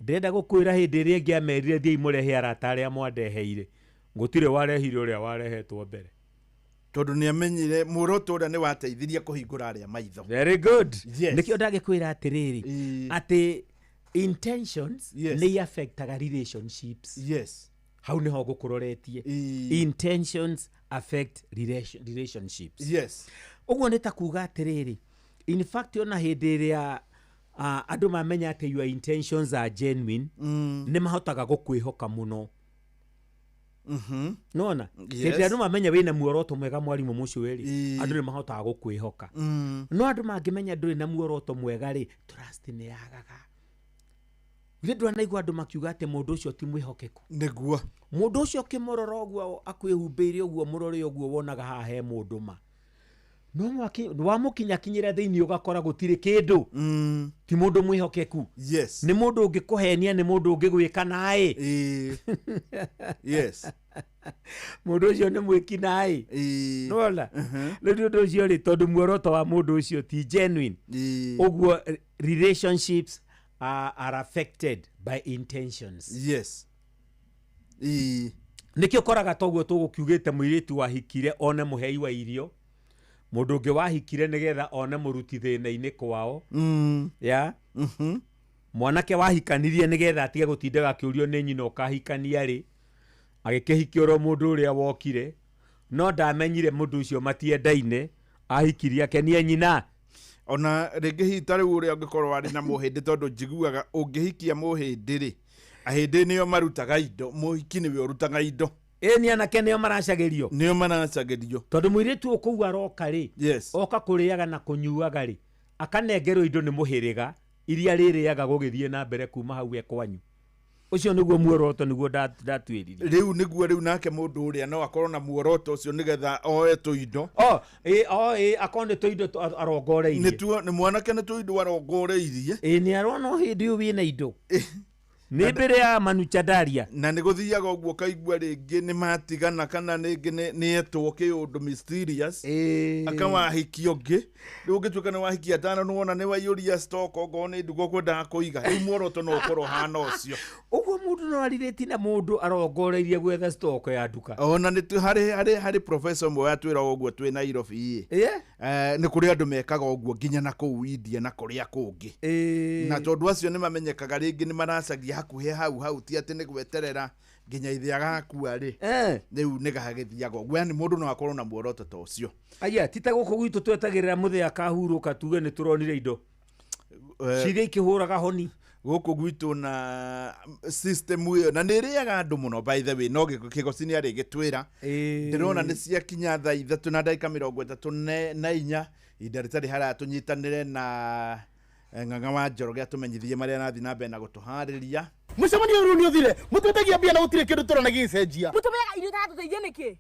Ndĩrenda gũkwĩra hĩndĩ ĩrĩa ĩngĩ amerire thiĩi mũrehe arata arĩa mwandeheire, gũtirĩ warehire ũrĩa warehetwo mbere. Tondũ nĩ amenyire muoroto ũrĩa nĩ wateithirie kũhingũra arĩa maitho. Very good. Yes. Nĩkĩo ndagĩkwĩra atĩrĩrĩ, atĩ intentions Yes. nĩ affectaga relationships. Yes. Hau nĩho ngũkũroretie. Intentions affect relationships. Yes. Ũguo nĩ ta kuga atĩrĩrĩ, in fact ona hĩndĩ ĩrĩa andũ mamenya atĩ your intentions are genuine, nĩ mahotaga gũkwĩhoka mũno. Nona? Yes. Hĩndĩ ĩrĩa andũ mamenya wĩna muoroto mwega mwarimũ mũcio rĩ, andũ nĩ mahotaga gũkwĩhoka. No andũ mangĩmenya ndũrĩ na muoroto mwega rĩ, trust nĩ yagaga. Githĩ ndwanaigua andũ makiuga atĩ mũndũ ũcio ti mwĩhokeku? Nĩguo. Mũndũ ũcio ũkĩmũrora ũguo akwĩhumbĩire ũguo mũrore ũguo wonaga haha he mũndũ ma. No wamũkinyakinyĩra thĩinĩ ũgakora gũtirĩ kĩndũ. Ti mũndũ mwĩhokeku. Yes. Nĩ mũndũ ũngĩkũhenia, nĩ mũndũ ũngĩgwĩka naĩ. Yes. Mũndũ ũcio nĩ mwĩki naĩ. Nĩwona? Rĩu nĩ ũndũ ũcio rĩ, tondũ muoroto wa mũndũ ũcio ti genuine. Ũguo relationships are affected by intentions. Yes. Nĩkĩo ũkoraga toguo tũgũkiugĩte mũirĩtu wahikire one mũhei wa irio, mũndũ ũngĩ wahikire nĩgetha one mũruti thĩna-inĩ kwao. Ya? Mwanake wahikanirie nĩgetha atige gũtindaga akĩũrio nĩ nyina ũkahikania rĩ, agĩkĩhikia oro mũndũ ũrĩa wokire, no ndamenyire mũndũ ũcio matiendaine, ahikirie akenie nyina. Ona rĩngĩ hihi ta rĩu ũrĩa ũngĩkorwo arĩ na mũhĩndĩ, tondũ njiguaga ũngĩhikia mũhĩndĩ rĩ, ahĩndĩ nĩo marutaga indo, mũhiki nĩwe ũrutaga indo. Ĩ nĩ anake nĩo maracagĩrio. Nĩo maracagĩrio. Tondũ mũirĩtu ũyũ kũu aroka rĩ, Yes. oka kũrĩaga na kũnyuaga rĩ, akanengerwo indo nĩ mũhĩrĩga iria rĩrĩaga gũgĩthiĩ na mbere kuma hau e kwanyu. Ũcio nĩguo muoroto, nĩguo ndatuĩrire. Rĩu nĩguo rĩu nake mũndũ ũrĩa no akorwo na muoroto ũcio nĩgetha oe tũindo. O, ĩ, o, ĩ, akorwo nĩ tũindo arongoreirie. Nĩtuo, nĩ mwanake nĩ tũindo arongoreirie. Ĩ, nĩ arona o hĩndĩ ĩyo wĩna indo. Nĩ mbere ya Manuchadaria. Na nĩ gũthiaga ũguo kaigua rĩngĩ nĩ matigana kana rĩngĩ nĩ etwo kĩũndũ mysterious. Akawahiki ũngĩ. Rĩu ũngĩtuĩka nĩ wahikia atano nĩ wona nĩ waiyũria stock okorwo nĩ nduka ũkwendaga kũiga. Rĩu muoroto no ũkorwo hana ũcio. Ũguo mũndũ no arirĩti na mũndũ arongoreirie gwetha stock ya nduka. Ona nĩ harĩ professor ũmwe watwĩra ũguo twĩ Nairobi. Nĩ kũrĩ andũ mekaga ũguo nginya na kũu India na kũrĩa kũngĩ. Na tondũ acio nĩ mamenyekaga rĩngĩ nĩ maracagia hakuhĩ hau hau ti atĩ nĩ gweterera nginya ithe agakua rĩ. Rĩu nĩ gagĩthiaga ũguo. Yani mũndũ no akorwo na muoroto ta ũcio. Aya ti ta gũkũ gwitũ twetagĩrĩra mũthee akahurũka tuge nĩ tũronire indo. Ciria ikĩhũraga honi. Gũkũ gwitũ na system ĩyo na nĩ ĩrĩaga andũ mũno by the way no Kĩgoci nĩ arĩgĩtwĩra. Ndĩrona nĩ ciakinya thaa 3 na ndagĩka 34 ihinda rĩtarĩ haraya tũnyitanĩre na Ng'ang'a wa Njoroge atũmenyithie marĩa arathiĩ na mbere na gũtũharĩria. Mũcemanio ũyũ nĩ ũthire mũtwendagia mbia na gũtirĩ kĩndũ tũrona gĩgĩcenjia. Mũtũmĩaga irio itaratũteithia nĩkĩ?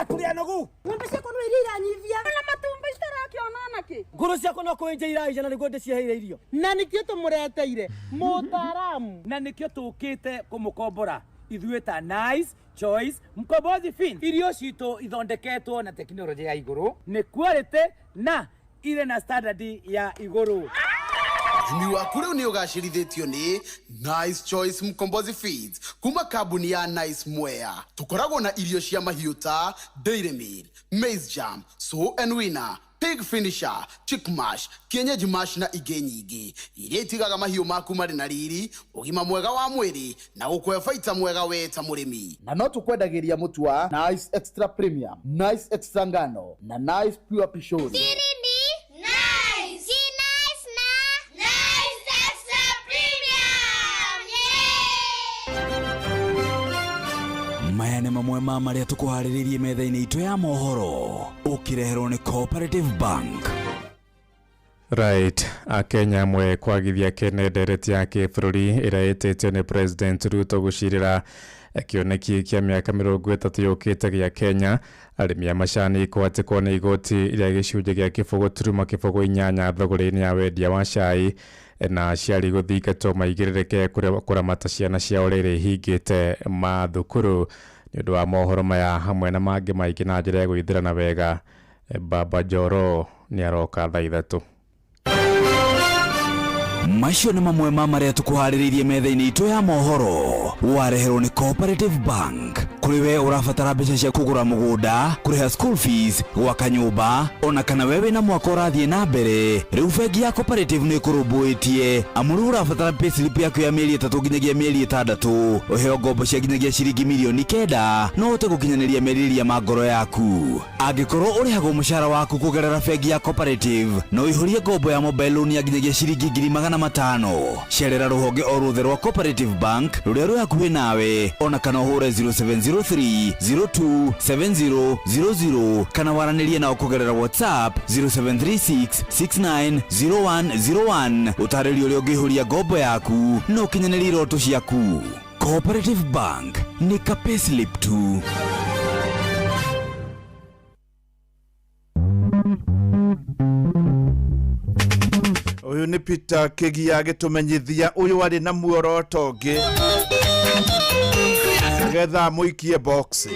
Tũrĩ anogu. Ng'ombe ciakwa no iria iranyivia. Na matumbĩ citarakĩona nakĩ? Ngũrũ ciakwa no kũenja iraija na nĩguo ndĩciheire irio. Na nĩkĩo tũmũreteire mũtaaramu. Na nĩkĩo tũkĩte kũmũkombora ithuĩ ta Nice Choice Mkombozi Fin. Irio citũ ithondeketwo na tekinoronjĩ ya igũrũ, nĩ quality na irĩ na standard ya igũrũ. Ũrĩmi waku rĩu nĩ ũgacĩrithĩtio nĩ Nice Choice Mkombozi Feeds kuma kambuni ya Nice Mwea. Tũkoragwo na irio cia mahiũ ta Dairy Meal, Maize Jam, Sow and Winner, Pig Finisher, Chick Mash, Kienyeji Mash na ingĩ nyingĩ iria itigaga mahiũ maku marĩ na riri, ũgima mwega wa mwĩrĩ na gũkũhe baita mwega we ta mũrĩmi. Na no tũkwendagĩria mũtu wa Nice Extra Premium, Nice Extra Ngano na Nice Pure Pishori. Maya nĩ mamwe ma marĩa tũkũharĩrĩirie metha-inĩ itũ ya mohoro ũkĩreherwo nĩ Cooperative Bank. Right, Akenya amwe kwagithia kene ndereti ya kĩbũrũri ĩrĩa ĩtĩtio nĩ President Ruto gũcirĩra kĩoneki kĩa mĩaka 30 yũkĩte gĩa Kenya. Arĩmi a macani kũhatĩkwo nĩ igoti rĩa gĩcunjĩ gĩa 0.08 thogora-inĩ ya wendia wa cai na aciari gũthingatwo maigĩrĩrĩke kũramata ciana ciao rĩrĩa ihingĩte mathukuru. Nĩ ũndũ wa mohoro maya hamwe na mangĩ maingĩ na njĩra ya gwĩthĩrana wega, Baba Njoro nĩ aroka thaa 3. Macio nĩ mamwe ma marĩa tũkũharĩrĩirie metha-inĩ itũ ya mohoro wareherwo nĩ Cooperative Bank. Kũrĩ we ũrabatara mbeca cia kũgũra mũgũnda, kũrĩha school fees, gwaka nyũmba, ona kana we wĩna mwaka ũrathiĩ na mbere, rĩu bengi ya Cooperative nĩ ĩkũrũmbũĩtie. Amu rĩu ũrabatara payslip yaku ya mĩeri 3 nginyagia mĩeri 6, ũheo ngombo cia nginyagia ciringi mirioni 9 no ũhote gũkinyanĩria merirĩria ma ngoro yaku. Angĩkorwo ũrĩhagwo mũcara waku kũgerera bengi ya Cooperative, no ũihũrie ngombo ya mobile loan ya nginyagia ciringi 500,000. Cerera rũhonge o ruothe rwa Cooperative Bank rũrĩa rwĩ hakuhĩ nawe, ona kana ũhũre 0703 02 7000 kana waranĩrie nao kũgerera WhatsApp 0736 690101. Ũtarĩrio ũrĩa ũngĩihũria ngombo yaku na ũkinyanĩrie iroto ciaku. Cooperative Bank nĩ ka payslip tu. Ũyũ nĩ Peter Kĩgia agĩtũmenyithia ũyũ arĩ na muoroto ũngĩ nĩgetha mũikie box.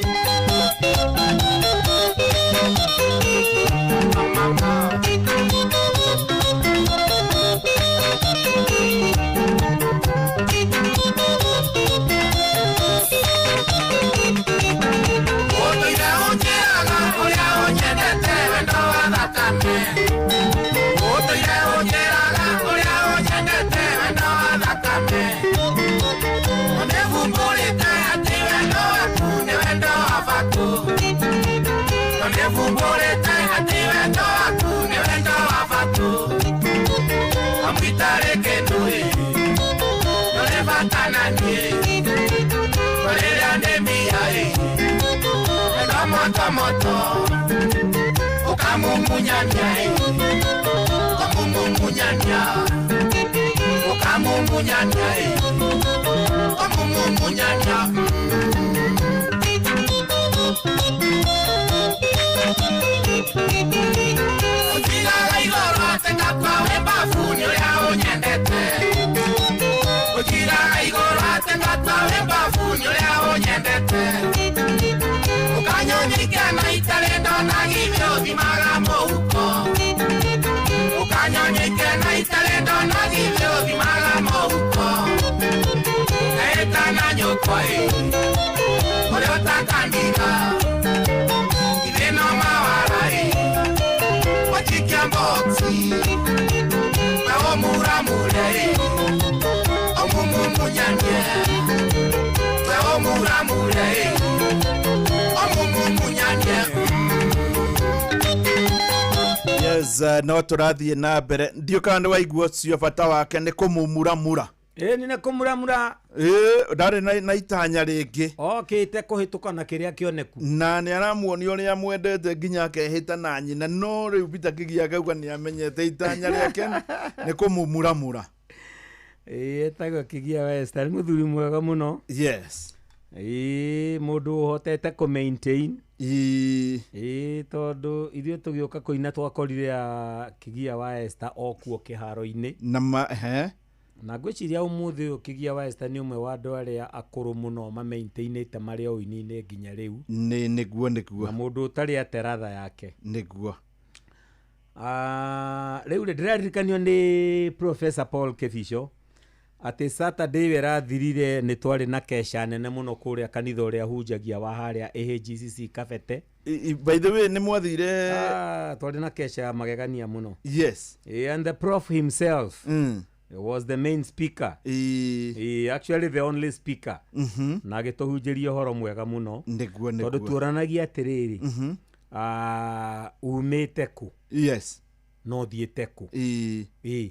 wakwa ĩ ũrĩa ũtakandiga ithe no mawara ĩ wajikia mboksi na ũmuramure ĩ ũmumumunyanie we ũmuramure ĩ ũmumumunyanie. Yes, no tũrathiĩ na mbere. Ndiũ kana nĩ waigua ũcio bata wake nĩ kũmumuramura. Ĩĩ nĩ kũmuramura. Ĩĩ ndarĩ na itanya rĩngĩ. Okĩte kũhĩtũka na kĩrĩa kĩoneku. Na nĩ aramuonia ũrĩa amwendete nginya akehĩta na nyina, no rĩu Peter Kĩgia akauga nĩ amenyete itanya rĩake nĩ kũmumuramura. Ĩĩ etagwo Kĩgia Western, mũthuri mwega mũno. Yes. Ĩĩ mũndũ ũhotete kũ maintain. Ĩĩ tondũ ithuĩ tũgĩũka kũina twakorire a Kĩgia wa Esther okuo kĩharo-inĩ. Na ma he na ngwĩciria ũmũthĩ ũyũ Kĩgia wa Esther nĩ ũmwe wa andũ arĩa akũrũ mũno mamaintainĩte marĩ o ũini-inĩ nginya rĩu. Nĩ nĩguo nĩguo. Na mũndũ ũtarĩ ate ratha yake. Nĩguo. Rĩu rĩ ndĩraririkanio nĩ Professor Paul Kĩbico atĩ Saturday ĩyo ĩrathirire nĩ twarĩ na kesha nene mũno kũrĩa kanitha ũrĩa hunjagia wa harĩa AHGCC Kabete. By the way nĩ mwathire twarĩ na kesha ya magegania mũno. Yes. And the prof himself was the main speaker. Actually the only speaker. Na agĩtũhunjĩria ũhoro mwega mũno. Nĩguo nĩguo. Tondũ tuoranagia atĩrĩrĩ, umĩte kũ? Yes. No thiĩte kũ? Ĩĩ.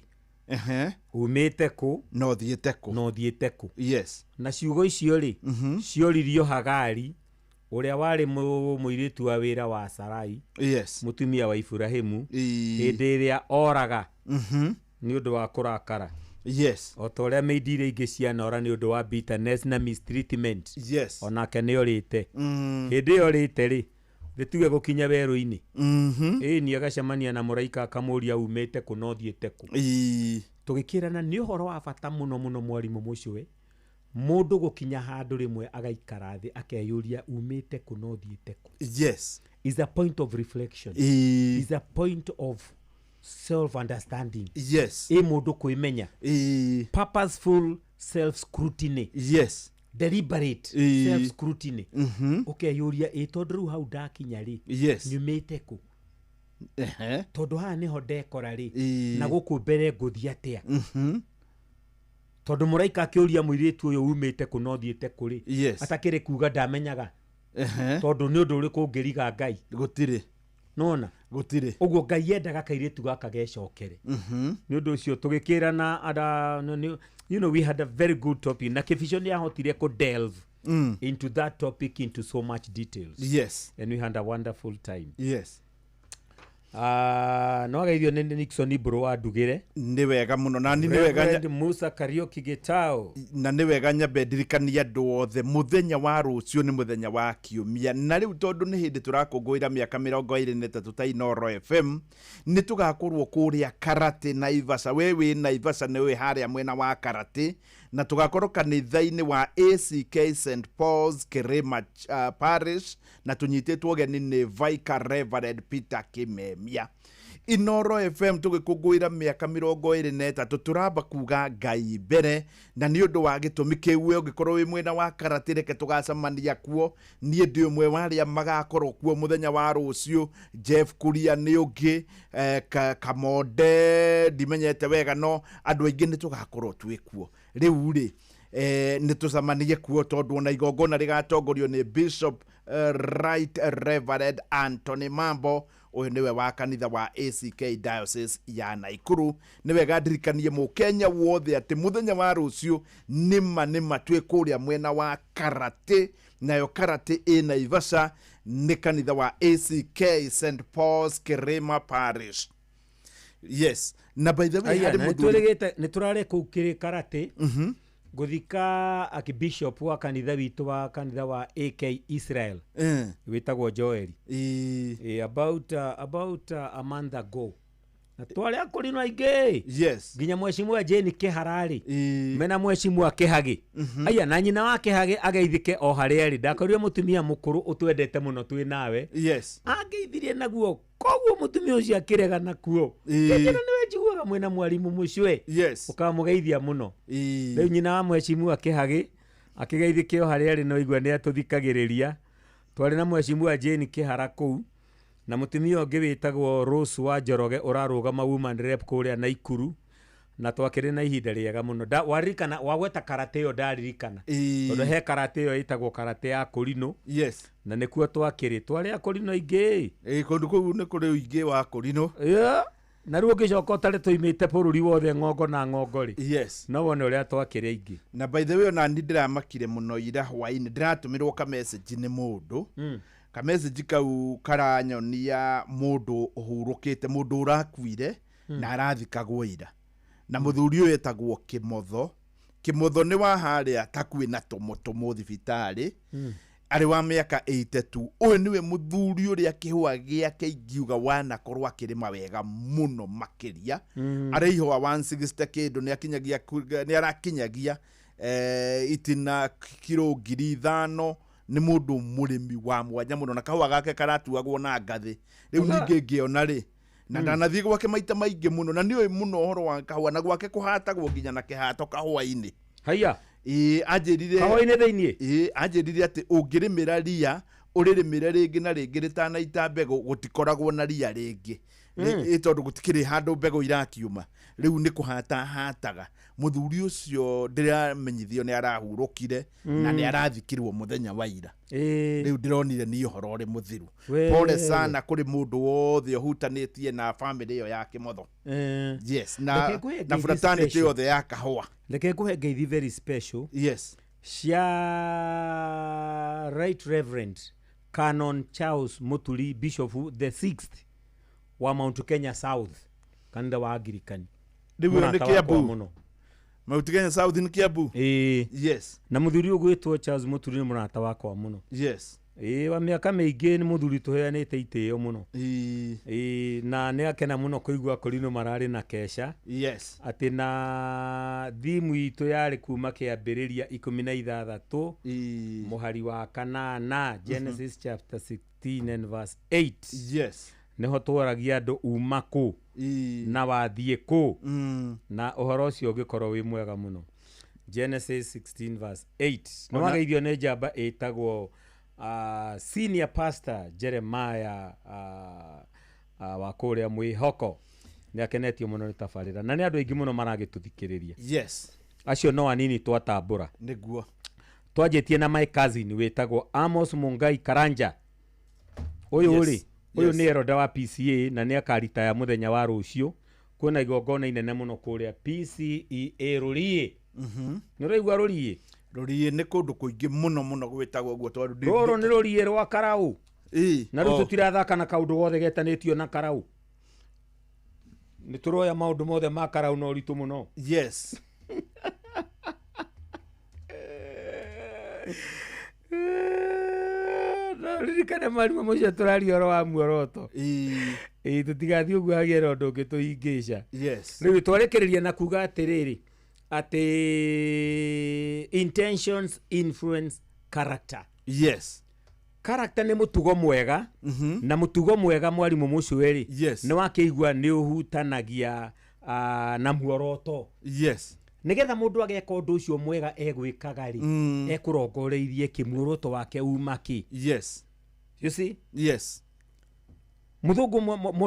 Umĩte kũ? No thiĩte kũ? No thiĩte kũ? Yes. Na ciugo icio rĩ, cioririo Hagari ũrĩa warĩ mũirĩtu wa wĩra wa Sarai. Yes. Mũtumia wa Iburahĩmu hĩndĩ ĩrĩa oraga nĩ ũndũ wa kũrakara. Yes. O ta ũrĩa maid iria ingĩ cianora nĩ ũndũ wa bitterness na mistreatment. Yes. Onake nĩ orĩte. Hĩndĩ ĩyo orĩte rĩ, gĩtuge gũkinya werũ-inĩ. Ĩĩ nĩ agacemania na mũraika akamũria umĩte kũ na ũthiĩte kũ. Tũgĩkĩrana nĩ ũhoro wa bata mũno mũno mwarimũ mũcũe mũndũ gũkinya handũ rĩmwe agaikara thĩ akeyũria umĩte kũ na ũthiĩte kũ. Yes. Is a point of reflection. Is a point of self understanding. Yes. Ĩ mũndũ kwĩmenya. Purposeful self scrutiny. Yes. Deliberate self scrutiny. Ũkeyũria ĩ tondũ rĩu hau ndakinya rĩ, Yes. nyumĩte kũ? Tondũ haha nĩho ndekora rĩ, na gũkũ mbere ngũthiĩ atĩa? Tondũ mũraika akĩũria mũirĩtu ũyũ umĩte kũ na ũthiĩte kũ rĩ, Yes. atakĩrĩ kuga ndamenyaga. Tondũ nĩ ũndũ ũrĩkũ ũngĩriga Ngai? Gũtirĩ. Nona? Gũtirĩ. Ũguo Ngai endaga kairĩtu gaka gecokere. Nĩ ũndũ ũcio tũgĩkĩrana you know, we had a very good topic na Kĩbico nĩ ahotire kũ delve into that topic into so much details. Yes. And we had a wonderful time. Yes. No ageithio nĩ Nixon Mbũrũ wa Ndugĩre. Nĩ wega mũno na nĩ wega Reverend Musa Kariuki Gitau. Na nĩ wega nyambe ndirikanie andũ othe mũthenya wa rũciũ nĩ mũthenya wa kiumia, na rĩu tondũ nĩ hĩndĩ tũrakũngũĩra mĩaka 23 ta Inooro FM, nĩ tũgakorwo kũrĩa Karate Naivasha. We wĩ Naivasha nĩ wĩ harĩa mwena wa Karate, na tũgakorwo kanitha-inĩ wa ACK St Paul's Kirima Parish, na tũnyitĩtwo ũgeni nĩ Vicar Reverend Peter Kimemia. Inooro FM tũgĩkũngũĩra mĩaka 23 tũramba kuga Ngai mbere, na nĩ ũndũ wa gĩtũmi kĩu we ũngĩkorwo wĩ mwena wa Karate reke tũgacemania kuo. Niĩ ndĩ ũmwe wa arĩa magakorwo kuo mũthenya wa rũciũ. Jeff Kuria nĩ ũngĩ, Kamonde ndimenyete wega, no andũ aingĩ nĩ tũgakorwo twĩ kuo. Rĩu rĩ nĩ tũcemanie kuo tondũ ona igongona rĩgatongorio nĩ Bishop Right Reverend Anthony Mambo, ũyũ nĩwe wa kanitha wa ACK Diocese ya Naikuru. Nĩ wega ndirikanie mũkenya wothe atĩ mũthenya wa rũciũ nĩma nĩma twĩ kũrĩa mwena wa Karate, nayo Karate ĩ Naivasha, nĩ kanitha wa ACK St Paul's Kirima Parish. Yes. Na by the way, harĩ mũthuri nĩ tũrarĩ kũu kĩrĩ Karate gũthika Archbishop wa kanitha witũ wa kanitha wa AK Israel wĩtagwo Joel. About a month ago. Na twarĩ akũrinũ aingĩ. Yes. Nginya mweshimua Jane Kĩhararĩ mena mweshimua Kĩhagĩ. Aya na nyina wa Kĩhagĩ ageithĩke o harĩa arĩ. Ndakorire mũtumia mũkũrũ ũtwendete mũno twĩ nawe. Yes. Angeithirie naguo koguo mũtumia ũcio akĩrega nakuo. Kĩnjĩra nĩwe njiguaga mwĩna mwarimũ mũcwe. Yes. Ũkamũgeithia mũno. Rĩu nyina wa mweshimua Kĩhagĩ Akĩgeithĩke o harĩa arĩ no igua nĩ atũthikagĩrĩria. Twarĩ na mheshimiwa Jane Kĩhara kũu na mũtumia ũngĩ wĩtagwo Rose wa Njoroge ũrarũgama woman rep kũrĩa Naikuru, na twakĩrĩ na ihinda rĩega mũno. Waririkana wagweta karate ĩyo, ndaririkana tondũ he karate ĩyo ĩtagwo karate ya Kũrinũ. Yes. Na nĩkuo twakĩrĩ, twarĩ akũrinũ aingĩ. Ĩĩ, kũndũ kũu nĩ kũrĩ ũingĩ wa kũrinũ. Yeah. Na rĩu ũngĩcoka ũtarĩ tũimĩte bũrũri wothe ng'ongo na ng'ongo rĩ, yes, no wone ũrĩa twakĩrĩ aingĩ. Na by the way, ona ni ndĩramakire mũno ira hwainĩ, ndĩratũmĩrwo ka message nĩ mũndũ. Ka message kau karanyonia mũndũ ũhurũkĩte, mũndũ ũrakuire na arathikagwo ira, na mũthuri ũyũ etagwo Kĩmotho. Kĩmotho nĩ wa harĩa ta kwĩna tũmũtũmũ thibitarĩ, arĩ wa mĩaka 82. Ũyũ nĩwe mũthuri ũrĩa kĩhũa gĩake ingiuga wanakorwo akĩrĩma wega mũno makĩria. Arĩ ihũa 160 kĩndũ, nĩ akinyagia nĩ arakinyagia itina kiro 5,000. Nĩ mũndũ mũrĩmi wa mwanya mũno, na kahũa gake karatuagwo na ngathĩ. Rĩu ningĩ ngĩona rĩ, na ndanathiĩ gwake maita maingĩ mũno, na nĩũĩ mũno ũhoro wa kahũa, na gwake kũhatagwo nginya na kĩhato kahũa-inĩ. Haiya. Ĩĩ, anjĩrire kahũa-inĩ thĩiniĩ. Ĩĩ, anjĩrire atĩ ũngĩrĩmĩra ria, ũrĩrĩmĩre rĩngĩ na rĩngĩ rĩtanaita mbegũ, gũtikoragwo na ria rĩngĩ. Ĩ tondũ gũtikĩrĩ handũ mbegũ irakiuma, rĩu nĩ kũhata hataga. Mũthuri ũcio ndĩramenyithio nĩ arahurũkire na nĩ arathikirwo mũthenya wa ira. Rĩu ndĩronire nĩ ũhoro ũrĩ mũthiru. Pole sana kũrĩ mũndũ wothe ũhutanĩtie na famĩlĩ ĩyo ya Kĩmotho. Yes, na Reke ngũhe na ngeithi fraternity special. yothe ya kahũa. Reke ngũhe ngeithi very special. Yes. Cia Right Reverend Canon Charles Muturi, Bishop the sixth wa Mount Kenya South, kanitha wa Anglikani. Rĩu ĩyo nĩ Mũrata wakwa Kiambu. mũno. Mount Kenya South nĩ Kiambu. Ĩĩ. Yes. Na mũthuri ũgwĩtwo Charles Muturi nĩ mũrata wakwa mũno. Yes. Ĩĩ, wa mĩaka mĩingĩ, nĩ mũthuri tũheanĩte itĩo mũno. Ĩĩ, na nĩ akena mũno kũigua kũrinũ mararĩ na kesha. Yes. Atĩ na thimu itũ yarĩ kuma kĩambĩrĩria 16 mũhari wa 8, Genesis chapter 16 and verse 8. Yes. Nĩho twaragia andũ uma kũ na wathiĩ kũ, na ũhoro ũcio ũngĩkorwo wĩ mwega mũno. Genesis 16 verse 8. Nĩ wageithio nĩ njamba ĩtagwo senior pastor Jeremiah wa kũrĩa Mwĩhoko. Nĩ akenetio mũno nĩ tabarĩra, na nĩ andũ aingĩ mũno maragĩtũthikĩrĩria. Yes. Acio no anini twatambũra. Nĩguo. Twanjĩtie na my cousin wĩtagwo Amos Mungai Karanja. Ũyũ rĩ, ũyũ nĩ eroda wa PCA na nĩ akaritaya mũthenya wa rũciũ. Kwĩna igongona inene mũno kũrĩa PCEA Rũriĩ. Nĩ ũraigua Rũriĩ? Rũriĩ nĩ kũndũ kũingĩ mũno mũno gwĩtagwo ũguo tondũ Rũrũ nĩ rũriĩ rwa Karau. Ĩĩ. Na rĩu Oh. tũtirathaka na kaũndũ gothe getanĩtio na Karau. Nĩ tũroya maũndũ mothe ma Karau na ũritũ mũno. Yes. No ririkane mwarimũ mũcio tũraria ũhoro wa muoroto. Ĩĩ, tũtigathiĩ ũguo hagĩe na ũndũ ũngĩ tũhingĩca. Yes. Rĩu twarĩkĩrĩria na kuga atĩrĩrĩ, atĩ intentions influence character. Yes. Character nĩ mũtugo mwega, na mũtugo mwega mwarimũ mũcio rĩ, Yes. nĩ wakĩigua nĩ ũhutanagia na muoroto. Yes. Nĩgetha mũndũ ageka ũndũ ũcio mwega egwĩkaga rĩ, ekũrongoreirie kĩ, muoroto wake uma kĩ. Yes. You see? Yes. Mũthũngũ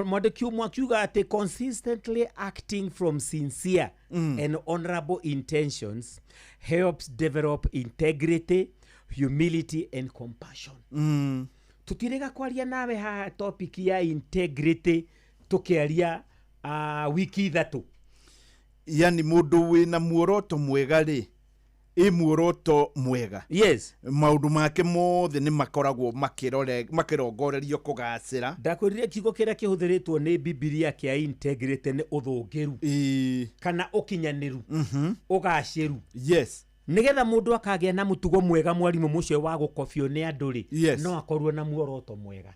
mwandĩki ũmwe akiuga atĩ consistently acting from sincere and honorable intentions helps develop integrity, humility and compassion. Tũtirĩga kwaria nawe haha topic ya integrity tũkĩaria wiki 3. Yani mũndũ wĩna muoroto mwega rĩ, ĩ muoroto mwega. Yes. Maũndũ make mothe nĩ makoragwo makĩrongorerio kũgacĩra. Ndakwĩrire kiugo kĩrĩa kĩhũthĩrĩtwo nĩ Bibilia kĩa integrity nĩ ũthũngĩru. Kana ũkinyanĩru. Ũgacĩru. Yes. Nĩgetha mũndũ akagĩa na mũtugo mwega mwarimũ mũcio wa gũkobio nĩ andũ rĩ, Yes. no akorwo na muoroto mwega.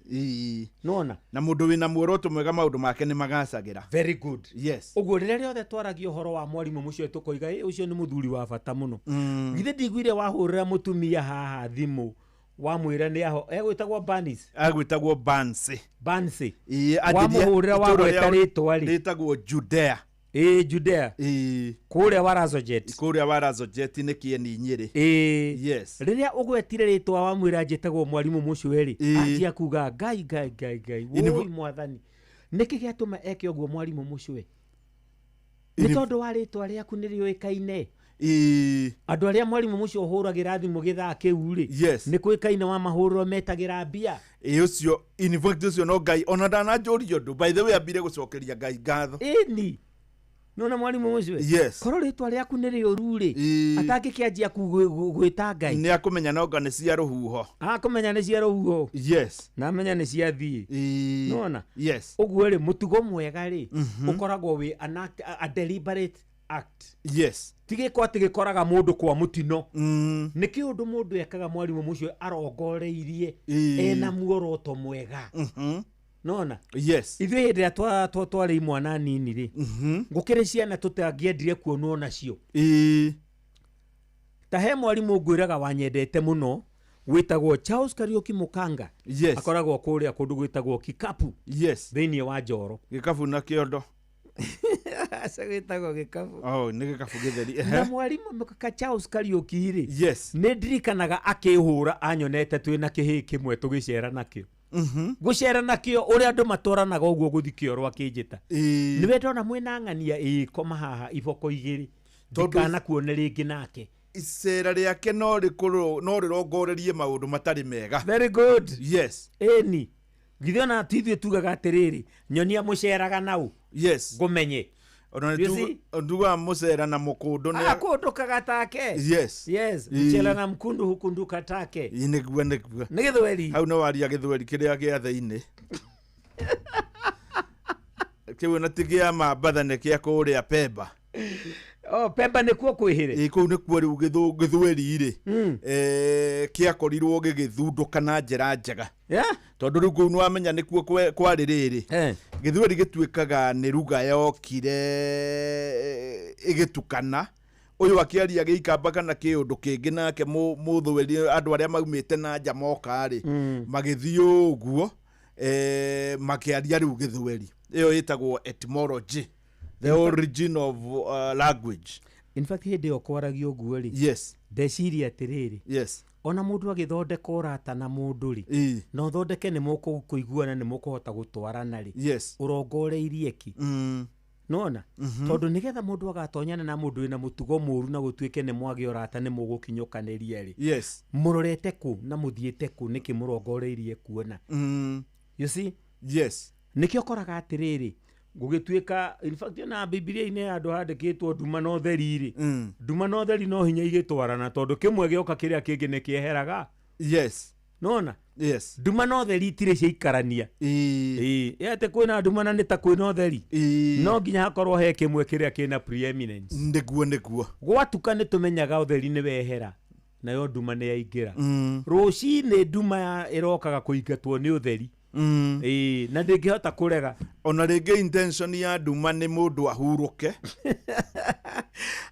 Nona? Na mũndũ wĩna muoroto mwega maũndũ make nĩ magacagĩra. Very good. Yes. Ũguo rĩrĩa rĩothe twaragia ũhoro wa mwarimũ mũcio tũkoiga, "Ĩ, ũcio nĩ mũthuri wa bata mũno." Githĩ ndiguire wahũrĩra mũtumia haha thimũ wamwĩra nĩ aho egwĩtagwo Banis. Agwĩtagwo Bansi. Bansi. Ĩĩ, anjĩria Wamũhũrĩra itũũra wagweta rĩao rĩtwa rĩ. Rĩtagwo Judea. Ĩĩ, Judea. Kũrĩa Warazojet. Kũrĩa Warazojet nĩ kĩeni Nyĩrĩ. Ĩĩ. Yes. Rĩrĩa ũgwetire rĩtwa wamwĩra njĩtagwo mwarimũ Mũcwe rĩ, anjia kuga Ngai Ngai Ngai Ngai, wũi mwathani. Nĩkĩ gĩatũma eke ũguo mwarimũ Mũcwe? Nĩ tondũ wa rĩtwa rĩaku nĩ rĩũĩkaine. Andũ arĩa mwarimũ Mũcwe ũhũragĩra thimũ gĩthaa kĩu rĩ, Yes. nĩ kũĩkaine wa mahũrĩro metagĩra mbia. Ĩ ũcio, in fact ũcio no Ngai ona ndananjũria ũndũ, by the way ambire gũcokeria Ngai ngatho. Ĩni. Nona mwarimũ Mũcwe? Yes. Korwo rĩtwa rĩaku nĩ rĩũru rĩ, atangĩkĩanjia gwĩta Ngai. Nĩ akũmenya nonga nĩ cia rũhuho. Akũmenya nĩ cia rũhuho. Yes. Na amenya nĩ ciathiĩ. Nona? Yes. Ũguo rĩ, mũtugo mwega rĩ, ũkoragwo wĩ an act, a deliberate act. Yes. Ti gĩko atĩ gĩkoraga mũndũ kwa mũtino. Nĩ kĩũndũ mũndũ ekaga mwarimũ Mũcwe arongoreirie ena muoroto mwega. Nona? Yes. Ithuĩ hĩndĩ ĩrĩa twarĩ imwana nini rĩ, gũkĩrĩ ciana tũtangĩendire kuonwo nacio. Ta he mwarimũ ngwĩraga wanyendete mũno wĩtagwo Charles Kariuki Mũkanga. Yes. Akoragwo kũrĩa kũndũ gwĩtagwo Kikapu. Yes. Thĩinĩ wa Njoro. Gĩkabu na kĩondo. Aca gĩtagwo gĩkabu. Oh, nĩ gĩkabu gĩtheri. Na mwarimũ ka Charles Kariuki rĩ, Yes. nĩ ndirikanaga akĩhũra anyonete twĩna kĩhĩĩ kĩmwe tũgĩcera nakĩo. Gũcera nakĩo ũrĩa andũ matwaranaga ũguo gũthi kĩoro akĩnjĩta. Nĩwe ndona mwĩna ng'ania ĩĩ koma haha iboko igĩrĩ. Tondũ- Ndikanakuone rĩngĩ nake. Icera rĩake no rĩkorwo no rĩrongorerie maũndũ matarĩ mega. Very good. Yes. Ĩni. Githĩ ona ti ithuĩ tugaga atĩrĩrĩ, nyonia mũceraga nau. Yes. Ngũmenye. Ona You see? ndugaga mũcera na mũkũndũ nĩ Akũndũkaga take. Yes. Yes. Ĩĩ. Mũcera na mkundu hukunduka take. Ĩ, nĩguo nĩguo. Nĩ gĩthweri. Hau no waria gĩthweri kĩrĩa gĩa thĩinĩ. Kĩu ona ti kĩa Mambatha nĩ kĩa kũrĩa Pemba. Oh, Pemba nĩkuo kwĩhĩre. Ĩ kũu nĩkuo rĩu gĩthweri rĩ kĩakorirwo gĩgĩthundũka na njĩra njega. Yeah. Tondũ rĩu kũu nĩwamenya nĩkuo kwarĩ rĩrĩ. Gĩthweri gĩtuĩkaga nĩ ruga yokire ĩgĩtukana. Ũyũ akĩaria gĩikamba kana kĩũndũ kĩngĩ nake mũthweri andũ arĩa maumĩte na nja moka rĩ, magĩthiĩ ũguo makĩaria rĩu gĩthweri. Ĩyo ĩtagwo etymology, the origin of language. In fact hĩndĩ ĩyo kwaragio ũguo rĩ, Yes. ndeciria atĩrĩrĩ, Yes. ona mũndũ agĩthondeka ũrata na mũndũ rĩ, na ũthondeke nĩ mũkũiguana nĩ mũkũhota gũtwarana rĩ, Yes. ũrongoreirie kĩ? Nona? Tondũ nĩgetha mũndũ agatonyana na mũndũ wĩna mũtugo mũru na gũtuĩke nĩ mwagĩa ũrata nĩ mũgũkinyũkanĩria rĩ, Yes. mũrorete kũ na mũthiĩte kũ nĩkĩ mũrongoreirie kuona? You see? Yes. Nĩkĩo ũkoraga atĩrĩrĩ, gũgĩtuĩka in fact ona Bibilia-inĩ handũ handĩkĩtwo nduma na ũtheri rĩ, nduma na ũtheri no hinya igĩtwarana tondũ kĩmwe gĩoka kĩrĩa kĩngĩ nĩ kĩeheraga. Yes. Nona? Yes. Nduma na ũtheri itirĩ ciaikarania. Ĩĩ. Ĩ atĩ kwĩna nduma na nĩ ta kwĩna ũtheri. No nginya hakorwo he kĩmwe kĩrĩa kĩna preeminence. Nĩguo nĩguo. Gwatuka nĩ tũmenyaga ũtheri nĩ wehera nayo nduma nĩ yaingĩra. Rũcinĩ nduma ĩrokaga kũingatwo nĩ ũtheri. Ĩĩ, na ndĩngĩhota kũrega. Ona rĩngĩ intention ya nduma nĩ mũndũ ahurũke.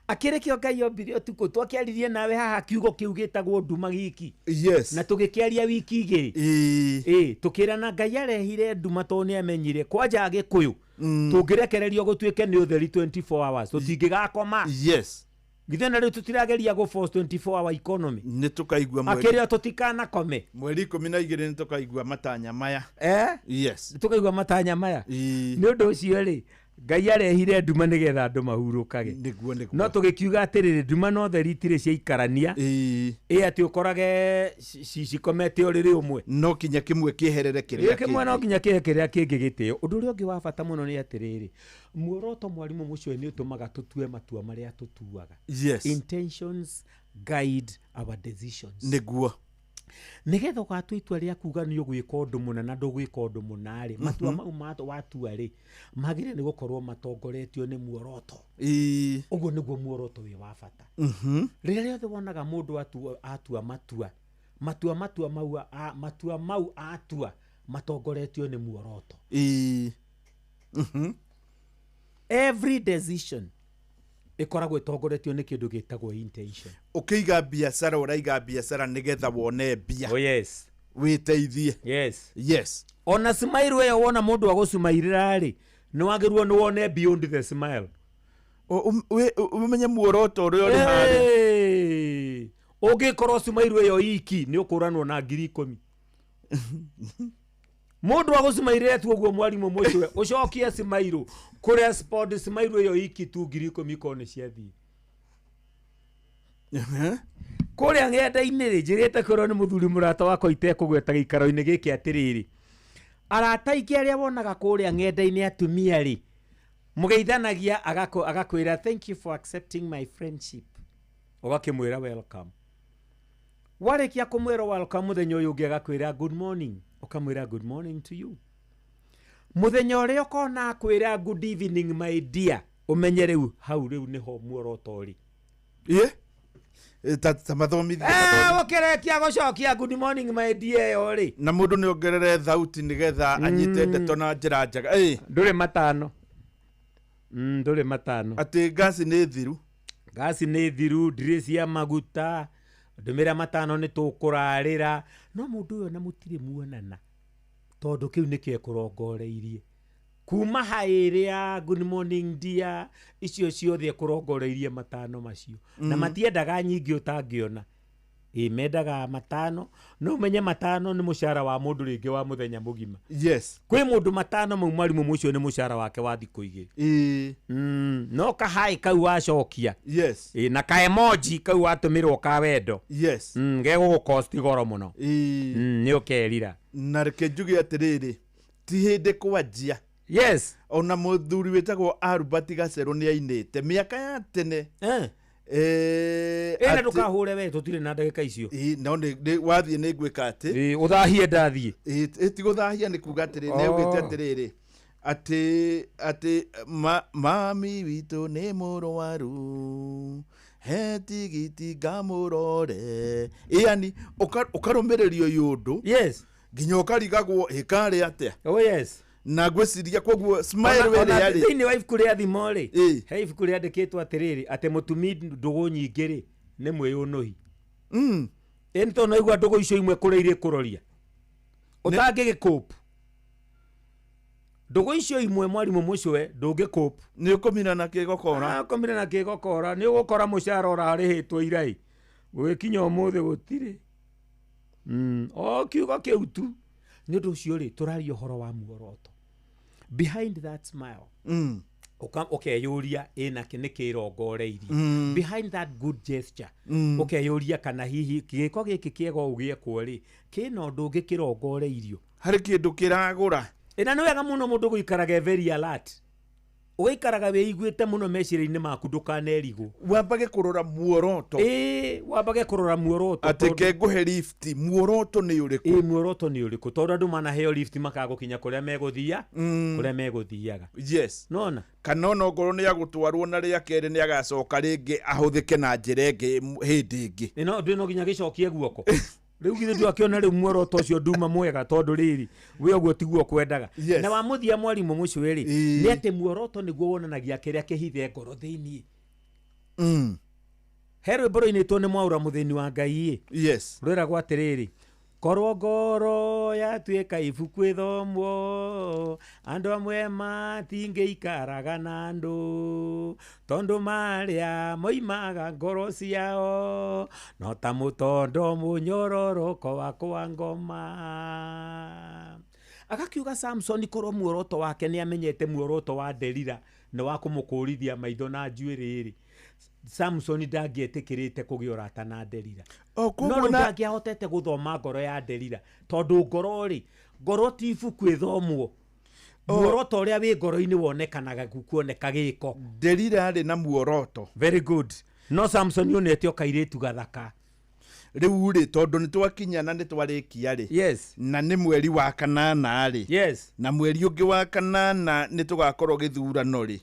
Akĩrĩ kĩo Ngai ombire ũtukũ, twakĩaririe nawe haha kiugo kĩu gĩtagwo nduma giki. Yes. Na tũgĩkĩaria wiki igĩrĩ. Ĩĩ, tũkĩrana Ngai arehire nduma tondũ nĩ amenyire kwanja Agĩkũyũ tũngĩrekererio gũtuĩke nĩ ũtheri 24 hours tũtingĩgakoma. Yes. Githĩ na rĩu tũtirageria gũ force 24 hour economy. Nĩ tũkaigua mweri. Akĩrĩ o tũtikanakome. Mweri 12 nĩ tũkaigua matanya maya. Yes. Tũkaigua matanya maya. Nĩ ũndũ ũcio rĩ, Ngai arehire nduma nĩgetha andũ mahurũkage. Nĩguo nĩguo. No tũgĩkiuga atĩrĩrĩ, nduma na ũtheri itirĩ ciaikarania. Ĩ atĩ ũkorage cikomete ũrĩrĩ ũmwe. No kinya kĩmwe kĩeherere kĩrĩa Ĩ, kĩmwe no nginya kĩhe kĩrĩa kĩngĩ gĩtĩo. Ũndũ ũrĩa ũngĩ wa bata mũno nĩ atĩrĩrĩ, muoroto mwarimũ Mũcwe nĩ ũtũmaga tũtue matua marĩa tũtuaga. Yes. Intentions guide our decisions. Nĩguo. Nĩgetha ũgatua itua rĩa kuga nĩ ũgwĩka ũndũ mũna na ndũgwĩka ũndũ mũna rĩ, matua mau watua rĩ, magĩrĩire nĩ gũkorwo matongoretio nĩ muoroto. Ũguo nĩguo muoroto wĩ wa bata. Rĩrĩa rĩothe wonaga mũndũ atua matua, matua matua mau matua mau atua matongoretio nĩ muoroto. Every decision ĩkoragwo ĩtongoretio nĩ kĩndũ gĩtagwo intention. Ũkĩiga biacara ũraiga biacara nĩgetha wone mbia. Oh yes. Wĩteithie. Yes. Yes. Ona smile ĩyo wona mũndũ agũcumairĩra rĩ, nĩ wagĩrĩirwo nĩ wone beyond the smile. Ũmenye muoroto ũrĩa ũrĩ harĩa. Ũngĩkorwo cumairwo ĩyo iki nĩ ũkũranwo na 10,000. Mũndũ agũcumairĩre tu ũguo mwarimũ mũcwe ũcokie cimairũ kũrespond cimairũ ĩyo iki tu 10,000 korwo nĩ ciathiĩ. Kũrĩa ng'enda-inĩ rĩ njĩrĩte kwĩrwo nĩ mũthuri mũrata wakwa itekũgweta gĩikaro-inĩ gĩkĩ atĩrĩrĩ, arata aingĩ arĩa wonaga kũrĩa ng'enda-inĩ atumia rĩ mũgeithanagia agakwĩra thank you for accepting my friendship, ũgakĩmwĩra welcome. Warĩkia kũmwĩra welcome mũthenya ũyũ ũngĩ agakwĩra good morning, ũkamwĩra good morning to you. Mũthenya ũrĩa ũkona akwĩra good evening my dear, ũmenye rĩu hau rĩu nĩho muoroto ũrĩ. Ta mathomithia. Ũkĩrĩkia gũcokia good morning my dear ĩyo rĩ, na mũndũ nĩ ongerere thauti nĩgetha anyite ndeto na njĩra njega. Ndũrĩ matano. Ndũrĩ matano. Atĩ ngasi nĩ thiru. Ngasi nĩ thiru, ndirĩ cia maguta, ndũmĩra matano nĩ tũkũrarĩra. No mũndũ ũyũ na mũtirĩ muonana tondũ kĩu nĩkĩo ekũrongoreirie. Kuma haĩrĩa good morning dear icio ciothe ekũrongoreirie matano macio. Na matiendaga nyingĩ ũtangĩona. Mendaga matano. No ũmenye matano nĩ mũcara wa mũndũ rĩngĩ wa mũthenya mũgima. Yes. Kwĩ mũndũ matano mau mwarimũ mũcio nĩ mũcara wake wa thikũ igĩrĩ. No kahai kau wacokia. Yes. Na ka emoji kau watũmĩrwo ka wendo. Yes. Gegũgũkosti goro mũno. Nĩ ũkerira. Na reke njuge atĩrĩrĩ, ti hĩndĩ kwanjia. Yes. Ona mũthuri wĩtagwo Albert Gacerũ nĩ ainĩte mĩaka ya tene. Ĩna ndũkahũre we tũtirĩ na ndagĩka icio. No nĩ wathiĩ nĩ ngwĩka atĩ. Ũthahie ndathiĩ. Ti gũthahia nĩ kuga atĩrĩ, nĩ augĩte atĩrĩrĩ atĩ mami witũ nĩ mũrwaru he tigiti ngamũrore. Yani ũkarũmĩrĩrio ũndũ. Yes. Nginya ũkarigagwo ĩkarĩ atĩa. Oh yes. Na ngwĩciria koguo smile wĩrĩ yarĩ thĩinĩ wa ibuku rĩa thimo rĩ, he ibuku rĩandĩkĩtwo atĩrĩrĩ atĩ mũtumi ndũgũ nyingĩ rĩ nĩ mwĩyũnũhi. Ĩni tondũ naigua ndũgũ icio imwe kũrĩa irĩ kũroria ũtangĩgĩkũpu. Ndũgũ icio imwe mwarimũ mũcwe ndũngĩkũpu. Nĩ ũkũmira na kĩgokora. Ũkũmira na kĩgokora nĩ ũgũkora mũcara ũrarĩhĩtwo iraĩ gũgĩkinya ũmũthĩ gũtirĩ. O kiugo kĩu tu. Nĩ ũndũ ũcio rĩ tũraria ũhoro wa muoroto. Behind that smile, ũkeyũria ĩna nĩ kĩrongoreirie. Behind that good gesture, ũkeyũria kana hihi gĩko gĩkĩ kĩega ũũ gĩekwo rĩ kĩna ũndũ ũngĩ kĩrongoreirio. Harĩ kĩndũ kĩragũra. Ĩna nĩ wega mũno mũndũ gũikaraga very alert. Ũgaikaraga wĩiguĩte mũno meciria-inĩ maku ndũkanerigwo. Wambage kũrora muoroto. Wambage kũrora muoroto. Atĩ kengũhe lift, muoroto nĩ ũrĩkũ? Muoroto nĩ ũrĩkũ? Tondũ andũ manaheo lift makaga gũkinya kũrĩa megũthia, kũrĩa megũthiaga. Yes. Nona? Kana ona okorwo nĩ agũtwarwo na rĩa kerĩ nĩ agacoka rĩngĩ ahũthĩke na njĩra ĩngĩ hĩndĩ ĩngĩ. No ndũ no nginya gĩcokie guoko. Rĩu githĩ ndwakĩona rĩu muoroto ũcio nduma mwega tondũ rĩrĩ we ũguo tiguo kwendaga. Na wa mũthia mwarimũ mũcwe rĩ nĩ atĩ muoroto nĩguo wonanagia kĩrĩa kĩhithe ngoro thĩinĩ. He rwĩmbo rũinĩtwo nĩ Mwaũra mũthĩni wa Ngai ĩ. Yes. Rwĩragwo atĩrĩrĩ, korwo ngoro yatuĩka ibuku ĩthomwo andũ amwe matingĩikaraga na andũ tondũ marĩa moimaga ngoro ciao no ta mũtondo mũnyororoko wa kwa ngoma. Agakiuga Samson korwo muoroto wake nĩ amenyete muoroto wa Delila nĩ wa kũmũkũrithia maitho na njuĩrĩ rĩ, Samson ndangĩetĩkĩrĩte kũgĩa ũrata na Delila. No rĩu ndangĩahotete gũthoma ngoro ya Delila tondũ ngoro rĩ, ngoro ti ibuku ĩthomwo. Muoroto ũrĩa wĩ ngoro-inĩ wonekanaga kuoneka gĩko. Delila arĩ na muoroto. Very good. No Samson onete o kairĩtu gathaka. Rĩu rĩ tondũ nĩ twakinya na nĩ twarĩkia rĩ. Yes. Na nĩ mweri wa kanana rĩ. Yes. Na mweri ũngĩ wa kanana nĩ tũgakorwo gĩthurano rĩ.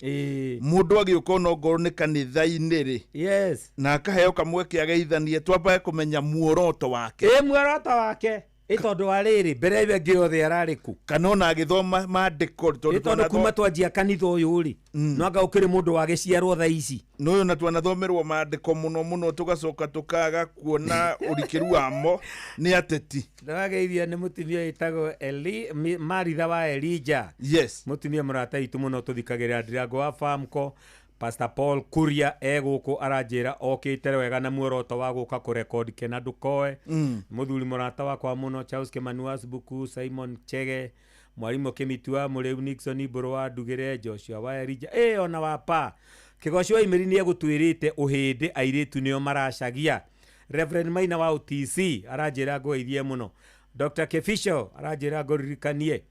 Mũndũ agĩũka ona ongorwo nĩ kanitha-inĩ rĩ. Yes. Na akaheo kamweke ageithanie twambage kũmenya muoroto wake. Muoroto wake. Tondũ wa rĩrĩ mbere ĩyo ĩngĩ yothe ararĩ kũ? Kana ona agĩthoma maandĩko tondũ kuma twanjia kanitha ũyũ rĩ no anga ũkĩrĩ mũndũ wagĩciarwo thaa ici. No ũyũ na twanathomerwo maandĩko mũno mũno tũgacoka tũkaga kuona ũrikĩru wamo nĩ ateti. Ndĩrageithia nĩ mũtumia wĩtagwo Maritha wa Elijah. Yes. Mũtumia mũrata witũ mũno tũthikagĩrĩra Ndirango wa Famco. Pastor Paul Kuria egũkũ aranjĩra okĩte wega na muoroto wa gũka kũrekodi Kena Ndũkoe. Mũthuri mũrata wakwa mũno Charles Kimani wa Buku, Simon Chege, mwarimũ Kĩmitua Mũrĩu, Nixon Mbũrũ wa Ndugĩre, Joshua wa Elijah, ona wa pa Kĩgoci wa Imeri nĩ egũtwĩrĩte ũhĩndĩ airĩtu nĩo maracagia. Reverend Maina wa UTC aranjĩra ngũgeithie mũno. Dr. Kefisho aranjĩra ngũririkanie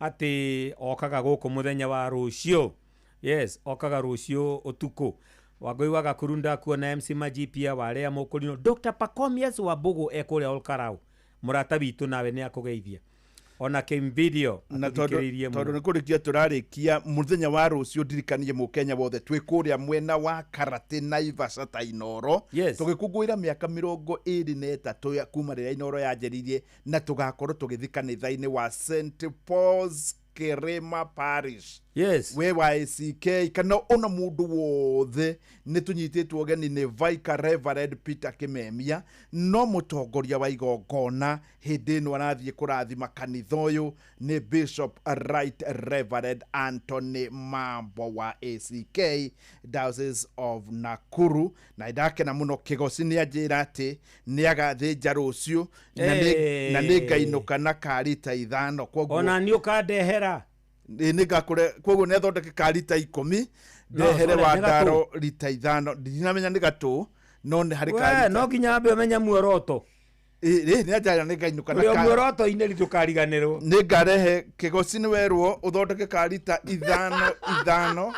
atĩ okaga gũkũ mũthenya wa rũciũ. Yes, okaga rũciũ ũtukũ. Wangũi wa Gakuru ndakuona, MC Majipia warĩa Mũkũrinũ, Dr. Pacomius Wambugu ekũrĩa Olkarau, mũrata witũ nawe nĩ akũgeithia. Ona Kimvideo na tondũ atũthikĩrĩirie tondũ mũno. nĩ kũrĩkia tũrarĩkia mũthenya wa rũciũ, ndirikanie mũkenya wothe twĩ kũrĩa mwena wa Karate Naivasha ta Inoro. Yes. Tũgĩkũngũĩra mĩaka 23 kuma rĩrĩa Inoro yanjĩrĩirie, na tũgakorwo tũgĩthiĩ kanitha-inĩ wa St Paul's Kerema Parish. Yes. We wa ACK kana ona mũndũ wothe, nĩ tũnyitĩtwo ũgeni nĩ Vicar Reverend Peter Kimemia, no mũtongoria wa igongona hĩndĩ ĩno arathiĩ kũrathima kanitha ũyũ nĩ Bishop Right Reverend Anthony Mambo wa ACK Diocese of Nakuru. Na ndakena mũno Kĩgoci nĩ anjĩra atĩ nĩ agathĩnja rũciũ na nĩ ngainũka na karita 5. Koguo ona niĩ ũkandehera. Nĩ ngakũre, koguo nĩ athondeke ka rita 10. No, ndehere sorry, wa nĩ gatũ. ndaro rita 5, ndinamenya nĩ gatũ no nĩ harĩ We, ka rita. No nginya ambe ũmenye muoroto. Ĩ nĩ anjara nĩ ngainũka na ũrĩa muoroto-inĩ rĩ ndũkariganĩrwo. Nĩ ngarehe Kĩgoci, nĩ werwo ũthondeke ka rita 5 5,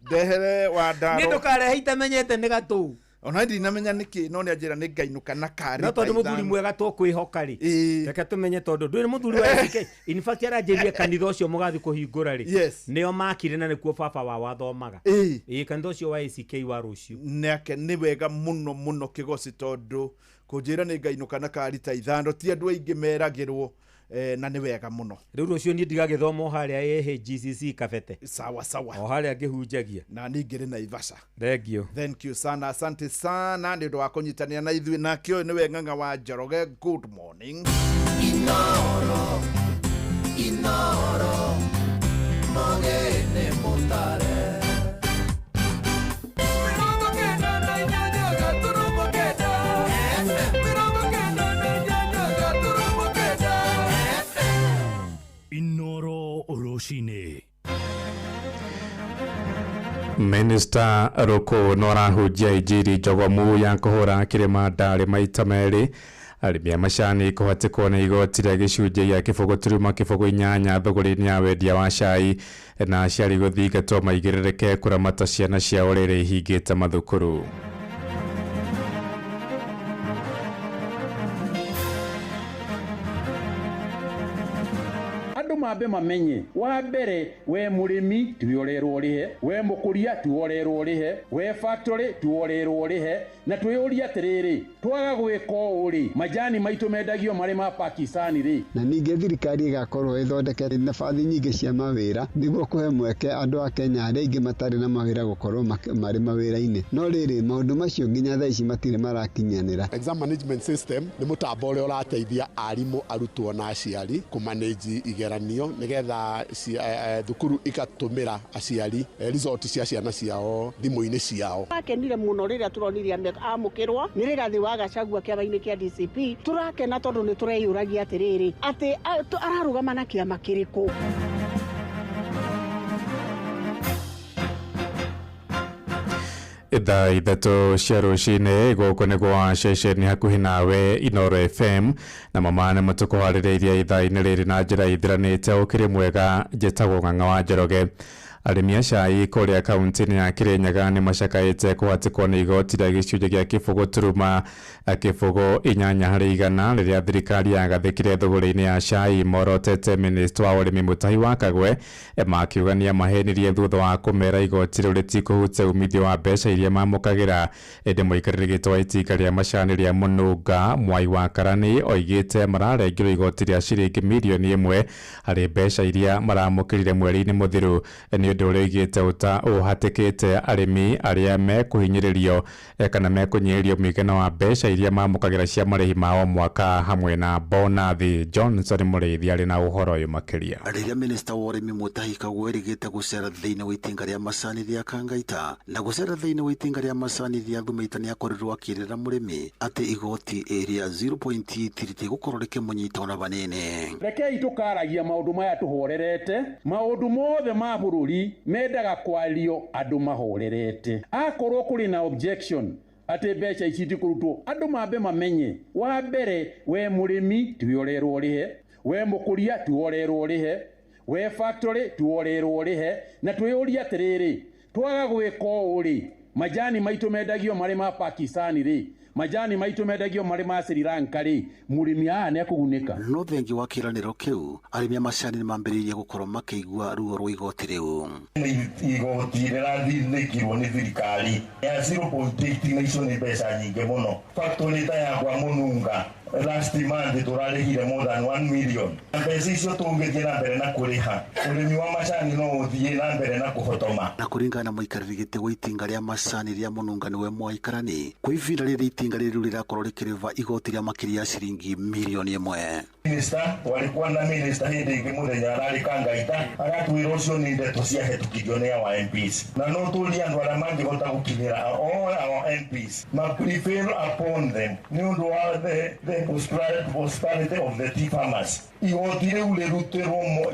ndehere wa ndaro. Niĩ ndũkarehe itamenyete nĩ gatũ. Ona ndinamenya nĩkĩ, no nĩ anjĩra nĩ ngainũka na ka No rita tondũ mũthuri 5. Mwega tũkwĩhoka rĩ, reke tũmenye tondũ ndũrĩ mũthuri wa ACK. In fact aranjĩrire kanitha ũcio mũgathiĩ kũhingũra rĩ, Yes. nĩo makire na nĩkuo baba wao athomaga. Ĩĩ, kanitha ũcio wa ACK wa rũciũ. Nake nĩ wega mũno mũno Kĩgoci, tondũ kũnjĩra nĩ ngainũka na ka rita 5 ti andũ aingĩ meragĩrwo, na nĩ wega mũno. Rĩu rũciũ niĩ ndigagĩthoma o harĩa AHGCC Kabete. Sawa sawa. O harĩa ngĩhunjagia. Na ningĩ Naivasha. Thank you. Thank you sana, asante sana nĩ ũndũ wa kũnyitanĩra na ithuĩ. Nake ũyũ nĩwe Ng'ang'a wa Njoroge, good morning. Inoro, Inoro, mogene mutare. 98.8, 98.9. Inoro rũcinĩ. Minista Ruku no arahunjia injiri njogomu ya kũhũra kĩrĩma ndarĩ maita merĩ. Arĩmi a macani kũhatĩkwo nĩ igoti rĩa gĩcunjĩ gĩa 0.08 thũgũrĩ-inĩ ya wendia wa cai, na aciari gũthingatwo maigĩrĩrĩke kũramata ciana ciao rĩrĩa ihingĩte mathukuru. Andũ mambe mamenye, wa mbere, we mũrĩmi tiwe ũrerwo ũrĩhe, we mũkũria tiwe ũrerwo ũrĩhe, we factory tiwe ũrerwo ũrĩhe. Na twĩyũrie atĩrĩrĩ, twaga gwĩka ũũ rĩ, majani maitũ mendagio marĩ ma Pakistan rĩ? Na ningĩ thirikari ĩgakorwo ĩthondekete nabathi nyingĩ cia mawĩra nĩguo kũhe mweke andũ a Kenya arĩa aingĩ matarĩ na mawĩra gũkorwo marĩ mawĩra-inĩ. No rĩrĩ, maũndũ macio nginya thaa ici matirĩ marakinyanĩra. Exam management system nĩ mũtambo ũrĩa ũrateithia arimũ, arutwo na aciari kũmanage igeranio nĩgetha thukuru igatũmĩra aciari result cia ciana ciao thimũ-inĩ ciao. Tũrakenire mũno rĩrĩa tũronire amũkĩrwo nĩ Rigathĩ wa Gachagua kĩama-inĩ kĩa DCP. Tũrakena tondũ nĩ tũreyũragia atĩrĩrĩ, atĩ ararũgama na kĩama kĩrĩkũ. Thaa 3 cia rũcinĩ, gũkũ nĩ gwa ceceni hakuhĩ nawe Inoro FM, na mama nĩ matũkũharĩrĩirie ithaa-inĩ rĩrĩ na njĩra ithiranĩte. Ũkĩrĩ mwega, njĩtagwo Ng'ang'a wa Njoroge. Arĩmi a cai kũrĩa kaunti-inĩ ya Kirinyaga nĩ macakaĩte kũhatĩkwo nĩ igoti rĩa gĩcunjĩ gĩa 0.08 harĩ igana rĩrĩa thirikari yagathĩkire thũgũrĩ-inĩ ya cai. Morotete minista wa ũrĩmi Mutahi wa Kagwe makiuga nĩ amahenirie thutha wa kũmera igoti rĩu rĩtikũhutia umithio wa mbeca iria mamũkagĩra. Ĩndĩ mũikarĩri gĩtĩ wa itinga rĩa macani rĩa Mũnunga Mwai wa Karani oigĩte mararengirwo igoti rĩa ciringi mirioni 1 harĩ mbeca iria maramũkĩrire mweri-inĩ mũthiru. Nĩ ũndũ ũrĩa oigĩte ũhatĩkĩte arĩmi arĩa mekũhinyĩrĩrio kana mekũnyihĩrio mũigana wa mbeca iria mamũkagĩra cia marĩhi ma o mwaka hamwe na bonathi. Johnson Mũrĩithi arĩ na ũhoro ũyũ makĩria. Rĩrĩa minista wa ũrĩmi Mutahi Kagwe erĩgĩte gũcera thĩinĩ wa itinga rĩa macani rĩa Kangaita na gũcera thĩinĩ wa itinga rĩa macani rĩa Thumeita nĩakorirwo akĩrĩra mũrĩmi atĩ igoti rĩa 0.8 rĩtigũkorwo rĩkĩmũnyita ona vanini. Rekei tũkaragia maũndũ maya tũhorerete, maũndũ mothe ma bũrũri mendaga kwario andũ mahorerete. Akorwo kũrĩ na objection atĩ mbeca ici itikũrutwo, andũ mambe mamenye. Wa mbere, we mũrĩmi tiwe ũrerwo ũrĩhe, we mũkũria tiwe ũrerwo ũrĩhe, we factory tiwe ũrerwo ũrĩhe, na twĩyũrie atĩrĩrĩ, twaga gwĩka ũũ rĩ, majani maitũ mendagio marĩ ma Pakistan rĩ, majani maitũ mendagio marĩ ma Sri Lanka rĩ, mũrĩmi haha nĩekũgunĩka. No thengi wa kĩranĩro kĩu, arĩmi a macani nĩmambĩrĩirie gũkorwo makĩigua ruo rwa igoti rĩu. Igoti rĩrathindĩkirwo nĩ thirikari ya 0.8 na icio nĩ mbeca nyingĩ mũno. Factory ta yakwa Mũnunga last month tũrarĩhire more than 1 million. Mbeca icio tũngĩthiĩ na mbere na kũrĩha, ũrĩmi wa macani no ũthiĩ na mbere na kũhotoma. Na kũringana na mũikarĩri gĩtĩ wa itinga rĩa macani rĩa Mũnunga nĩwe Mwai Karani, kwa ihinda rĩrĩ itinga rĩrĩ rĩrakorwo rĩkĩrĩva igoti rĩa makĩria ya ciringi mirioni 1. Minister walikuwa na minister hĩndĩ ĩngĩ mũthenya ararĩ Kangaita aratwĩra ũcio nĩ ndeto ciahetũkirio nĩ our MPs, na no tũrie andũ arĩa mangĩhota gũkinyĩra all our MPs ma prevail upon them nĩ ũndũ wa the prosperity of the tea farmers. Igoti rĩu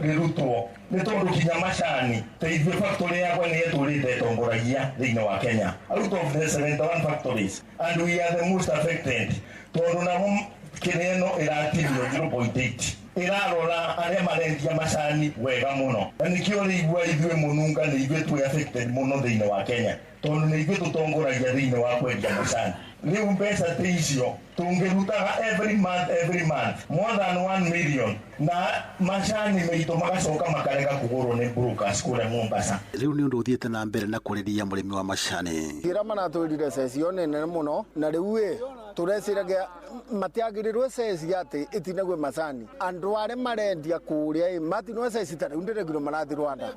rĩrutwo nĩ tondũ kinya macani ta ithuĩ factory yakwa nĩ ĩtũrĩte ĩtongoragia thĩinĩ wa Kenya out of the 71 factories, and we are the most affected tondũ namo kĩrĩa ĩno ĩratinio 0.8 ĩrarora arĩa marendia macani wega mũno, na nĩkĩo rĩigua ithuĩ Mũnunga nĩ ithuĩ twĩ affected mũno thĩinĩ wa Kenya tondũ nĩ ithuĩ tũtongoragia thĩinĩ wa kwendia macani. Rĩu mbeca ta icio tũngĩrutaga every month more than 1 million na macani maitũ magacoka makarega kũgũrwo nĩ brokers kũrĩa Mombasa. Rĩu nĩ ũndũ ũthiĩte na mbere na kũrĩria mũrĩmi wa macani. Kĩrĩa maratwĩrire ceci nene mũno, na rĩu ĩ tũreciragia matiagĩrĩrwo ceci atĩ ĩtinagwe macani. Andũ arĩa marendia kũrĩa ĩ matinwe ceci ta rĩu ndĩregirwo marathiĩ Rwanda.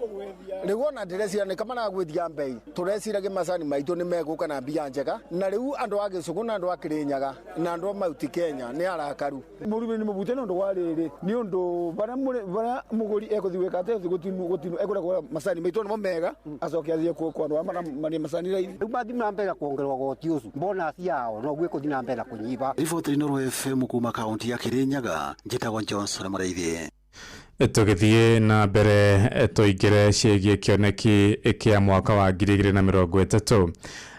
Rĩu ona ndĩreciria nĩ kamaragwĩthia mbei. Tũreciragia macani maitũ nĩ megũka na mbia njega, na rĩu andũ a Gĩcũgũ na andũ a Kĩrĩnyaga na andũ a Mauti Kenya nĩ arakaru. Mũrĩmi nĩ mũbute nĩ ũndũ wa rĩrĩ, nĩ ũndũ barĩa mũgũri ekũthiĩ gwĩka atĩ gũtinũ ekũrĩa kũgũra macani maitũ nĩmo mega, acoke athiĩ kwa andũ arĩa marĩa macani raithi. Rĩu mathiĩ na mbere kuongererwo goti ũcio, bonus yao noguo ĩkũthiĩ na mbere na kũnyiha. Riboti Inooro FM kuma kaunti ya Kĩrĩnyaga, njĩtagwo Johnson Mũrĩithi. Tũgĩthiĩ na mbere tũingĩre ciĩgiĩ kĩoneki kĩa mwaka wa 2030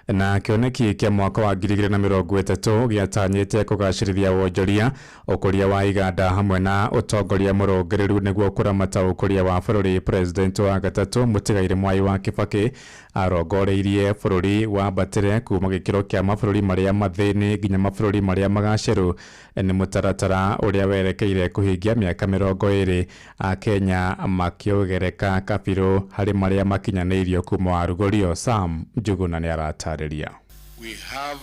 na kĩoneki kĩa mwaka wa 2030 gĩatanyĩte kũgacĩrithia wonjoria, ũkũria wa iganda hamwe na ũtongoria mũrũngĩrĩru nĩguo kũramata ũkũria wa bũrũri. President wa gatatũ Mũtigairĩ Mwai wa Kibaki arongoreirie bũrũri wambatĩre kuma gĩkĩro kĩa mabũrũri marĩa mathĩni nginya mabũrũri marĩa magacĩru. Nĩ mũtaratara ũrĩa werekeire kũhingia mĩaka 20 Akenya makĩongereka kabirũ harĩ marĩa makinyanĩirio kuma warugũrio. Sam Njuguna nĩ aratarĩria. We have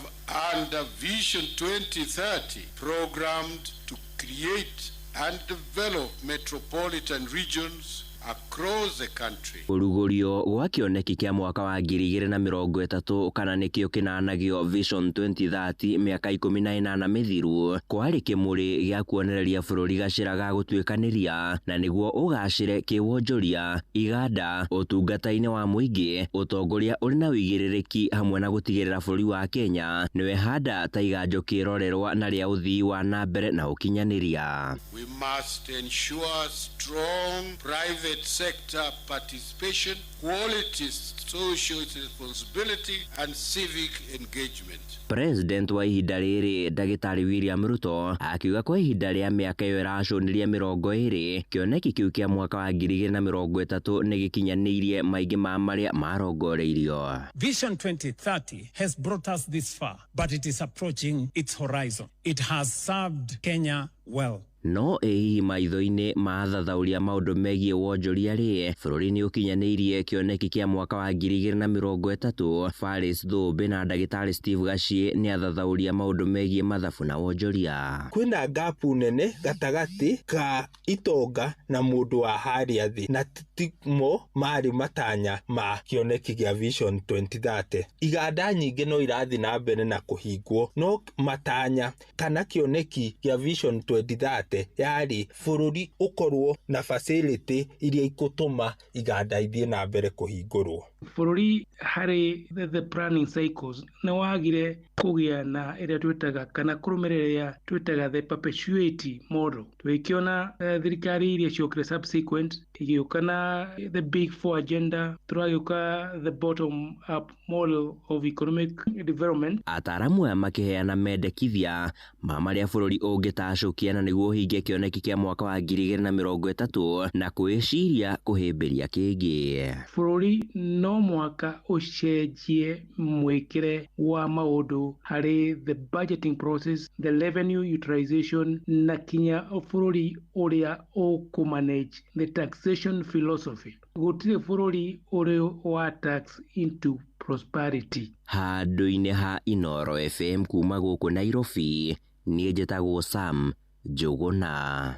under Vision 2030 programmed to create and develop metropolitan regions across the country. Ũrugũrio gwa kĩoneki kĩa mwaka wa 2030 kana nĩkĩo kĩnanagio Vision 2030 mĩaka 18 mĩthiru kwarĩ kĩmũrĩ gĩa kuonereria bũrũri gacĩra ga gũtuĩkanĩria na nĩguo ũgacĩre kĩwonjoria, iganda, ũtungata-inĩ wa mũingĩ, ũtongoria ũrĩ na ũigĩrĩrĩki hamwe na gũtigĩrĩra bũrũri wa Kenya nĩwe handa ta iganjo kĩrorerwa na rĩa ũthii wa na mbere na ũkinyanĩria. We must ensure strong private sector participation, quality social responsibility and civic engagement. President wa ihinda rĩrĩ Ndagĩtarĩ William Ruto akiuga kwa ihinda rĩa mĩaka ĩyo ĩracũnĩria 20 kĩoneki kĩu kĩa mwaka wa 2030 nĩ gĩkinyanĩirie maingĩ ma marĩa marongoreirio. Vision 2030 has brought us this far, but it is approaching its horizon. It has served Kenya well. No ĩ hihi maitho-inĩ ma athathaũri a maũndũ megiĩ wonjoria rĩ, bũrũri nĩ ũkinyanĩirie kĩoneki kĩa mwaka wa 2030? Faris Thũmbĩ na ndagĩtarĩ Steve Gachie nĩ athathaũri a maũndũ megiĩ mathabu na wonjoria. Kwĩna ngapu nene gatagatĩ ka itonga na mũndũ wa harĩa thĩ, na timo marĩ matanya ma kĩoneki gĩa Vision 2030. Iganda nyingĩ no irathiĩ na mbere na kũhingwo, no matanya kana kĩoneki gĩa Vision 2030 yarĩ bũrũri ũkorwo na facility iria ikũtũma iganda ithiĩ na mbere kũhingũrwo. Bũrũri harĩ the planning cycles nĩ wagire kũgĩa na ĩrĩa twĩtaga kana kũrũmĩrĩra twĩtaga the perpetuity model. Tũgĩkĩona thirikari iria ciokire subsequent igĩũka na the big four agenda, tũragĩũka the bottom up model of economic development. Ataaramu aya makĩheana mendekithia ma marĩa bũrũri ũngĩtacũkia na nĩguo ũhingie kĩoneki kĩa mwaka wa 2030 na kwĩciria kũhĩmbĩria kĩngĩ. Bũrũri no mwaka ũcenjie mwĩkĩre wa maũndũ harĩ the budgeting process, the revenue utilization na kinya bũrũri ũrĩa ũkũmanage the taxation philosophy. Gũtirĩ bũrũri ũrĩ wa tax into prosperity. Handũ-inĩ ha Inooro FM kuma gũkũ Nairobi, niĩ njĩtagwo Sam Njũgũna.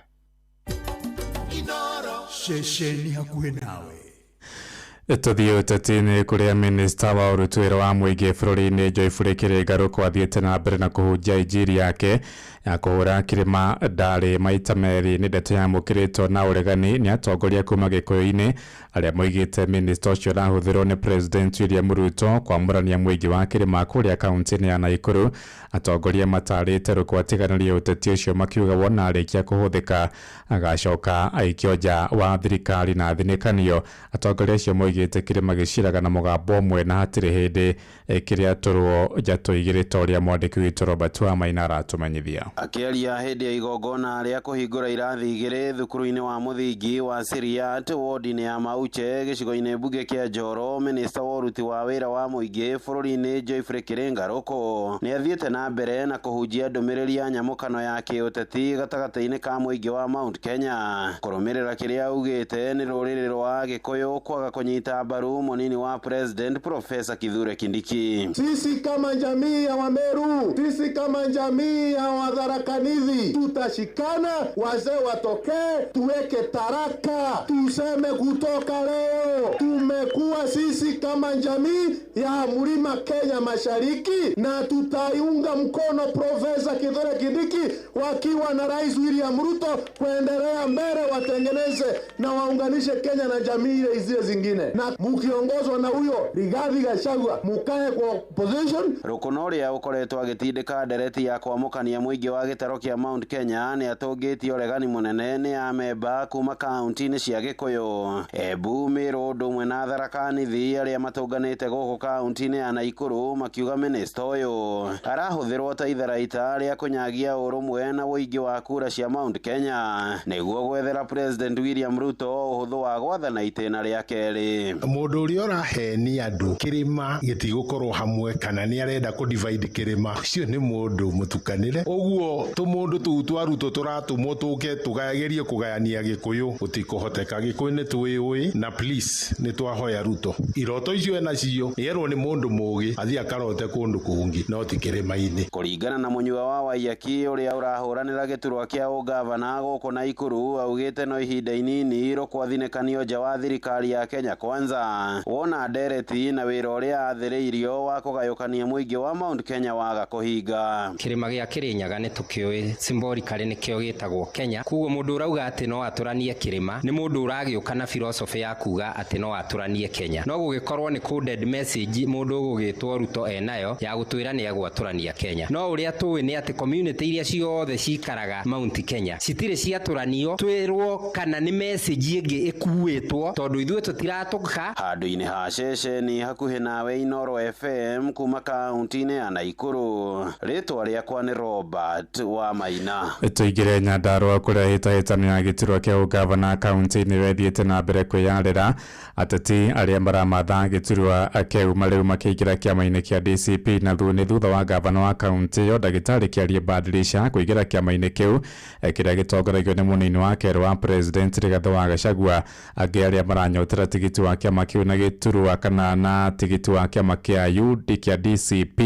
Inooro. Ceceni hakuhĩ nawe. Tũthiĩ ũteti-inĩ kũrĩa minista wa ũruti wĩra wa mũingĩ bũrũri-inĩ Joyfrey Kĩrĩngarũ athiĩte na mbere na kũhunjia injiri yake ya kũhũra kĩrĩma ndarĩ maita merĩ. Nĩ ndeto yamũkĩrĩtwo na ũregani nĩ atongoria kuma Gĩkũyũ-inĩ arĩa moigĩte minista ũcio ũrahũthĩrwo nĩ President William Ruto kwamũrania mũingĩ wa kĩrĩma kũrĩa kaunti-inĩ ya Nakuru. Atongoria matarĩte Ruku atiganĩrie ũteti ũcio makiuga wona arĩkia kũhũthĩka agacoka aikio nja wa thirikari na athinĩkanio. Atongoria acio moigĩte kĩrĩma gĩciraga na mũgambo ũmwe na hatirĩ hĩndĩ kĩrĩatũrwo njatũ igĩrĩ ta ũrĩa mwandĩki witũ Robert Wamaina aratũmenyithia. Akĩaria hĩndĩ ya igongona rĩa kũhingũra irathi igĩrĩ thukuru-inĩ wa mũthingi wa Siriat wodi-inĩ ya Mauche gĩcigo-inĩ mbunge kĩa Njoro, minista wa ũruti wa wĩra wa mũingĩ bũrũri-inĩ Joyfrey Kĩrĩngarũkũ nĩ athiĩte na mbere na kũhunjia ndũmĩrĩri ya nyamũkano ya kĩũteti gatagatĩ-inĩ ka mũingĩ wa Mount Kenya. Kũrũmĩrĩra kĩrĩa augĩte nĩ rũrĩrĩ rwa Gĩkũyũ kwaga kũnyita mbaru mũnini wa President Profesa Kithure Kindiki. Sisi kama jamii ya Wameru, sisi kama jamii ya Wadharakanithi tutashikana, wazee watokee, tuweke taraka, tuseme kutoka leo tumekuwa sisi kama jamii ya Mlima Kenya Mashariki, na tutaiunga mkono Profesa Kithure Kindiki wakiwa na Rais William Ruto kuendelea mbele, watengeneze na waunganishe Kenya na jamii ile zile zingine, na mukiongozwa na huyo Rigathi Gachagua mukae kwa opposition. Rukuno ũrĩa ũkoretwo agĩtindĩka ndereti ya kwamũkania mũingĩ wa gĩtaro kĩa Mount Kenya nĩ atũngĩtie ũregani mũnene nĩ amemba kuma kaunti-inĩ cia Gĩkũyũ, Embu, Meru ũndũ ũmwe na Tharaka Nithi arĩa matũnganĩte gũkũ kaunti-inĩ ya Nakuru makiuga minista ũyũ arahũthĩrwo ta itharaita rĩa kũnyagia ũrũmwe na ũingĩ wa kura cia Mount Kenya nĩguo gwethera President William Ruto ũhũthũ wa gwathana itĩna rĩa kerĩ. Mũndũ ũrĩa ũrahenia andũ kĩrĩma gĩtigũkorwo hamwe kana nĩ arenda kũ divide kĩrĩma ũcio nĩ mũndũ mũtukanĩre. Ũguo tũmũndũ tũu twa Ruto tũratũmwo tũke tũgerie kũgayania Gĩkũyũ gũtikũhoteka. Gĩkũyũ nĩ twĩũĩ na please nĩ twahoya Ruto iroto icio enacio nĩerwo nĩ mũndũ mũũgĩ athiĩ akarote kũndũ kũngĩ no ti kĩrĩma-inĩ. Kũringana na mũnyua wa Waiyaki ũrĩa ũrahũranĩra gĩturwa kĩa ũgavana gũkũ Nakuru augĩte no ihinda inini rũkwathinĩkanio nja wa thirikari ya Kenya Kwanza wona ndereti na wĩra ũrĩa athĩrĩirio wa kũgayũkania mũingĩ wa Mount Kenya waga kũhinga. Kĩrĩma gĩa Kĩrĩnyaga nĩ tũkĩũĩ symbolically nĩkĩo gĩtagwo Kenya, koguo mũndũ ũrauga atĩ no atũranie kĩrĩma nĩ mũndũ ũragĩũka na philosophy ya kuga atĩ no atũranie Kenya. No gũgĩkorwo nĩ coded message mũndũ ũgũgĩtwo Ruto enayo ya gũtwĩra nĩ egwatũrania Kenya. No ũrĩa tũĩ nĩ atĩ community iria ciothe cikaraga Mount Kenya citirĩ ciatũranio twĩrwo kana nĩ message ĩngĩ ĩkuĩtwo tondũ ithuĩ tũtiratũka. Handũ-inĩ ha ceceni hakuhĩ nawe Inooro FM kuma kaunti-inĩ ya Nakuru, rĩtwa rĩakwa nĩ Robert Robert Wamaina. Tuingire Nyandarua kuria hĩtahĩtano ya gĩturwa kĩa ũgavana kaunti-inĩ wethiĩte na mbere kwĩyarĩra. Ateti arĩa maramatha gĩturwa kĩu marĩu makĩingĩra kĩama-inĩ kĩa DCP na nĩ thutha wa gavana wa kaunti ĩyo ndagĩtarĩ Kĩarie Badilisha kũingĩra kĩama-inĩ kĩu kĩrĩa gĩtongoragio nĩ mũnini wa kerĩ wa president Rigathĩ wa Gachagua. Angĩ arĩa maranyotera tigiti wa kĩama kĩu na gĩturwa kana na tigiti wa kĩama kĩa UD kĩa DCP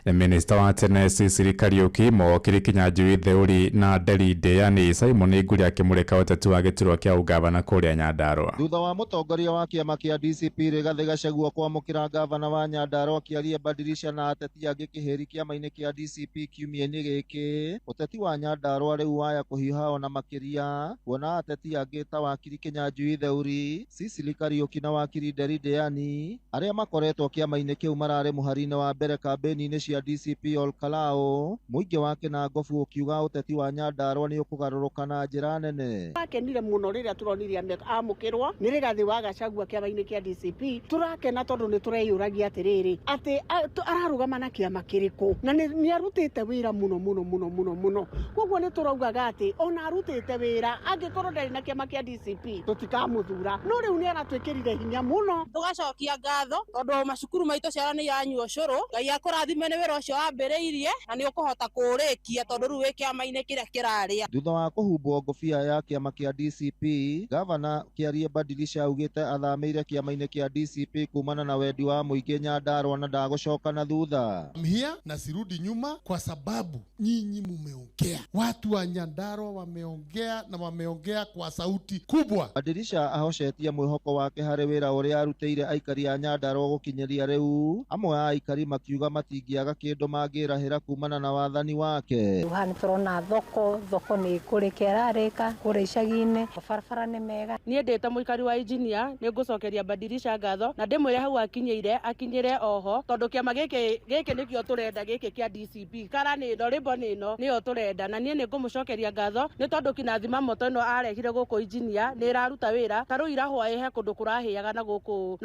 nĩ minista wa tene Cecily Kariuki, Mokiri Kinyanjui Theuri na Nderi Ndĩani. Simon Nguri akĩmũrĩka ũteti wa gĩturwa kĩa ũgavana kũrĩa Nyandarua. Thutha wa mũtongoria wa kĩama kĩa DCP Rigathĩ Gachagua kwamũkĩra gavana wa Nyandarua Kĩarie Badilisha na ateti angĩ kĩhĩri kĩama-inĩ kĩa DCP kiumia-inĩ gĩkĩ, ũteti wa Nyandarua rĩu waya kũhiũha ona makĩria kuona ateti angĩ ta wakiri Kinyanjui Theuri, Cecily Kariuki na wakiri Nderi Ndĩani arĩa makoretwo kĩama-inĩ kĩu mararĩ mũhari-inĩ wa mbere kambĩni-inĩ cia DCP Olkalao. Mũingĩ wa Kĩnangobu ũkiuga ũteti wa Nyandarua nĩ ũkũgarũrũka na njĩra nene. Tũrakenire mũno rĩrĩa tũronire amũkĩrwo nĩ Rigathĩ wa Gachagua kĩama-inĩ kĩa DCP. Tũrakena tondũ nĩ tũreyũragia atĩrĩrĩ atĩ ararũgama na kĩama kĩrĩkũ, na nĩ arutĩte wĩra mũno mũno mũno mũno mũno. Koguo nĩ tũraugaga atĩ ona arutĩte wĩra angĩkorwo ndarĩ na kĩama kĩa DCP tũtikamũthura, no rĩu nĩ aratwĩkĩrire hinya mũno. Tũgacokia ngatho tondũ macukuru maitũ ciana nĩ iranyua ũcũrũ. Ngai akũrathime nĩ wĩra ũcio wambĩrĩirie na nĩ ũkũhota kũũrĩkia tondũ rĩu wĩ kĩama-inĩ kĩrĩa kĩrarĩa. Thutha wa kũhumbwo ngũbia ya kĩama kĩa DCP, gavana Kĩarie Badilisha augĩte athamĩire kĩama-inĩ kĩa DCP kumana na wendi wa mũingĩ Nyandarua na ndagũcoka na thutha. I'm here na sirudi nyuma kwa sababu nyinyi mumeongea, watu wa Nyandarua wameongea na wameongea kwa sauti kubwa. Badilisha ahocetie mwĩhoko wake harĩ wĩra ũrĩa arutĩire aikari a Nyandarua gũkinyĩria rĩu. Amwe a aikari makiuga matingĩaga kĩndũ mangĩrahĩra kumana na wathani wake. Haha nĩ tũrona thoko, thoko nĩ kũrĩka ĩrarĩka kũrĩa icagi-inĩ, barabara nĩ mega. Niĩ ndĩ ta mũikari wa engineer nĩ ngũcokeria Badilisha ngatho na ndĩmwĩre hau akinyĩire akinyĩre oho tondũ kĩama gĩkĩ nĩkĩo tũrenda, gĩkĩ kĩa DCP kara nĩ ĩno rĩmbo nĩ ĩno nĩyo tũrenda, na niĩ nĩ ngũmũcokeria ngatho nĩ tondũ kinathima moto ĩno arehire gũkũ engineer nĩ ĩraruta wĩra. Ta rĩu ira hwaĩ he kũndũ kũrahĩaga na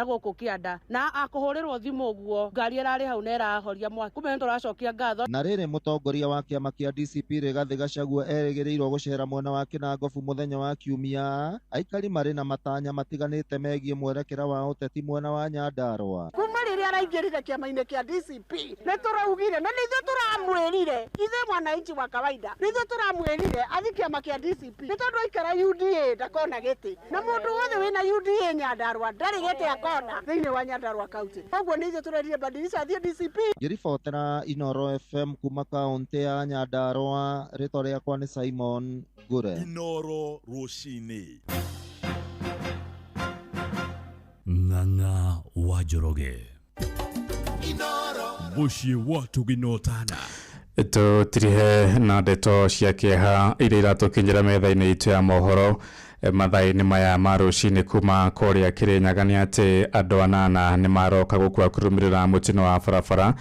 gũkũ kĩanda na akũhũrĩrwo thimũ ũguo ngari ĩrarĩ hau na ĩrahoria mwaki, kumbe nĩ tũracokia ngatho. Na rĩrĩ mũtongoria wa kĩama kĩa DCP Rigathĩ Gachagua erĩgĩrĩirwo gũcera mwena wa Kĩnangobu mũthenya wa kiumia. Aikari marĩ na matanya matiganĩte megiĩ mwerekera wa ũteti mwena wa Nyandarua. Kuma rĩrĩa araingĩrire kĩama-inĩ kĩa DCP nĩ tũraugire na nĩ ithuĩ tũramwĩrire, ithuĩ mwananchi wa kawaida nĩ ithuĩ tũramwĩrire athiĩ kĩama kĩa DCP nĩ tondũ aikara UDA ndakona gĩtĩ, na mũndũ wothe wĩna UDA Nyandarua ndarĩ gĩtĩ akona thĩinĩ wa Nyandarua County. Koguo nĩ ithuĩ tũrerire Badilisha athiĩ DCP. Ngĩribotera Inoro FM kuma kaunti ya Nyandarua, rĩtwa rĩakwa nĩ Simon Ngure. Inoro rũcinĩ. Ng'ang'a wa Njoroge. Mũciĩ wa tũginotana. Tũtirihe na ndeto cia kĩeha iria iratũkinyĩra metha-inĩ itũ ya mohoro mathaa-inĩ maya ma rũcinĩ kuma kũrĩa Kĩrĩnyaga nĩ atĩ andũ anana nĩ maroka gũkua kũrũmĩrĩra mũtino wa barabara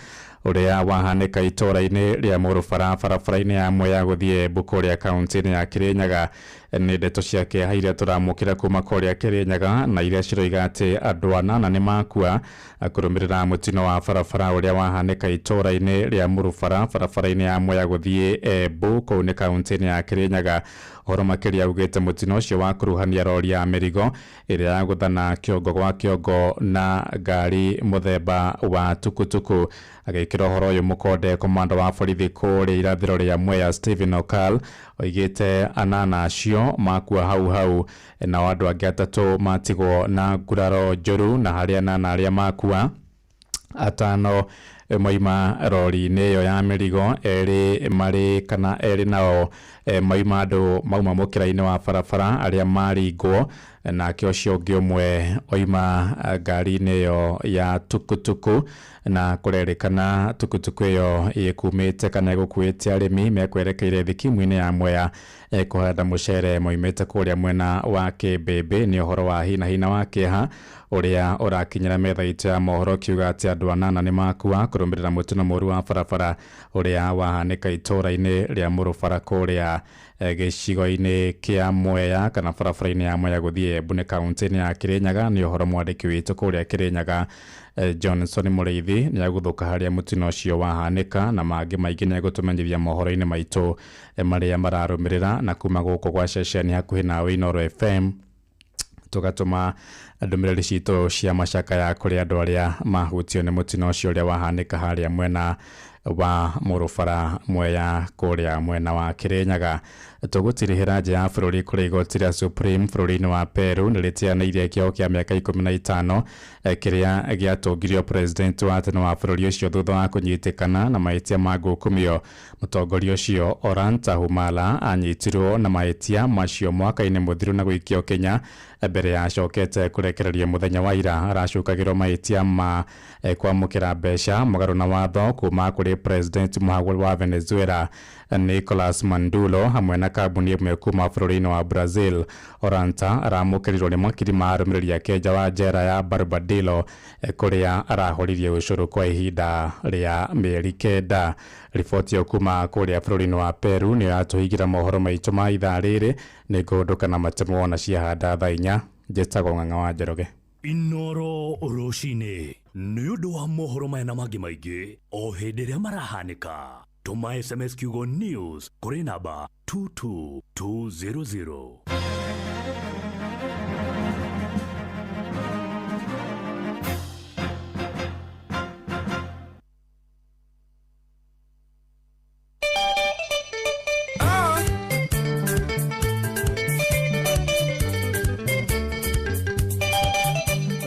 ũrĩa wahanĩka itũũra-inĩ rĩa Mũrũbara barabara-inĩ ya Mwea gũthiĩ Embu kũrĩa kaunti-inĩ ya Kĩrĩnyaga. Nĩ ndeto cia kĩeha iria tũramũkĩra kuma kũrĩa Kĩrĩnyaga na iria ciroiga atĩ andũ anana nĩ makua kũrũmĩrĩra mũtino wa barabara ũrĩa wahanĩka itũũra-inĩ rĩa Mũrũbara barabara-inĩ ya Mwea gũthiĩ Embu kũu nĩ kaunti-inĩ ya Kĩrĩnyaga. Ũhoro makĩria augĩte mũtino ũcio wa kuruhania rori ya mĩrigo ĩrĩa yagũthana kĩongo gwa kĩongo na ngari mũthemba wa tukutuku. Agĩkĩra ũhoro ũyũ mũkonde komanda wa borithi kũrĩa irathĩro rĩa Mwea Stephen Okal oigĩte anana acio makua hau hau nao andũ angĩ atatũ matigwo na nguraro njũru, na harĩ anana arĩa makua atano maima rori-inĩ ĩyo ya mĩrigo, erĩ marĩ kana erĩ nao maima andũ mauma mũkĩra-inĩ wa barabara arĩa maringwo, nake ũcio ũngĩ ũmwe oima ngari-inĩ ĩyo ya tukutuku, na kũrerĩkana tukutuku ĩyo ĩkumĩte kana ĩgũkuĩte arĩmi mekwerekeire thikimu-inĩ ya Mwea kũhanda mũcere moimĩte kũrĩa mwena wa Kĩmbĩmbĩ. Nĩ ũhoro wa hi na hi na wa kĩeha ũrĩa ũrakinyĩra metha itũ ya mohoro kiuga atĩ andũ anana nĩ makua kũrũmĩrĩra mũtino mũru wa barabara ũrĩa wahanĩka itũũra-inĩ rĩa Mũrũbara kũrĩa Gĩcigo-inĩ kĩa Mwea kana barabara-inĩ ya Mwea gũthiĩ Embu nĩ kaunti-inĩ ya Kirinyaga. Nĩ ũhoro mwandĩki witũ kũrĩa Kirinyaga Johnson Mũrĩithi nĩ agũthũka harĩa mũtino ũcio wahanĩka, na mangĩ maingĩ nĩ egũtũmenyithia mohoro-inĩ maitũ marĩa mararũmĩrĩra. Na kuma gũkũ gwa ceceni hakuhĩ nawe Inooro FM tũgatũma ndũmĩrĩri citũ cia macakaya kũrĩ andũ arĩa mahutio nĩ mũtino ũcio ũrĩa wahanĩka harĩa mwena wa Mũrũbara Mwea kũrĩa mwena wa Kirinyaga. Tũgũtirihĩra nja ya bũrũri kũrĩ igoti rĩa Supreme bũrũri-inĩ wa Peru nĩ rĩteanĩirie kĩoho kĩa mĩaka 15 kĩrĩa gĩatũngirio president wa tene wa bũrũri ũcio thutha wa kũnyitĩkana na mahĩtia ma ngukumio. Mũtongoria ũcio Ollanta Humala anyitirwo na mahĩtia macio mwaka-inĩ mũthiru na gũikio Kenya mbere ya acokete kũrekererio mũthenya wa ira. Aracukagĩrwo mahĩtia ma kwamũkĩra mbeca mũgarũ na watho kuma kũrĩ president mũhagũre wa Venezuela Nicolas Maduro hamwe na kambuni ĩmwe kuma bũrũri-inĩ wa Brazil. Ollanta aramũkĩrirwo nĩ makiri ma arũmĩrĩri ake nja wa njera ya Barbadillo kũrĩa arahũririe ũcũrũ kwa ihinda rĩa mĩeri 9. Riboti ĩyo kuma kũrĩa bũrũri-inĩ wa Peru nĩyo yatũhingĩra mohoro maitũ ma ithaa rĩrĩ. Nĩ ngũhũndũka na matemo na ciahanda thaa 4. Njĩtagwo Ng'ang'a wa Njoroge. Inooro rũcinĩ nĩ ũndũ wa mohoro maya na mangĩ maingĩ o hĩndĩ ĩrĩa marahanĩka. Tũma SMS kiugo news kũrĩ namba 22200.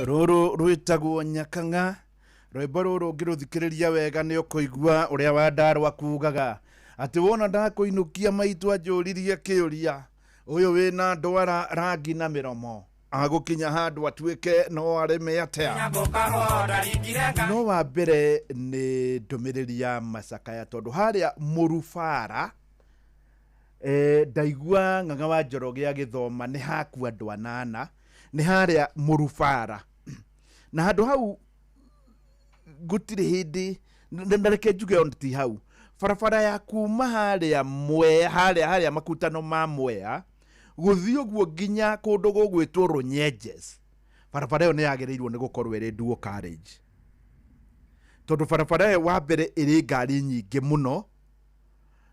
Rũrũ rwĩtagwo Nyakang'a. Rwĩmbo rũrũ ũngĩrũthikĩrĩria wega nĩ ũkũigua ũrĩa Wandarũa kugaga atĩ wona ndakũinũkia maitũ anjũririe kĩũria ũyũ wĩna ndwara rangi na mĩromo agũkinya handũ atuĩke no arĩme atĩa. No wa mbere nĩ ndũmĩrĩri ya macakaya tondũ harĩa Mũrubara ndaigua Ng'ang'a wa Njoroge agĩthoma nĩ hakua andũ 8 nĩ harĩa Mũrubara na handũ hau gũtirĩ hĩndĩ na reke njuge on ti hau barabara ya kuma harĩa Mwea harĩa makutano ma Mwea gũthiĩ ũguo nginya kũndũ gũgwĩtwo Runyenjes, barabara ĩyo nĩ yagĩrĩirwo nĩ gũkorwo ĩrĩ dual carriage tondũ barabara ĩyo wa mbere ĩrĩ ngari nyingĩ mũno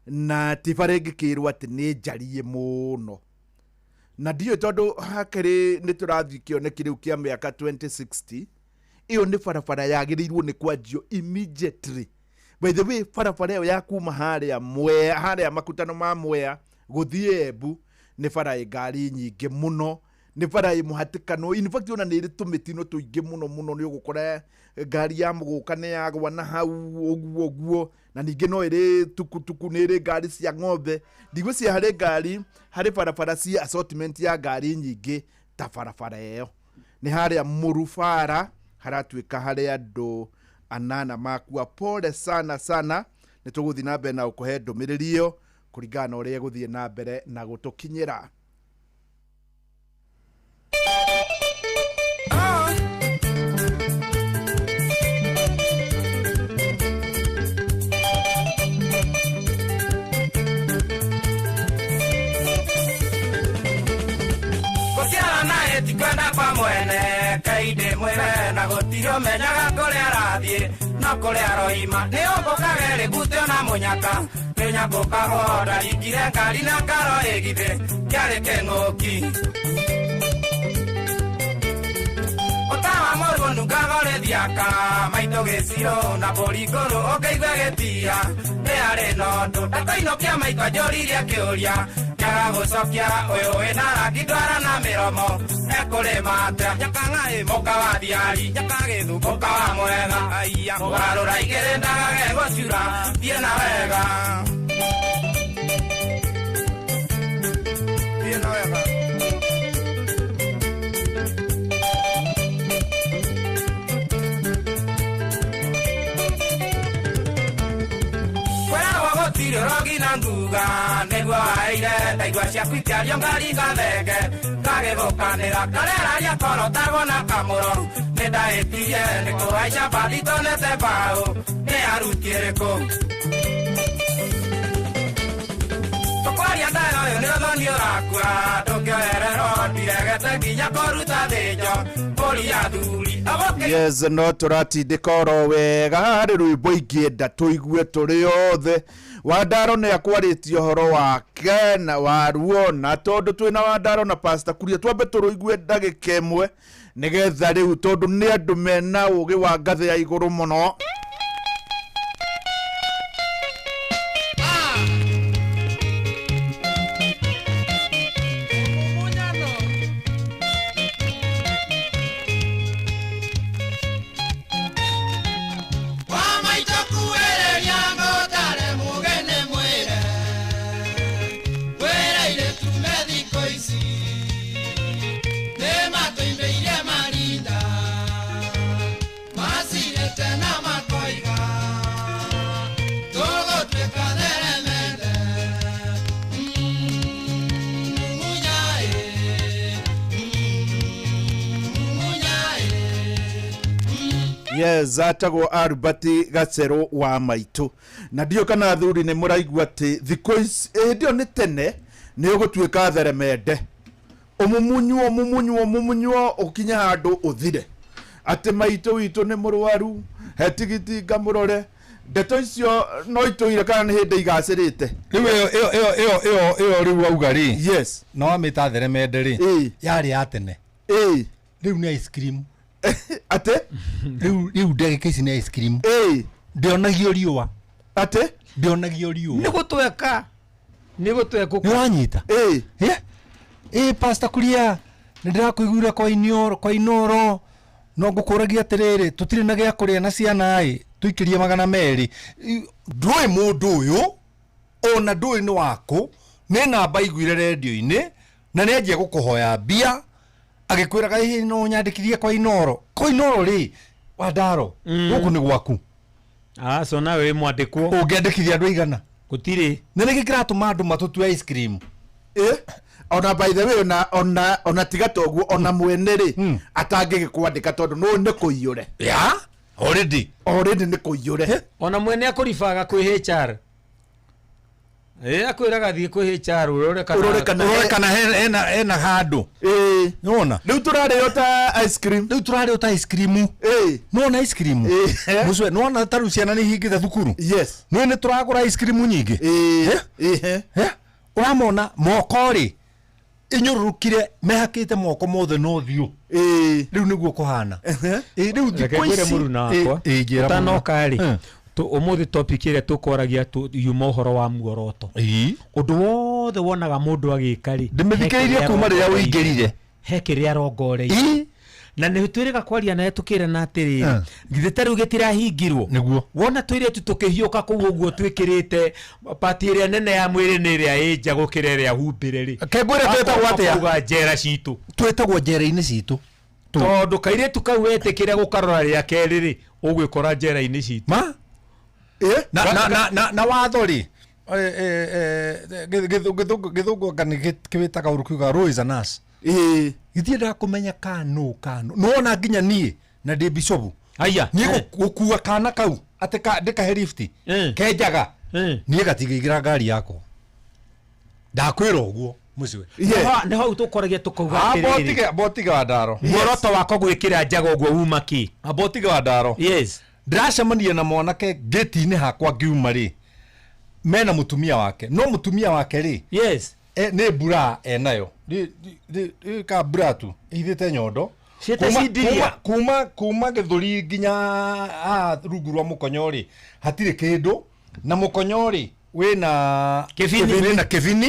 na ti bara ĩngĩkĩrwo atĩ nĩ njariĩ mũno na ndiũĩ tondũ hakĩrĩ nĩ tũrathiĩ kĩoneki rĩu kĩa mĩaka 2060 ĩyo nĩ barabara yagĩrĩirwo nĩ kwanjio immediately. By the way, barabara ĩyo ya kuma harĩa Mwea harĩa makutano ma Mwea gũthiĩ Embu nĩ bara ĩ ngari nyingĩ mũno, nĩ bara ĩ mũhatĩkano. In fact ona nĩ ĩrĩ tũmĩtino tũingĩ mũno mũno, nĩ ũgũkora ngari ya mũgũka nĩ yagwa na hau ũguo ũguo, na ningĩ no ĩrĩ tukutuku, nĩ ĩrĩ ngari cia ng'ombe. Ndigwĩciria harĩ ngari harĩ barabara cia assortment ya ngari nyingĩ ta barabara ĩyo. Nĩ harĩa Mũrubara haratuĩka harĩ andũ 8 makua. Pole sana sana, nĩ tũgũthiĩ na mbere na gũkũhe ndũmĩrĩri ĩyo kũringana na ũrĩa ĩgũthiĩ na mbere na gũtũkinyĩra. Tikwenda kwa mwene kainde mwene na gũtirĩ ũmenyaga kũrĩa arathiĩ no kũrĩa aroima nĩ ũmbũkage rĩgutio na mũnyaka nĩ nyambũkagwo ndaringire ngari na ngaro ĩgithĩ kĩarĩ kĩng'ũki ũtawa mũru ũnungaga ũrĩ thiaka maitũ gĩcirũ na mbũri ngũrũ ũngĩigua ĩgĩtia nĩ arĩ na ũndũ ndakũinũkia maitũ anjũririe kĩũria njaga gũcokia ũyũ wĩna rangi ndwara na mĩromo ekũrĩma atĩa Nyakang'a ĩ mũka wa thiari Nyakagĩthu mũka wa mwega aiya mũgarũra igĩrĩ ndagage gũcura thiĩ na wega thiĩ na wega. Kwĩragwo gũtirĩ ũrogi na nguga nĩguo waeire ndaigua ciaku ikĩario ngaringa thenge ngagĩthũkanĩra kareraria korotagwo na kamũro nĩ ndahĩtirie nĩ kũhaica mbathi tonete mbaũ nĩ aruti ĩrĩkũ tũkwaria ndayo nĩ ũrakua ndũngĩoererwo ndiregete nginya kũruta thĩnjo mbũri ya thuri. Yes, no tũratindĩka oro wega harĩ rwĩmbo ingĩenda tũigue tũrĩ othe. Wandaro nĩ akwarĩtie ũhoro wake na waruo, na tondũ twĩna Wandaro na Pastor Kuria, twambe tũrũigue ndagĩka ĩmwe nĩgetha rĩu, tondũ nĩ andũ mena ũgĩ wa ngathĩ ya igũrũ mũno. Yes, atagwo Albert Gacerũ wa maitũ, na ndiũ kana athuri nĩ mũraigua atĩ thikũ ici hĩndĩ ĩyo nĩ tene nĩ ũgũtuĩka theremende, ũmumunywo ũmumunywo ũmumunywo ũkinye handũ ũthire atĩ maitũ witũ nĩ mũrwaru, he tigiti ngamũrore. Ndeto icio no itũire kana nĩ hĩndĩ igacĩrĩte? Rĩu ĩyo ĩyo ĩyo ĩyo ĩyo ĩyo rĩu wauga rĩ, yes, na wamĩta theremende rĩ, yarĩ ya tene. Rĩu nĩ ice cream. Atĩ rĩu ndagĩka ici nĩ ice cream. Ndĩonagio riũa. Atĩ ndĩonagio riũa. Nĩ gũtweka. Nĩ gũtweka. Nĩ wanyita? Ĩ Pastor Kuria, nĩ ndĩrakũiguire kwa Inioro, kwa Inoro, no ngũkũragia atĩrĩrĩ, tũtirĩ na gĩa kũrĩa na ciana ĩ, tũikĩrie 200. Ndũĩ mũndũ ũyũ, ona ndũĩ nĩ wakũ, nĩ namba aiguire rendio-inĩ, na nĩ anjia gũkũhoya mbia, agĩkwĩraga ĩ no nyandĩkithie kwa Inoro. Kwa Inoro rĩ, Wandaro, gũkũ nĩ gwaku. Aca nawe wĩ mwandĩkwo. Ũngĩandĩkithia andũ aigana? Gũtirĩ. Na nĩkĩ kĩratũma andũ matũtue ice cream? Ona by the way, ona tiga toguo, ona mwene rĩ, atangĩgĩkwandĩka tondũ no nĩ kũiyũre. Ya? Already. Already nĩ kũiyũre. Ona mwene akũribaga kwĩ HR. Akwĩraga thiĩ kwĩ HR ũrore kana Ũrore kana Ũrore kana hena handũ. Nĩwona? Rĩu tũrarĩo ta ice cream. Rĩu tũrarĩo ta ice cream. Nĩwona ice cream? Mũcwe, nĩwona ta rĩu ciana nĩ ihingĩte thukuru? Yes. Nĩũĩ nĩ tũragũra ice cream nyingĩ? Ũramona moko rĩ, inyũrũrũkire mehakĩte moko mothe na ũthiũ. Rĩu nĩguo kũhana. Rĩu Reke thikũ ngwĩre ici mũruna wakwa, njĩra mũruna. ũtanoka rĩ, ũmũthĩ topic ĩrĩa tũkwaragia yuma ũhoro wa muoroto. Ũndũ wothe wonaga mũndũ agĩka rĩ, Ndĩmĩthikĩrĩirie kuma rĩrĩa ũingĩrire. He kĩrĩa arongoreirie. Na nĩ twĩrĩga kwaria naye tũkĩrana atĩrĩrĩ, githĩ ta rĩu gĩtirahingirwo? Nĩguo. Wona tũirĩtu tũkĩhiũka kũu ũguo twĩkĩrĩte pati ĩrĩa nene ya mwĩrĩ nĩ ĩrĩa ĩ nja gũkĩra ĩrĩa humbĩre rĩ. Ke ngwĩre twĩtagwo atĩa? Kuga njera citũ. Twĩtagwo njera-inĩ citũ. Tondũ kairĩtu kau wetĩkĩra gũkarora rĩa kerĩ rĩ, ũgwĩkora njera-inĩ citũ. Ma? Na watho rĩ, gĩthũngũ anga nĩ kĩwĩtaga ũru kiuga law is a nurse. Gĩtiendaga kũmenya kana kana. Nĩwona nginya niĩ na ndĩ bishopu. Aya. Niĩ gũkua kana kau atĩ ndĩkahe lift, kenjaga. Niĩ gatingĩingĩra ngari yakwa. Ndakwĩra ũguo mũciwe. Nĩ hau tũkoragia tũkauga atĩrĩrĩ. Botiga wa ndaro. Muoroto wakwa gwĩkĩra njaga ũguo uma kĩ? Botiga wa ndaro. Yes. Ndĩracemania na mwanake gate-inĩ hakwa ngiuma rĩ, mena mũtumia wake. No mũtumia wake rĩ, Yes. Nĩ mbura enayo. Ka mbura tu ĩhithĩte nyondo. Ciĩte cindiria. Kuma gĩthũri nginya haha rungu rwa mũkonyo rĩ, hatirĩ kĩndũ. Na mũkonyo rĩ, wĩna Kĩbini. Wĩna kĩbini.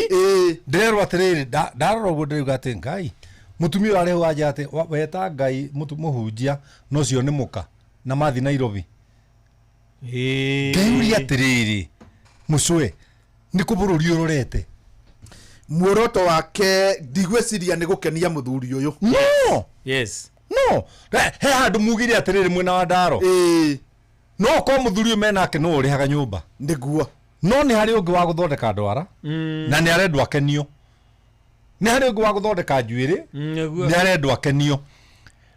Ndĩrerwo atĩrĩrĩ, ndarora ũguo ndĩrauga atĩ Ngai, mũtumia ũyũ arĩ hau anja atĩ, weta Ngai mũhunjia, na ũcio nĩ mũka, na mathi Nairobi. Ngeyũria atĩrĩrĩ, mũcwe, nĩ kũ bũrũri ũrorete? Muoroto wake ndigwĩciria nĩ gũkenia mũthuri ũyũ. No. Yes. No. He handũ mugire atĩrĩrĩ mwena wa Ndaro. No korwo mũthuri ũyũ menake no ũrĩhaga nyũmba. Nĩguo. No nĩ harĩ ũngĩ wa gũthondeka ndwara. Na nĩ arendwo akenio. Nĩ harĩ ũngĩ wa gũthondeka njuĩrĩ. Nĩguo. Nĩ arendwo akenio.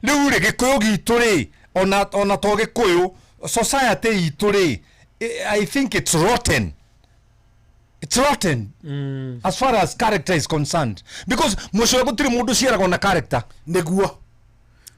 Rĩu rĩ, Gĩkũyũ gitũ rĩ, ona to Gĩkũyũ, society itũ rĩ, I think it's rotten. It's rotten as far as character is concerned, because mũcoro gũtirĩ mũndũ ũciaragwo na character. Nĩguo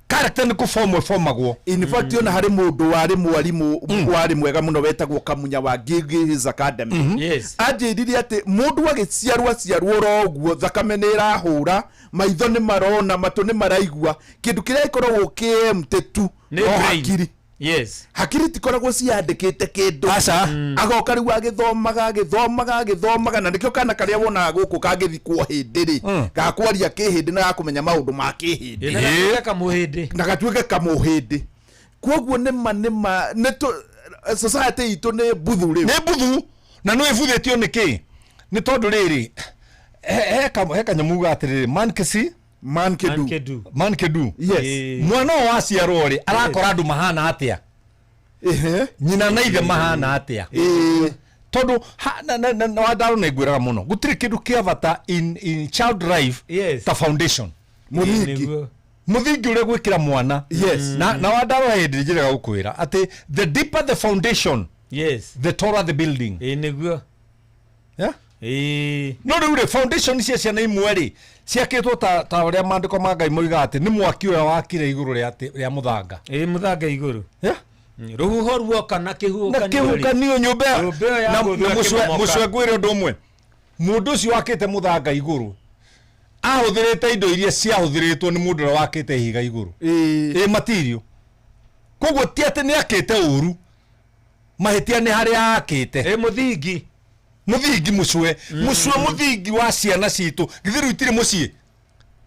character nĩ kũbomwo ĩbomagwo. In fact, ona harĩ mũndũ warĩ mwarimũ warĩ mwega mũno wetagwo Kamunya wa Giggs Academy. Yes. Anjĩrire atĩ mũndũ agĩciarwo aciarwo oro ũguo, thakame nĩ ĩrahũra, maitho nĩ marona, matũ nĩ maraigua, kĩndũ kĩrĩa gĩkoragwo kĩ empty tu Nĩ no brain. hakiri. Yes. Hakiri tikoragwo ciandĩkĩte kĩndũ. Aca. Agoka rĩu agĩthomaga agĩthomaga agĩthomaga, na nĩkĩo kana karĩa wonaga gũkũ kangĩthikwo hĩndĩ rĩ, gakwaria kĩhĩndĩ na gakũmenya maũndũ ma kĩhĩndĩ. Na gatuĩke kamũhĩndĩ. Na gatuĩke kamũhĩndĩ. Koguo nĩma nĩma nĩ society itũ nĩ mbuthu rĩu. Nĩ mbuthu, na nĩ ĩbuthĩtio nĩ kĩ? Nĩ tondũ rĩrĩ, he kanyamũ ga atĩrĩrĩ, man can see, man can do. Man can do. Yes. Mwana ũyũ waciarwo rĩ, arakora andũ mahana atĩa? Nyina na ithe mahana atĩa? Tondũ na Wandaro nĩ ngwĩraga mũno, gũtirĩ kĩndũ kĩa bata in child life ta foundation. Mũthingi. Mũthingi ũrĩa gwĩkĩra mwana. Yes. Na Wandaro hĩndĩ njĩrĩga gũkwĩra atĩ the deeper the foundation, yes, the taller the building. Ĩĩ nĩguo. Yeah? Ĩĩ. No rĩu rĩ, foundation cia ciana imwe rĩ ciakĩtwo ta ũrĩa maandĩko ma Ngai moigaga atĩ nĩ mwaki ũrĩa wakire igũrũ rĩa mũthanga. Ĩĩ, mũthanga igũrũ. Yeah? Rũhuho ruoka na Na kĩhuhũkanio. kĩhuhũkanio nyũmba Nyũmba ĩyo na yagũthwo na ĩkĩmomoka. mũcwe ngwĩre ũndũ ũmwe, mũndũ ũcio wakĩte mũthanga igũrũ ahũthĩrĩte indo iria ciahũthĩrĩtwo nĩ mũndũ ũrĩa wakĩte ihiga igũrũ. Ĩ material. Koguo ti atĩ nĩ akĩte ũru, mahĩtia nĩ harĩa akĩte. Ĩ mũthingi. Mũthingi mũcwe, mũcwe mũthingi wa ciana citũ githĩ rĩu itirĩ mũciĩ?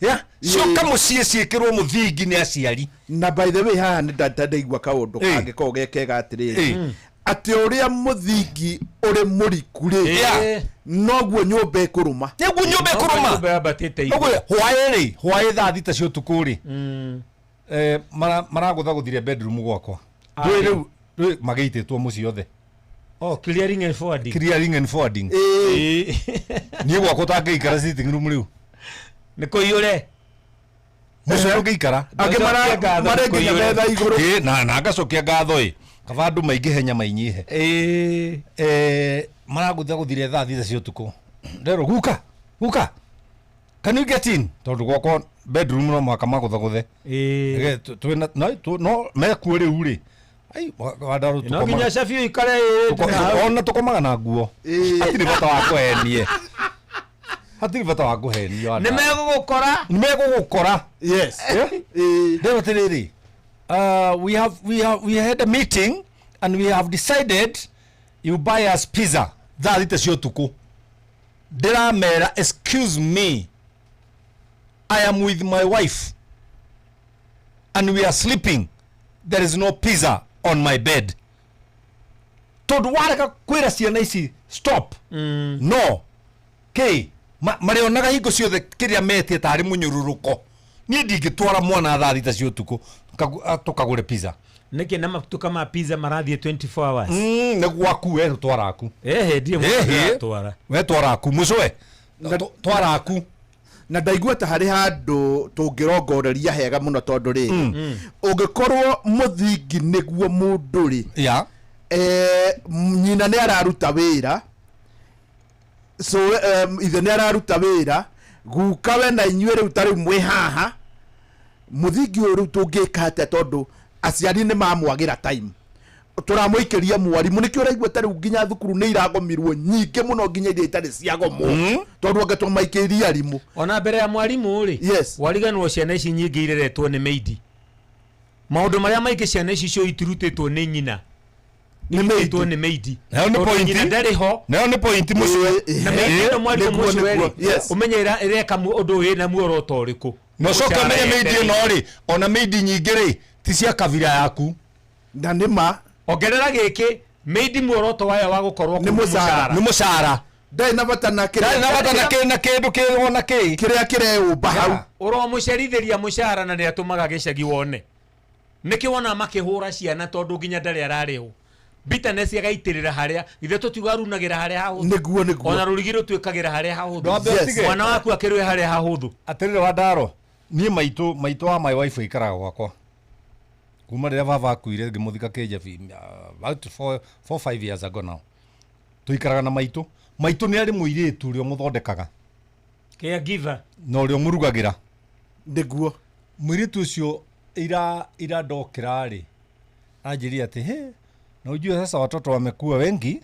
Ya, cioka mũciĩ ciĩkĩrwo mũthingi nĩ aciari. Na by the way, haha nĩ ndaigua kaũndũ kangĩkorwo ge kega atĩrĩrĩ, atĩ ũrĩa mũthingi ũrĩ mũriku rĩ, noguo nyũmba ĩkũrũma. Nĩguo nyũmba ĩkũrũma. Nyũmba yambatĩte igũrũ. Ũguo hwaĩ rĩ, hwaĩ thaa 6 cia ũtukũ rĩ, maragũthagũthire bedroom gwakwa. Ndũĩ rĩu ndũĩ magĩitĩtwo mũciĩ othe. Oh, clearing and forwarding. Clearing and forwarding. Niĩ gwakwa ũtangĩikara sitting room rĩu. Nĩ kũiyũre. Mũcere ũngĩikara. Angĩ marĩ nginya metha igũrũ. Ĩ, na ngacokia ngatho ĩ. Kaba andũ maingĩhe nyama inyihe. Maragũthagũthire thaa 6 cia ũtukũ. Nderwo guka, guka, can you get in? Tondũ gwakwa bedroom no mũhaka magũthagũthe. Twĩna no mekuo rĩu rĩ. Ai, Wandaro No nginya cabi ũikare ĩrĩte na hau. ona tũkomaga na nguo. Hatirĩ bata wa kũhenie. Hatirĩ bata wa kũhenio. Nĩ Wandaro. megũgũkora. Nĩ megũgũkora. Yes. Ndĩrwo atĩrĩrĩ, we had a meeting and we have decided you buy us pizza thaa 6 cia ũtukũ. Ndĩramera, excuse me, I am with my wife and we are sleeping, there is no pizza on my bed. Tondũ warega kwĩra ciana ici stop, no kĩ marĩonaga hingo ciothe kĩrĩa metie tarĩ mũnyũrũrũko. Niĩ ndingĩtwara mwana thaa 6 cia ũtukũ tũkagũre pizza. Nĩkĩ na matuka ma pizza marathiĩ 24 hours? Nĩ gwaku we twaraku. Ehe, ndiĩ mũndũ ndĩratwara. We twaraku mũcwe. Twaraku. Na ndaigua ta harĩ handũ tũngĩrongoreria hega mũno, tondũ rĩ, ũngĩkorwo mũthingi nĩguo mũndũ rĩ, nyina nĩ araruta wĩra, so ithe nĩ araruta wĩra, guka we na inyuĩ rĩu ta rĩu mwĩ haha, mũthingi ũyũ rĩu tũngĩka atĩa, tondũ aciari nĩ mamwagĩra time, tũramũikĩria mwarimũ. Nĩkĩo ũraigua ta rĩu nginya thukuru nĩ iragomirwo nyingĩ mũno, nginya iria itarĩ ciagomwo, tondũ anga twamaikĩirie arimũ. Ona mbere ya mwarimũ rĩ, yes, wariganĩrwo ciana ici nyingĩ ireretwo nĩ maidi. Maũndũ marĩa maingĩ ciana ici cio itirutĩtwo nĩ nyina, nĩ irutĩtwo nĩ maidi. Nayo nĩ Tondũ point. nyina ndarĩ ho. Nayo nĩ point mũcwe. Na maidi ĩno mwarimũ Nĩguo, mũcwe nĩguo. rĩ, Yes. ũmenye ĩreka ũndũ wĩna muoroto ũrĩkũ. Na ũcoke ũmenye maidi ĩno rĩ, ona maidi nyingĩ rĩ, ti cia kabira yaku. Na nĩ ma. Ongerera gĩkĩ, maidi muoroto wayo wa gũkorwo Nĩ mũcara. Nĩ mũcara. Ndarĩ na bata na kĩrĩa. Ndarĩ na bata na kĩ na kĩndũ kĩ ona kĩ. Kĩrĩa kĩreũmba hau. Ũromũcerithĩria mũcara na nĩ atũmaga gĩcagi wone. Nĩkĩ wona makĩhũra ciana tondũ nginya ndarĩ ararĩhwo. Bitterness ĩgaitĩrĩra harĩa ithe tũtiuga arunagĩra harĩa hahũthũ. Nĩguo, nĩguo. Ona rũrigi rũtuĩkagĩra harĩa hahũthũ. Ndwambe ũtige. Mwana waku akĩrũe harĩa hahũthũ. Atĩrĩrĩ Wandaro, niĩ maitũ wa my wife aikaraga gwakwa. Kuma rĩrĩa baba akuire ngĩmũthika Kĩnjabi, about 4 5 years ago now. Tũikaraga na maitũ. Maitũ nĩ arĩ mũirĩtu ũrĩa ũmũthondekaga Caregiver. Na ũrĩa ũmũrugagĩra. Nĩguo. Mũirĩtu ũcio ira ndokĩra rĩ, anjĩrire atĩ he na ujue sasa watoto wamekuwa wengi,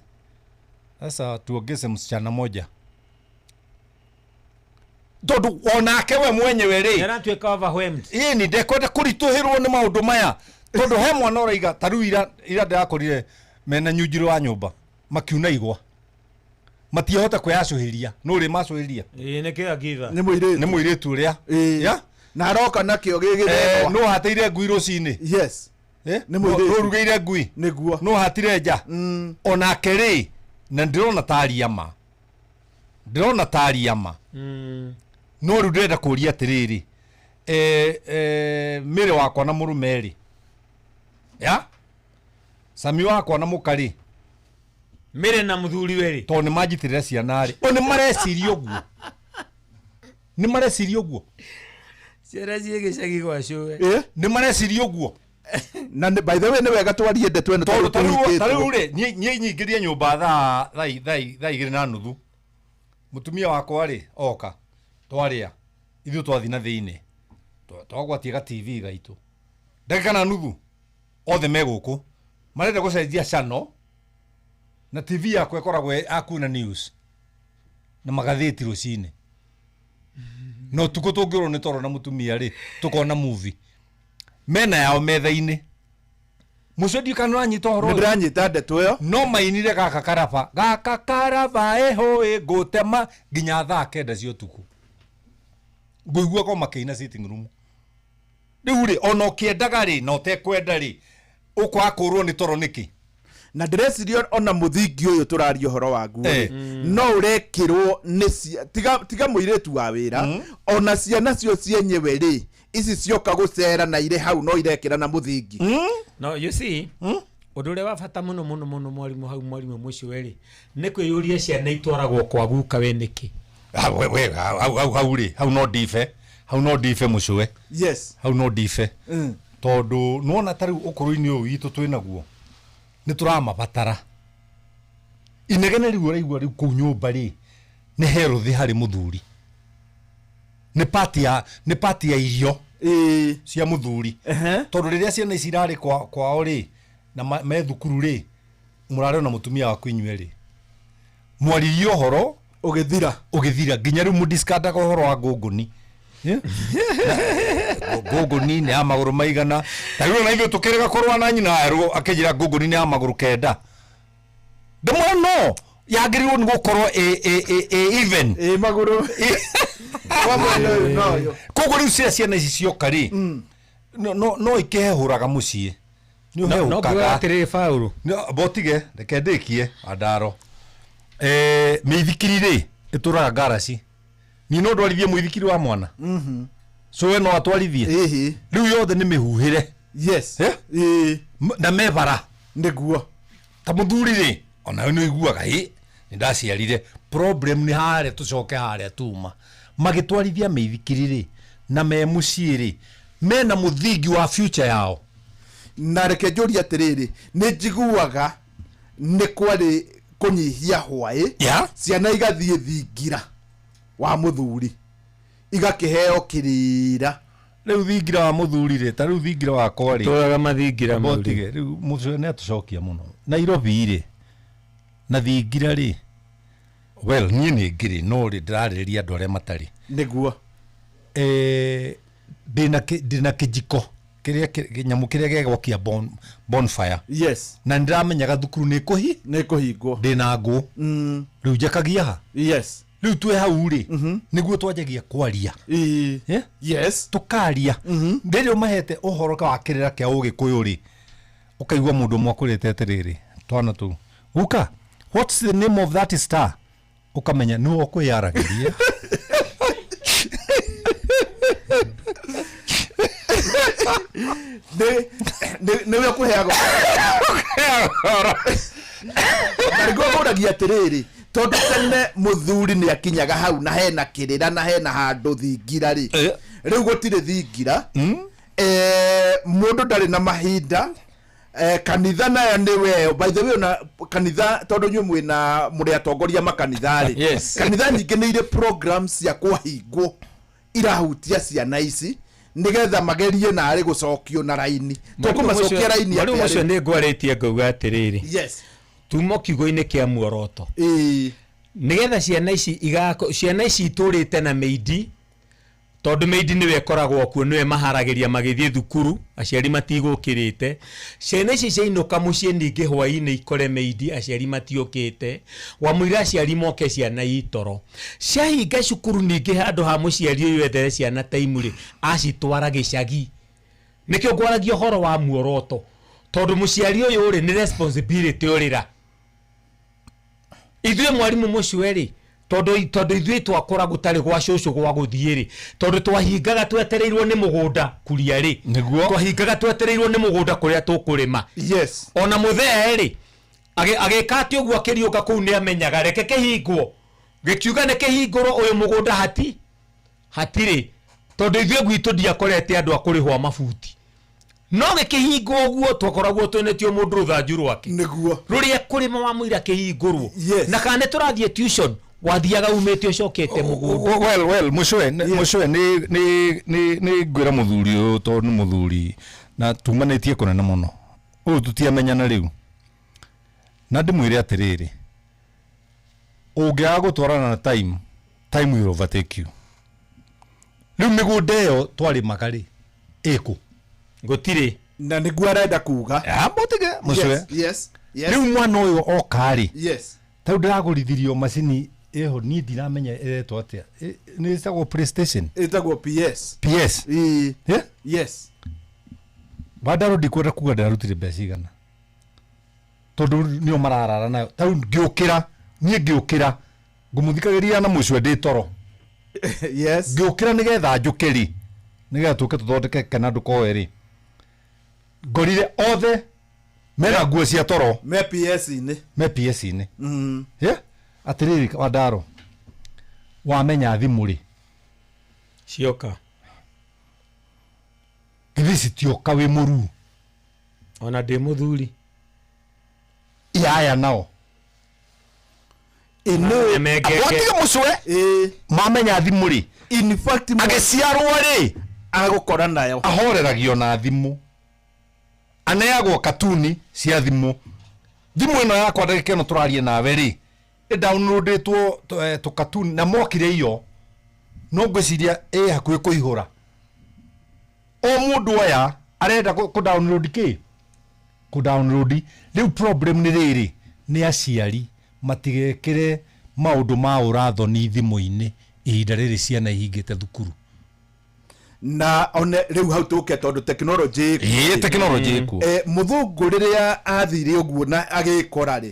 sasa tuongeze msichana moja, tondũ onake we mwenyewe rĩ Nĩaratuĩka overwhelmed. Ĩni ndekwenda kũritũhĩrwo nĩ maũndũ maya, tondũ he mwana ũraiga ta rĩu ira ndĩrakorire mena nyunjirĩ wa nyũmba makiuna igwa, matiahota kwĩyacũhĩria, nũ ũrĩ macũhĩria? Ĩĩ, nĩ caregiver. Nĩ mũirĩtu. Nĩ mũirĩtu ũrĩa. Ya? Na aroka nakĩo gĩgĩthethwa. Nũ hatĩire ngui rũcinĩ? Yes. Nĩ mũirĩtu. Nũ ũrugĩire ngui? Nĩguo. Nũ hatire nja? Onake rĩ, na ndĩrona taria ma, ndĩrona taria ma. No rĩu ndĩrenda kũria atĩrĩrĩ, mĩrĩ wakwa na mũrũme rĩ, ya cami wakwa na mũka rĩ, mĩrĩ na mũthuri we rĩ, tondũ nĩ manjitĩrĩra ciana rĩ, o nĩ mareciria ũguo, nĩ mareciria ũguo. Ciana ciĩ gĩcagi gwa cũwe. Nĩ mareciria ũguo. Na by the way nĩ wega twarie ndeto ĩno tondũ tondũ tũhutĩtwo. Ta rĩu rĩ, niĩ nyingĩrie nyũmba thaa 2:30, mũtumia wakwa rĩ oka twarĩa, ithuĩ twathiĩ na thĩinĩ, twagwatia ga TV gaitũ ndagĩka na nuthu, othe me gũkũ marenda gũcenjia channel, na TV yakwa ĩkoragwo akuona news na magathĩti rũcinĩ, na ũtukũ tũngĩũrwo nĩ toro na mũtumia rĩ, tũkona movie mena yao metha-inĩ. Mũcio ndiũ kana ũranyita ũhoro ũyũ. Nĩndĩranyita ndeto ĩyo. No mainire gaka karaba, gaka karaba ĩhũĩ ngũtema nginya thaa 9 cia ũtukũ, ngũigua ko makĩina sitting room. Rĩu rĩ, ona ũkĩendaga rĩ na ũtekwenda rĩ, ũkwaga kũrwo nĩ toro nĩkĩ? Na ndĩreciria ona mũthingi ũyũ tũraria ũhoro waguo rĩ, no ũrekĩrwo nĩ tiga mũirĩtu wa wĩra, ona ciana cio cienyewe rĩ, ici cioka gũcera na irĩ hau no irekĩra na mũthingi. No, you see, ũndũ ũrĩa wa bata mũno mũno mũno mwarimũ hau, mwarimũ mũcio rĩ, nĩ kwĩyũria ciana itwaragwo kwa guka we nĩkĩ? Ah, we, hau, hau, hau rĩ, hau no ndibe, hau no ndibe mũcũwe. Yes. Hau no ndibe. Tondũ nĩwona ta rĩu ũkũrũ-inĩ ũyũ witũ twĩnaguo, nĩ tũramabatara. Inegene rĩu ũraigua rĩu kũu nyũmba rĩ, nĩ healthy harĩ mũthuri. Nĩ part ya, nĩ part ya irio cia mũthuri. Tondũ rĩrĩa ciana ici irarĩ kwao rĩ, na me thukuru rĩ, mũrarĩ ona mũtumia waku inyuĩ rĩ, mwaririe ũhoro ũgĩthira, ũgĩthira nginya rĩu mũdiscardaga ũhoro wa ngũngũni. Ngũngũni nĩ ya magũrũ maigana. Ta rĩu ona ithuĩ tũkĩrega kũrũa na nyina erwo akĩnjĩra ngũngũni nĩ ya magũrũ 9. Ndĩmwĩra no yagĩrĩirwo nĩ gũkorwo ĩ even. Ĩ magũrũ. Kwa mwena ũyũ na ũyũ. Koguo rĩu ciana ici cioka rĩ, no ikĩhehũraga mũciĩ. Nĩ No, no ũhehũkaga. ngiuga atĩrĩrĩ, Paũlũ. No, botige, reke ndĩkie, Andaro. Mĩithikiri rĩ, ĩtũraga ngaraci. Niĩ no ndwarithie mũithikiri wa mwana? Cũwe no atwarithie? Rĩu yothe nĩ mĩhuhĩre. Yes. Na me bara. Nĩguo. Ta mũthuri rĩ, onawe nĩ ũiguaga, ĩ, nĩ ndaciarire. Problem nĩ harĩa tũcoke harĩa tuma. Magĩtwarithia mĩithikiri rĩ, na me mũciĩ rĩ, mena mũthingi wa future yao. Na reke njũrie atĩrĩrĩ, nĩ njiguaga nĩ kwarĩ kũnyihia hwaĩ, ciana igathiĩ thingira wa mũthuri, igakĩheo kĩrĩra. Rĩu thingira wa mũthuri rĩ, ta rĩu thingira wakwa rĩ. Tũraga mathingira Amba mũthuri. ũtige, rĩu mũthuri nĩ atũcokia mũno. Nairobi rĩ, na thingira rĩ, well, niĩ nĩ ngĩrĩ, no rĩ, ndĩrarĩrĩria andũ arĩa matarĩ. Nĩguo. Ndĩna kĩjiko kĩrĩa kĩnyamũ kĩrĩa gĩgwakia bonfire. Yes. Na nĩndĩramenyaga thukuru nĩ nĩ kũhingwo. Ndĩna ngũ. Rĩu njakagia ha? Yes. Rĩu twĩ hau rĩ, nĩguo twanjagia kwaria. Yes. Tũkaria. Rĩrĩa ũmahete ũhoro wa kĩrĩra kĩa Ũgĩkũyũ rĩ, ũkaigua mũndũ ũmwe akwĩrĩte atĩrĩrĩ, twana tũu, guka, what's the name of that star? Ũkamenya nĩwe ũkwĩyaragĩria. Nĩwe ũkũheaga. Na nĩguo ngũragia atĩrĩrĩ, tondũ tene mũthuri nĩ akinyaga hau na hena kĩrĩra na hena handũ thingira rĩ. Rĩu gũtirĩ thingira. Mũndũ ndarĩ na mahinda. Kanitha nayo nĩ we, by the way, ona kanitha, tondũ inyuĩ mwĩna mũrĩ atongoria makanitha rĩ, kanitha nyingĩ nĩ irĩ programs cia kwahingwo irahutia ciana ici nĩgetha magerie narĩ gũcokio na raini, tũkũmacokia raini Mwarimũ atĩa ũcio rĩu? nĩ ngwarĩtie ngauga atĩrĩrĩ, tuma kiugo-inĩ kĩa muoroto nĩgetha ciana ici ciana ici itũrĩte na mĩindi, tondũ mĩindi nĩwe ĩkoragwo kuo, nĩwe maharagĩria magĩthiĩ thukuru, aciari matigũkĩrĩte. Ciana ici ciainũka mũciĩ ningĩ hwaĩ-inĩ ikore mĩindi, aciari matiũkĩte, wamũira aciari moke ciana itoro ciahinga cukuru. Ningĩ handũ ha mũciari ũyũ ethere ciana taimu rĩ, acitwara gĩcagi. Nĩkĩo ngwaragia ũhoro wa muoroto, tondũ mũciari ũyũ rĩ, nĩ responsibility ũrĩra ithuĩ mwarimũ mũcue rĩ, tondũ ithuĩ twakũra gũtarĩ gwa cũcũ gwa gũthiĩ rĩ, tondũ twahingaga twetereirwo nĩ mũgũnda kuria rĩ, nĩguo twahingaga twetereirwo nĩ mũgũnda kũrĩa tũkũrĩma. Ona mũthee rĩ, agĩka atĩ ũguo akĩriũka kũu nĩ amenyaga reke kĩhingwo, gĩkiuga nĩ kĩhingũrwo ũyũ mũgũnda hatirĩ, tondũ ithuĩ gwitũ ndiakorete andũ a kũrĩhwo a mabuti, no gĩkĩhingwo ũguo twakoragwo twĩnĩtio mũndũ rũthanju rwake nĩguo rũrĩa kũrĩma wa mũira kĩhingũrwo, na kana nĩ tũrathiĩ tuition, wathiaga umĩte ũcokete mũgũnda. Well, mũcwe nĩ ngwĩra mũthuri ũyũ, tondũ nĩ mũthuri na tumanĩtie kũnene mũno, ũyũ tũtiamenyana rĩu, na ndĩmwĩre atĩrĩrĩ, ũngĩaga gũtwarana na time, time will overtake you. Rĩu mĩgũnda ĩyo twarĩmaga rĩ, ĩkũ? Gũtirĩ. Na nĩguo arenda kuga. Mũtige mũcwe. Yes. Rĩu mwana ũyũ oka rĩ, tarĩu ndĩragũrithirio macini ĩho, niĩ ndiramenya ĩretwo atĩa. Nĩ ĩtagwo PlayStation? Ĩtagwo PS. PS. Eh? Yes. Bandaro, ndikwenda kuga ndĩrarutire mbeca igana, tondũ nĩo mararara nayo. Tarĩu ngĩũkĩra, niĩ ngĩũkĩra ngũmũthikagĩria na mũcwe ndĩ toro. Ngĩũkĩra nĩgetha njũke rĩ, nĩgetha tũke tũthondeke kana ndũkoe rĩ, ngorire othe mena nguo cia toro. Me PS-inĩ. Me PS-inĩ. Yeah? Atĩrĩrĩ Wandaro, wamenya thimũ rĩ, cioka. Githĩ citioka wĩ mũruu? Ona ndĩ mũthuri. Yaya nao Mengenge. Watige mũcwe, mamenya thimũ rĩ, in fact agĩciarwo rĩ, agũkora nayo. Ahoreragio na thimũ, aneagwo katuni cia thimũ. Thimũ ĩno yakwa ndagĩka ĩno tũraria nawe rĩ, ĩdownloadĩtwo tũkatuni na mokire iyo, no ngwĩciria ĩ hakuhĩ kũihũra. O mũndũ aya arenda kũ download kĩ, kũ download. Rĩu problem nĩ rĩrĩ, nĩ aciari matigekĩre maũndũ ma ũrathoni thimũ-inĩ ihinda rĩrĩ ciana ihingĩte thukuru. Na one rĩu hau tũke, tondũ technology ĩkuo. Ĩĩ, technology ĩkuo. Mũthũngũ rĩrĩa athire ũguo na agĩkora rĩ,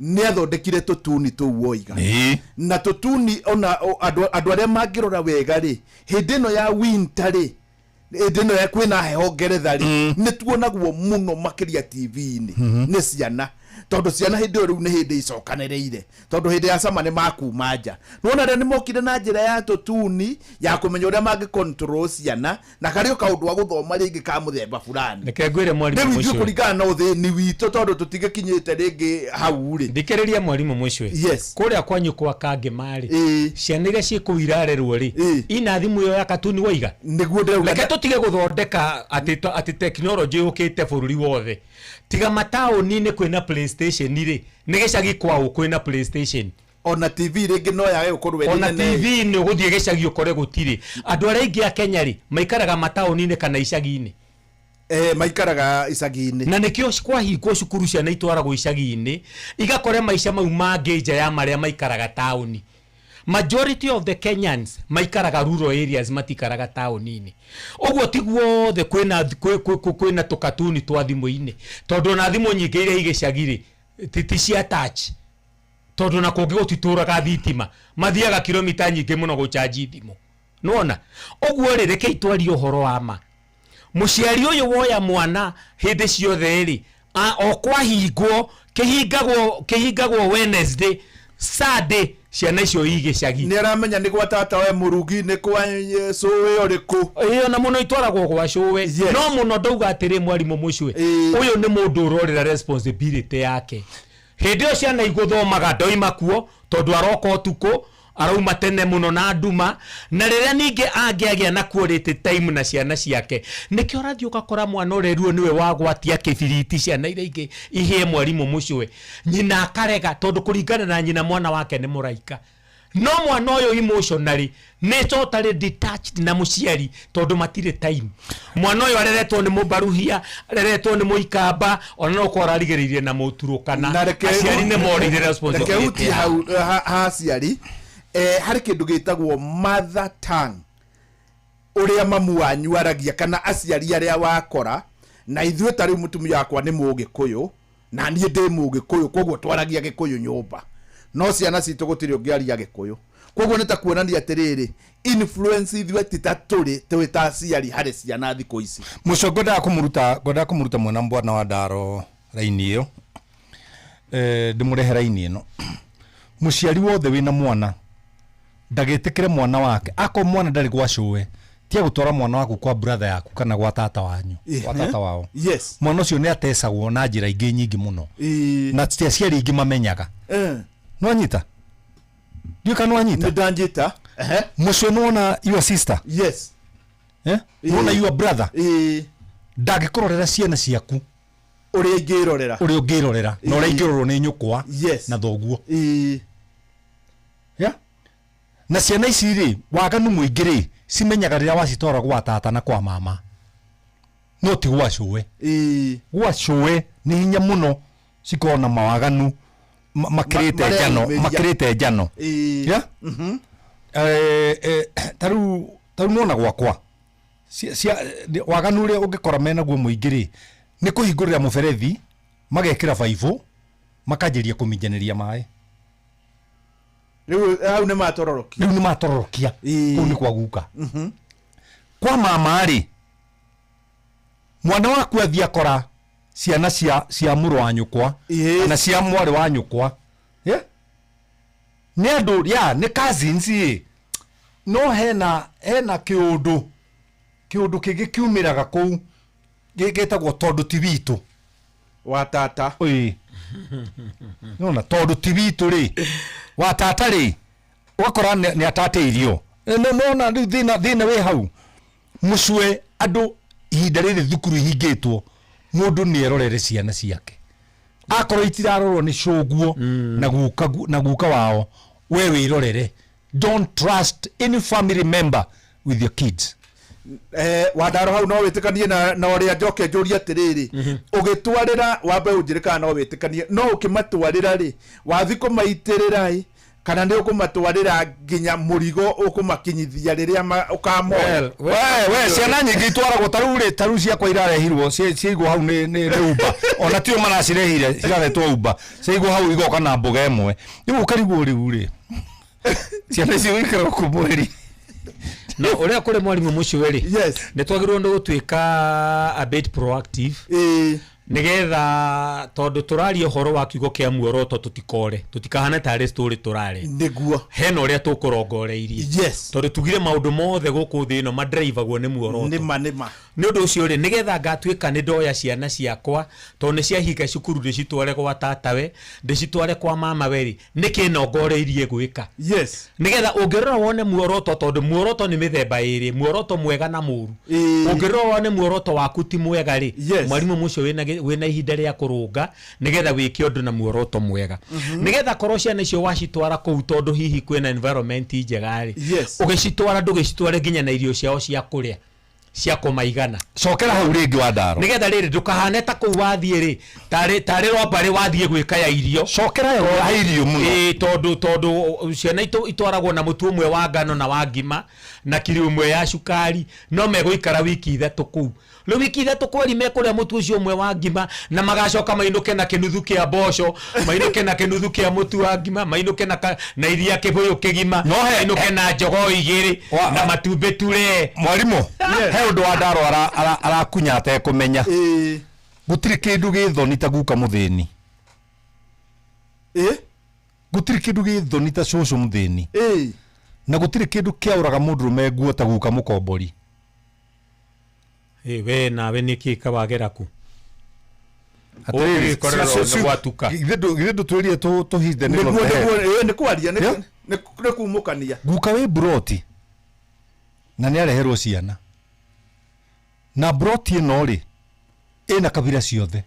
nĩ athondekire tũtuni tũu woiga, na tũtuni ona andũ arĩa mangĩrora wega rĩ, hĩndĩ ĩno ya winter rĩ, hĩndĩ ĩno ya kwĩna heho Ngeretha rĩ, nĩ tuonagwo mũno makĩria TV-inĩ nĩ ciana, tondũ ciana hĩndĩ ĩyo rĩu nĩ hĩndĩ icokanĩrĩire, tondũ hĩndĩ ya cama nĩ makuma nja. Nĩwona arĩa nĩ mokire na njĩra ya tũtuni ya kũmenya ũrĩa mangĩ control ciana, na karĩ o kaũndũ wa gũthoma rĩngĩ ka mũthemba fulani. Reke ngwĩre mwarimũ Rĩu ithuĩ mũcwe. kũringana na ũthĩni witũ, tondũ tũtigĩkinyĩte rĩngĩ hau rĩ. Thikĩrĩria mwarimũ mũcwe. Kũrĩa kwanyu kwa Kangĩma rĩ, ciana iria ciĩ kũu irarerwo rĩ, ina thimũ ĩyo ya katuni waiga? Nĩguo ndĩrauga. Reke tũtige gũthondeka atĩ tekinoronjĩ yũkĩte bũrũri wothe. Tiga mataũni-inĩ kwĩna PlayStation rĩ, nĩ gĩcagi kwao kwĩna PlayStation? Ona TV rĩngĩ no yage gũkorwo ĩrĩ Ona nene. TV nĩ ũgũthiĩ gĩcagi ũkore gũtirĩ. Andũ arĩa aingĩ a Kenya rĩ, maikaraga mataũni-inĩ kana icagi-inĩ? Maikaraga icagi-inĩ. Na nĩkĩo kwahingwo cukuru ciana itwaragwo icagi-inĩ igakore maica mau mangĩ nja ya marĩa maikaraga taũni. Majority of the Kenyans maikaraga rural areas, matikaraga taũni-inĩ. Ũguo ti guothe kwĩna tũkatuni twa thimũ-inĩ, tondũ ona thimũ nyingĩ iria igĩcagi rĩ, ti cia touch, tondũ na kũngĩ gũtitũraga thitima, mathiaga kilomita nyingĩ mũno gũcanji thimũ. Nĩwona ũguo rĩ, rekei twarie ũhoro wa ma. Mũciari ũyũ woya mwana hĩndĩ ciothe rĩ, o kwahingwo, kĩhingagwo Wednesday, Sunday. Ciana icio i gĩcagi. Nĩ aramenya nĩ gwa tata we mũrugi, nĩ kwa cũĩ ũrĩkũ. Ĩyo na mũno itwaragwo gwa cũwe. No mũno ndauga atĩrĩ, mwarimũ mũcwe, ũyũ nĩ mũndũ ũrorera responsibility yake. Hĩndĩ ĩyo ciana igũthomaga ndoima kuo, tondũ aroka ũtukũ, arauma tene mũno na nduma, na rĩrĩa ningĩ angĩagĩa na quality time na ciana ciake, nĩkĩo ũrathiĩ ũgakora mwana ũreruo nĩwe wagwatia kĩbiriti, ciana iria ingĩ ihĩe mwarimũ mũcwe, nyina akarega, tondũ kũringana na nyina mwana wake nĩ mũraika. No mwana ũyũ emotionally nĩ totally detached na mũciari, tondũ matirĩ time. Mwana ũyũ areretwo nĩ mũbaruhia, areretwo nĩ mũikamba, ona no ũkorwo ararigĩrĩirie na mũturũkana. Na reke Aciari nĩ morĩire reke responsibility hutie yao. Hau ha aciari, harĩ kĩndũ gĩtagwo mother tongue, ũrĩa mamu wanyu aragia kana aciari arĩa wakora. Na ithuĩ ta rĩu mũtumia wakwa nĩ Mũgĩkũyũ na niĩ ndĩ Mũgĩkũyũ, koguo twaragia Gĩkũyũ nyũmba, no ciana citũ gũtirĩ ũngĩaria Gĩkũyũ. Koguo nĩ ta kuonania atĩrĩrĩ, influence ithuĩ ti ta tũrĩ twĩ ta aciari harĩ ciana thikũ ici. Mũco ngwendaga kũmũruta mwena bwana wa ndaro raini ĩyo, ndĩmũrehe raini ĩno. Mũciari wothe wĩna mwana ndagĩtĩkĩre mwana wake, akorwo mwana ndarĩ gwa cũwe, tia gũtwara mwana waku kwa brother yaku kana gwa tata wanyu, gwa tata wao. Mwana ũcio nĩ atecagwo na njĩra ingĩ nyingĩ mũno, na ti aciari aingĩ mamenyaga. Nwanyita? Ndiũĩ kana nwanyita. Nĩ ndanjita. Mũcio nĩwona your sister, eh? Nĩwona your brother ndangĩkũrorera ciana ciaku ũrĩa ingĩrorera, ũrĩa ũngĩrorera na ũrĩa ingĩrorwo nĩ nyũkwa na thoguo. Yeah? Na ciana ici rĩ, waganu mũingĩ rĩ, cimenyaga rĩrĩa wacitwara gwa tata na kwa mama, no ti gwa cũwe. Gwa cũwe nĩ hinya mũno cikorwo na mawaganu makĩrĩte njano, mareyumĩria. Makĩrĩte njano. Yeah? Tarĩu nona gwakwa waganu ũrĩa ũngĩkora menaguo mũingĩ rĩ, nĩ kũhingũrĩra mũberethi, magekĩra baibũ, makanjĩria kũminjanĩria maĩ. Rĩu hau nĩ matororokia. Rĩu nĩ matororokia, kũu nĩ kwa guka. Kwa mama rĩ, mwana waku athiĩ akora ciana cia mũrũ wa nyũkwa kana cia mwarĩ wa nyũkwa, yeah? Nĩ andũ ya nĩ cousins ĩ, no hena kĩũndũ kĩngĩ kiumĩraga kũu gĩtagwo tondũ ti witũ. Wa tata. Ĩĩ, nona tondũ ti witũ rĩ, wa tata rĩ, ũgakora nĩ atatĩirio. Nona rĩu thĩna wĩ hau mũcue. Andũ ihinda rĩrĩ thukuru ihingĩtwo, mũndũ nĩ erorere ciana ciake, akorwo itirarorwo nĩ cũguo na guka wao, we wĩrorere. Don't trust any family member with your kids. Wandaro, hau no wĩtĩkanie na ũrĩa njoke njũrie atĩrĩrĩ, ũgĩtwarĩra wambe ũnjĩre kana no wĩtĩkanie, no ũkĩmatwarĩra rĩ, wathi kũmaitĩrĩra ĩ, kana nĩ ũkũmatwarĩra nginya mũrigo ũkũmakinyithia rĩrĩa ũkamoya? We ciana nyingĩ itwaragwo tarĩu rĩ, tarĩu ciakwa irarehirwo ciaigwo hau nĩ Uber, ona tio maracirehire, ciraretwo Uber, ciaigwo hau igoka na mboga ĩmwe. Rĩu ũkarigwo, rĩu rĩ, ciana icio gũikara gũkũ mweri? No ũrĩa kũrĩ, mwarimũ mũcio rĩ, nĩ twagĩrĩirwo nĩ gũtuĩka a bit proactive, nĩgetha tondũ tũraria ũhoro wa kiugo kĩa muoroto, tũtikore tũtikahane tarĩ story tũrarĩ. Hena ũrĩa tũkũrongoreirie, tondũ tugire maũndũ mothe gũkũ thĩ ĩno madrivagwo nĩ muoroto. Nĩma nĩma. Nĩ ũndũ ũcio rĩ, nĩgetha ngatuĩka nĩ ndoya ciana ciakwa, tondũ nĩ ciahinga cukuru, ndĩcitware gwa tatawe, ndĩcitware kwa mamawe rĩ, nĩkĩ nongoreirie gwĩka? Nĩgetha ũngĩrora wone muoroto, tondũ muoroto nĩ mĩthemba ĩrĩ, muoroto mwega na mũru. Ũngĩrora wone muoroto waku ti mwega rĩ, mwarimũ mũcio, wĩna ihinda rĩa kũrũnga nĩgetha wĩke ũndũ na muoroto mwega, nĩgetha korwo ciana icio wacitwara kũu tondũ hihi kwĩna environment njega rĩ, ũgĩcitwara ndũgĩcitware nginya na irio ciao cia kũrĩa cia kũmaigana. Cokera hau rĩngĩ, wa ndaro. Nĩgetha rĩrĩ ndũkahane ta kũu wathiĩ rĩ, tarĩ robbery wathiĩ gwĩka ya irio. Cokera ya irio mũno. Ĩĩ, tondũ ciana itwaragwo na mũtu ũmwe wa ngano na wa ngima na kiro ĩmwe ya cukari, no megũikara wiki 3 kũu. Rĩu wiki 3 kweri mekũrĩa mũtu ũcio ũmwe wa ngima, na magacoka mainũke na kĩnuthu kĩa mboco, mainũke na kĩnuthu kĩa mũtu wa ngima, mainũke na iria kĩbũyũ kĩgima, mainũke na jogoo 2 na matumbĩ ture. Mwarimũ, he ũndũ wa ndaro arakunya atekũmenya. Gũtirĩ kĩndũ gĩ thoni ta guka mũthĩni. Gũtirĩ kĩndũ gĩ thoni ta cũcũ mũthĩni. Na gũtirĩ kĩndũ kĩaũraga mũndũrũme nguo ta guka mũkombori. Ĩ, we nawe nĩkĩ kawagera ku? Atĩrĩrĩ, Ũgĩkorerwo nĩ gwatuka. Githĩ ndũtwĩrire tũ hit the nail on Nĩguo the head? nĩguo ĩĩ, nĩ kwaria Yeah. nĩ kumũkania. Guka wĩ mburoti na nĩ areherwo ciana na mburoti ĩno rĩ ĩna kabira ciothe,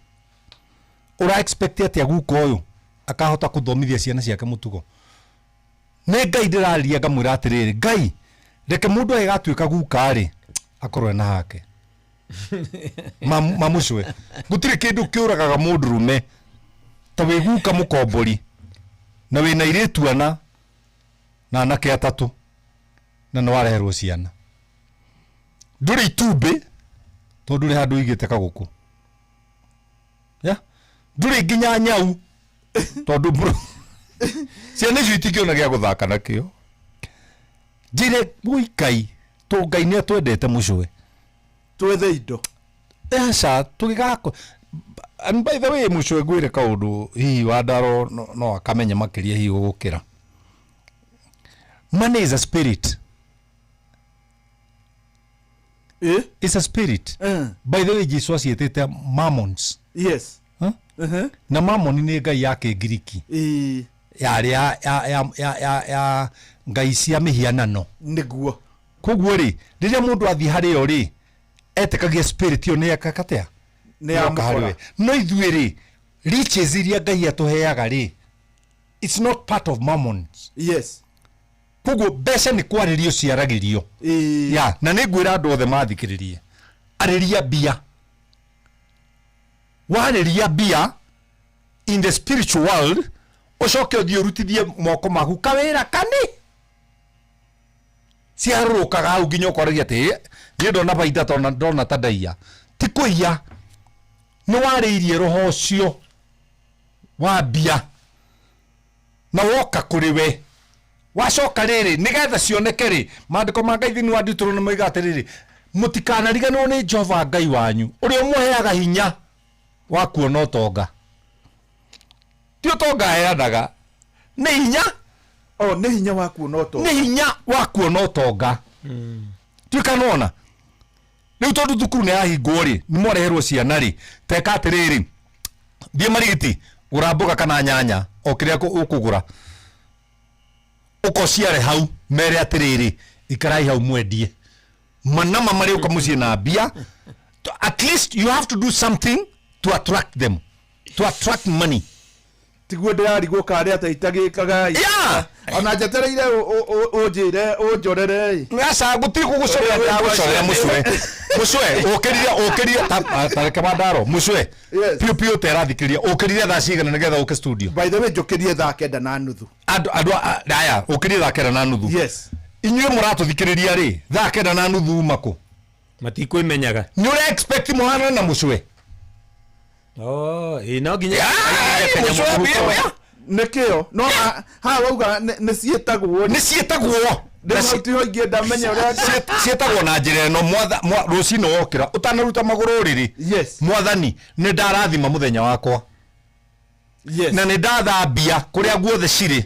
ũra expect atĩa guka ũyũ akahota kũthomithia ciana ciake mũtugo? Nĩ Ngai ndĩraria ngamwĩra atĩrĩrĩ, Ngai, reke mũndũ agĩgatuĩka guka rĩ akorwo ena hake mamũcwe. Gũtirĩ kĩndũ kĩũragaga mũndũrũme ta wĩ guka mũkombori na wĩna airĩtu ana na anake atatũ na nĩ wareherwo ciana, ndũrĩ itumbĩ tondũ ndũrĩ handũ ũigĩte kagũkũ ya ndũrĩ nginya nyau tondũ ciana icio itingĩona gĩa gũthaka nakĩo. Njĩre mũikai tũ Ngai nĩ atwendete mũcwe. Twethe indo. Aca tũgĩgako. And by the way, mũcwe, ngwĩre kaũndũ hihi Wandaro no akamenye makĩria hihi gũgũkĩra. Money is a spirit. It's a spirit. By the way, Jesu aciĩtĩte mammons. Huh? Na mammon nĩ ngai ya kĩngiriki yarĩ ya ngai cia mĩhianano. Koguo rĩ, rĩrĩa mũndũ athiĩ harĩo rĩ, etĩkagia spirit ĩyo nĩ ekaga atĩa? Nĩ Yoka harĩ yamũkora. we. No ithuĩ rĩ, riches iria Ngai atũheaga rĩ, it's not part of mammons. Koguo mbeca nĩ kwarĩrio ciaragĩrio ya na nĩ ngwĩra andũ othe mathikĩrĩrie, arĩria mbia. Warĩria mbia in the spiritual world, ũcoke ũthiĩ ũrutithie moko maku kawĩra kani ciarũrũkaga hau nginya ũkoragia atĩ "Ĩ, niĩ ndona baida tona ndona ta ndaiya." Ti kũiya, nĩ warĩirie roho ũcio wa mbia na woka kũrĩ we. Wacoka rĩrĩ, nĩgetha cioneke rĩ, maandĩko ma Ngai thĩinĩ wa Deuteronomy moiga atĩrĩrĩ, mũtikanariganĩrwo nĩ Jehova Ngai wanyu ũrĩa ũmũheaga hinya wa kuona ũtonga. Ti ũtonga aheanaga, nĩ hinya. Oh, nĩ hinya wa kuona ũtonga. Nĩ hinya wa kuona ũtonga. Tuĩka nona rĩu tondũ thukuru nĩ yahingwo rĩ, nĩ mwareherwo ciana rĩ, teka atĩrĩrĩ, thiĩ Marigiti, gũra mboga kana nyanya, o kĩrĩa ũkũgũra, ũkociare hau, mere atĩrĩrĩ, ikarai hau mwendie manama marĩũka mũciĩ na mbia. At least you have to do something to attract them, to attract money. Tiguo ndĩrarigwo karĩ atĩa itagĩkaga. Ona njetereire ũnjĩre ũnjorere. Aca, gũtirĩ gũgũcorera, ndagũcorera mũcwe. Mũcwe, ũkĩrire tareke Wandaro mũcwe piũ piũ terathikĩria. Ũkĩrire thaa cigana nĩgetha ũke studio? By the way, njũkĩrie 9:30. Andũ aya, ũkĩrire 9:30? Yes. Inyuĩ mũratũthikĩrĩria rĩ, 9:30 uma kũ? Matikwĩmenyaga. Nĩ ũra expect mũhanane na mũcwe? Oh, ĩ no nginya. Mũcwe mbia. Nĩkĩo no haha wauga nĩ ciĩtagwo. Nĩ ciĩtagwo. Rĩu hau tiho ingĩenda menye ũrĩa Ciĩtagwo na njĩra ĩno: rũcinĩ wokĩra, ũtanaruta magũrũ ũrĩrĩ, Mwathani, nĩ ndarathima mũthenya wakwa na nĩ ndathambia kũrĩa guothe cirĩ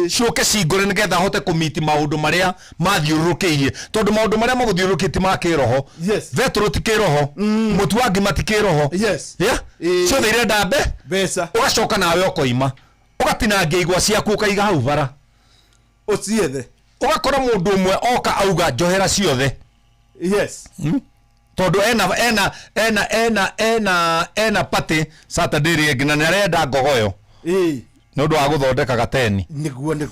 ciũke cingũre nĩgetha hote kũmiti maũndũ marĩa mathiũrũrũkĩirie, tondũ maũndũ marĩa magũthiũrũrũkĩtie ti ma kĩroho. Betũrũ ti kĩroho, mũtu wa ngima ti kĩroho. Yeah? Ciothe irenda mbeca. Ũgacoka nawe ũkoima, ũgatinangia igwa ciaku, ũkaiga hau bara. Ũciethe. Ũgakora mũndũ ũmwe oka auga, "Njohera ciothe." Tondũ ena party Saturday ĩrĩa ĩngĩ na nĩ arenda ngogoyo nĩ ũndũ wa gũthondeka gateni. Nĩguo nĩ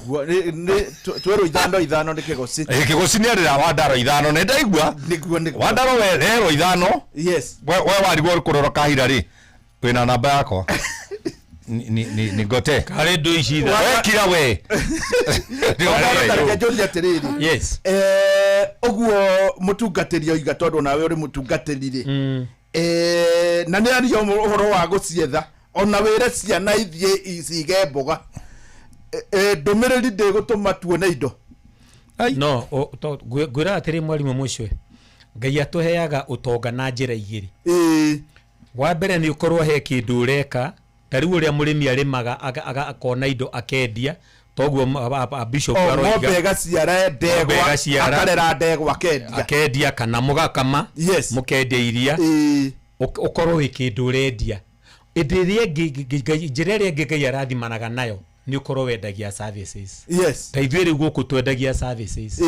twerwo ithano ithano nĩ kĩgoci. Ĩ, kĩgoci nĩ arĩra Wandaro ithano, nĩ ndaigua. Nĩguo. Wandaro, we rerwo ithano. We warigwo kũrora kahira rĩ, wĩna namba yakwa. Ni ngote karĩ ndũ ici. We kira we. Reke njũrie atĩrĩrĩ. Ũguo mũtungatĩri oiga, tondũ nawe ũrĩ mũtungatĩri rĩ, na nĩ aria ũhoro wa gũcietha ona wĩre ciana ithiĩ cige mboga. Ndũmĩrĩri ndĩgũtũma tuone indo. No ngwĩra atĩrĩ, mwarimũ mũcwe, Ngai atũheaga ũtonga na njĩra igĩrĩ. Wa mbere nĩ ũkorwo he kĩndũ ũreka. Ta rĩu ũrĩa mũrĩmi arĩmaga akona indo akendia, toguo bishop O aroiga. ng'ombe ĩgaciara ndegwa, Ng'ombe ĩgaciara. akarera ndegwa akendia. Akendia kana mũgakama, mũkendia iria, ũkorwo wĩ kĩndũ ũrendia. Ĩndĩ ĩrĩa ĩngĩ njĩra ĩrĩa ĩngĩ Ngai arathimanaga nayo nĩ ũkorwo wendagia services. Ta ithuĩ rĩu gũkũ twendagia services,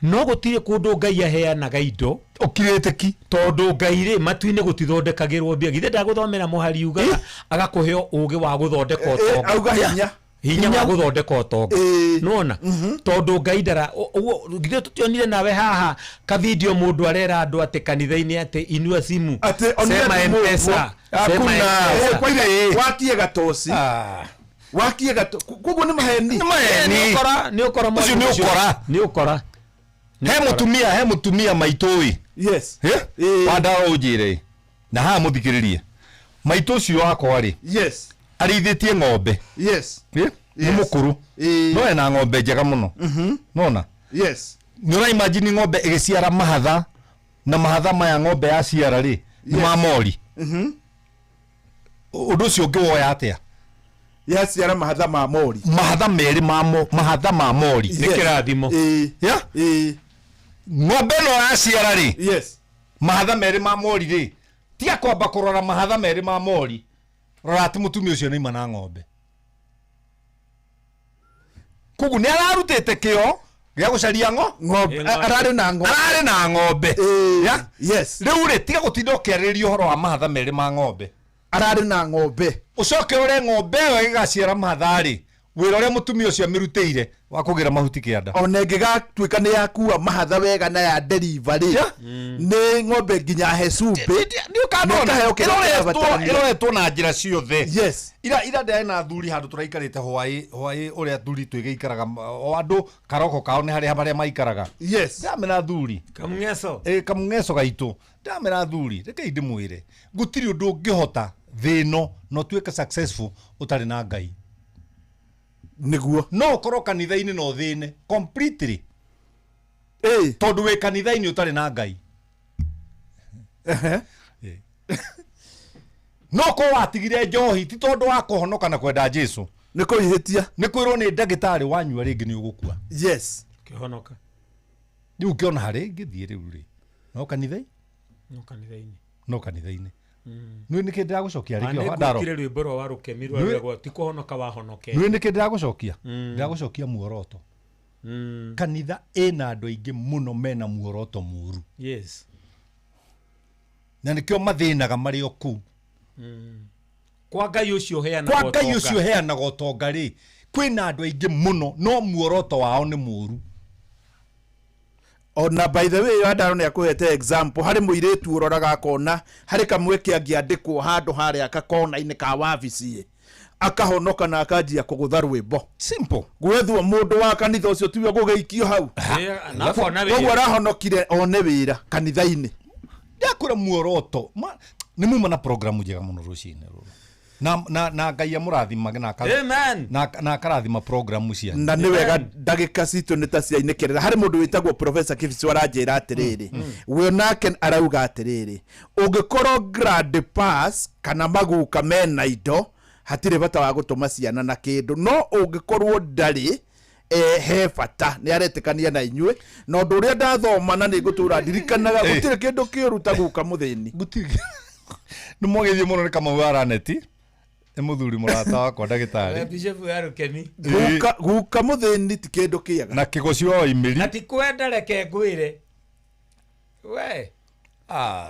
no gũtirĩ kũndũ Ngai aheanaga indo. Ũkirĩte ki. Tondũ Ngai rĩ, matu-inĩ gũtithondekagĩrwo mbia. Githĩ ndagũthomera mũhari ugaga agakũhe ũgĩ wa gũthondeka ũtonga? Auga hinya. Hinya wa gũthondeka ũtonga, nona tondũ Ngai ndara ũguo. Githĩ tũtionire nawe haha kavidio mũndũ arera andũ atĩ kanitha-inĩ atĩ inua simu, atĩ onire sema thimũ ũguo. M-Pesa, sema Hakuna. M-Pesa. Kwaire wakie gatoci, wakie gato, koguo nĩ maheni. Nĩ maheni. Nĩ ũkora, nĩ ũkora. Ũcio nĩ ũkora. Nĩ ũkora. He mũtumia maitũ ĩ. Yes. Wandara ũnjĩre na haha mũthikĩrĩrie, maitũ ũcio wakwa rĩ, arĩithĩtie ng'ombe. Nĩ mũkũrũ no ena ng'ombe njega mũno, nona nĩ ũraimagine ng'ombe ĩgĩciara mahatha, na mahatha maya ng'ombe yaciara rĩ nĩ ma mori. Ũndũ ũcio ũngĩwoya atĩa? Yaciara mahatha ma mori. Mahatha merĩ ma mahatha ma mori. Nĩ kĩrathimo. Yeah? Ng'ombe ĩno yaciara rĩ mahatha merĩ ma mori rĩ, tiga kwamba kũrora mahatha merĩ ma mori, rora atĩ mũtumia ũcio nĩaima na ng'ombe, koguo nĩ ararutĩte kĩo gĩa gũcaria ng'ombe. Ararĩ na ng'ombe. Ararĩ na ng'ombe. Yeah? Rĩu rĩ, tiga gũtinda ũkĩarĩrĩria ũhoro wa mahatha merĩ ma ng'ombe. Ararĩ na ng'ombe. Ũcoke ũre ng'ombe ĩyo ĩgaciara mahatha rĩ, wĩra ũrĩa mũtumia ũcio amĩrutĩire wa kũgĩra mahuti kĩanda. Ona ĩngĩgatuĩka nĩ yakua mahatha wega na ya delivery, nĩ ng'ombe nginya he cumbĩ. Nĩũkandona. Nĩ ĩkaheo kĩrĩa kĩrabatarania. Ĩroretwo na njĩra ciothe. Ira ira ndĩrarĩ na athuri handũ tũraikarĩte hwaĩ hwaĩ, ũrĩa athuri twĩgĩikaraga, o andũ karoko kao nĩ harĩa marĩa maikaraga. Ndamera athuri, Kamung'eco. Ĩ, kamung'eco gaitũ. Ndamera athuri, rekei ndĩmwĩre, gũtirĩ ũndũ ũngĩhota thĩ ĩno na ũtuĩke successful ũtarĩ na Ngai. Nĩguo. No ũkorwo kanitha-inĩ na ũthĩne completely, tondũ wĩ kanitha-inĩ ũtarĩ na Ngai. Ĩ. No korwo watigire njohi ti tondũ wa kũhonoka na kwenda Jesu. Nĩ kũihĩtia. Nĩ kwĩrwo nĩ ndagĩtarĩ, wanyua rĩngĩ nĩ ũgũkua. Kĩhonoka. Rĩu ũkĩona harĩ ngĩthiĩ rĩu rĩ, no kanitha No kanitha-inĩ. No kanitha-inĩ. Nĩ nĩkĩ ndĩragũcokia Na rĩngĩ Wandaro? nĩngwĩkire rwĩmbo rwa Warũkemi rwa ti kũhonoka wahonokete. Nĩ nĩkĩ ndĩragũcokia? Ndĩragũcokia muoroto. Kanitha ĩna andũ aingĩ mũno mena muoroto mũru. Na nĩkĩo mathĩnaga marĩ o kũu. Kwa Ngai ũcio ũheanaga Kwa Ngai ũtonga. Ũcio ũheanaga ũtonga rĩ, kwĩna andũ aingĩ mũno no muoroto wao nĩ mũru. Ona by the way, Wandaro nĩ akũhete example harĩ mũirĩtu ũroraga akona harĩ kamweke angĩandĩkwo handũ harĩa kakona-inĩ ka wabici ĩ, akahonoka na akanjia kũgũtha rwĩmbo. Simple. Gwethwo mũndũ wa kanitha ũcio tiwe gũgĩikio hau. Na akona wĩra. Koguo arahonokire one wĩra kanitha-inĩ. Ndakwĩra muoroto nĩ muma na programu njega mũno rũcinĩ rũrũ, na Ngai amũrathimage na Amen. na akarathima programu cianyu. Na nĩ wega, ndagĩka citũ nĩ ta ciainĩkĩrĩra. Harĩ mũndũ wĩtagwo Professor Kibisi aranjĩra atĩrĩrĩ, we nake arauga atĩrĩrĩ, ũngĩkorwo grand pass kana maguka mena indo, hatirĩ bata wa gũtũma ciana na kĩndũ, no ũngĩkorwo ndarĩ, he bata. Nĩ aretĩkania na inyuĩ na ũndũ ũrĩa ndathoma, na nĩ ngũtũra ndirikanaga, gũtirĩ kĩndũ kĩũru ta guka mũthĩni. Nĩ mwagĩthiĩ mũno. Nĩ Kamau wa Raneti, nĩ mũthuri mũrata wakwa ndagĩtarĩ. Bishop ya Rukemi. Guka mũthĩni ti kĩndũ kĩega. Na kĩgoci wa Waimĩri. Na ti kwenda, reke ngwĩre we.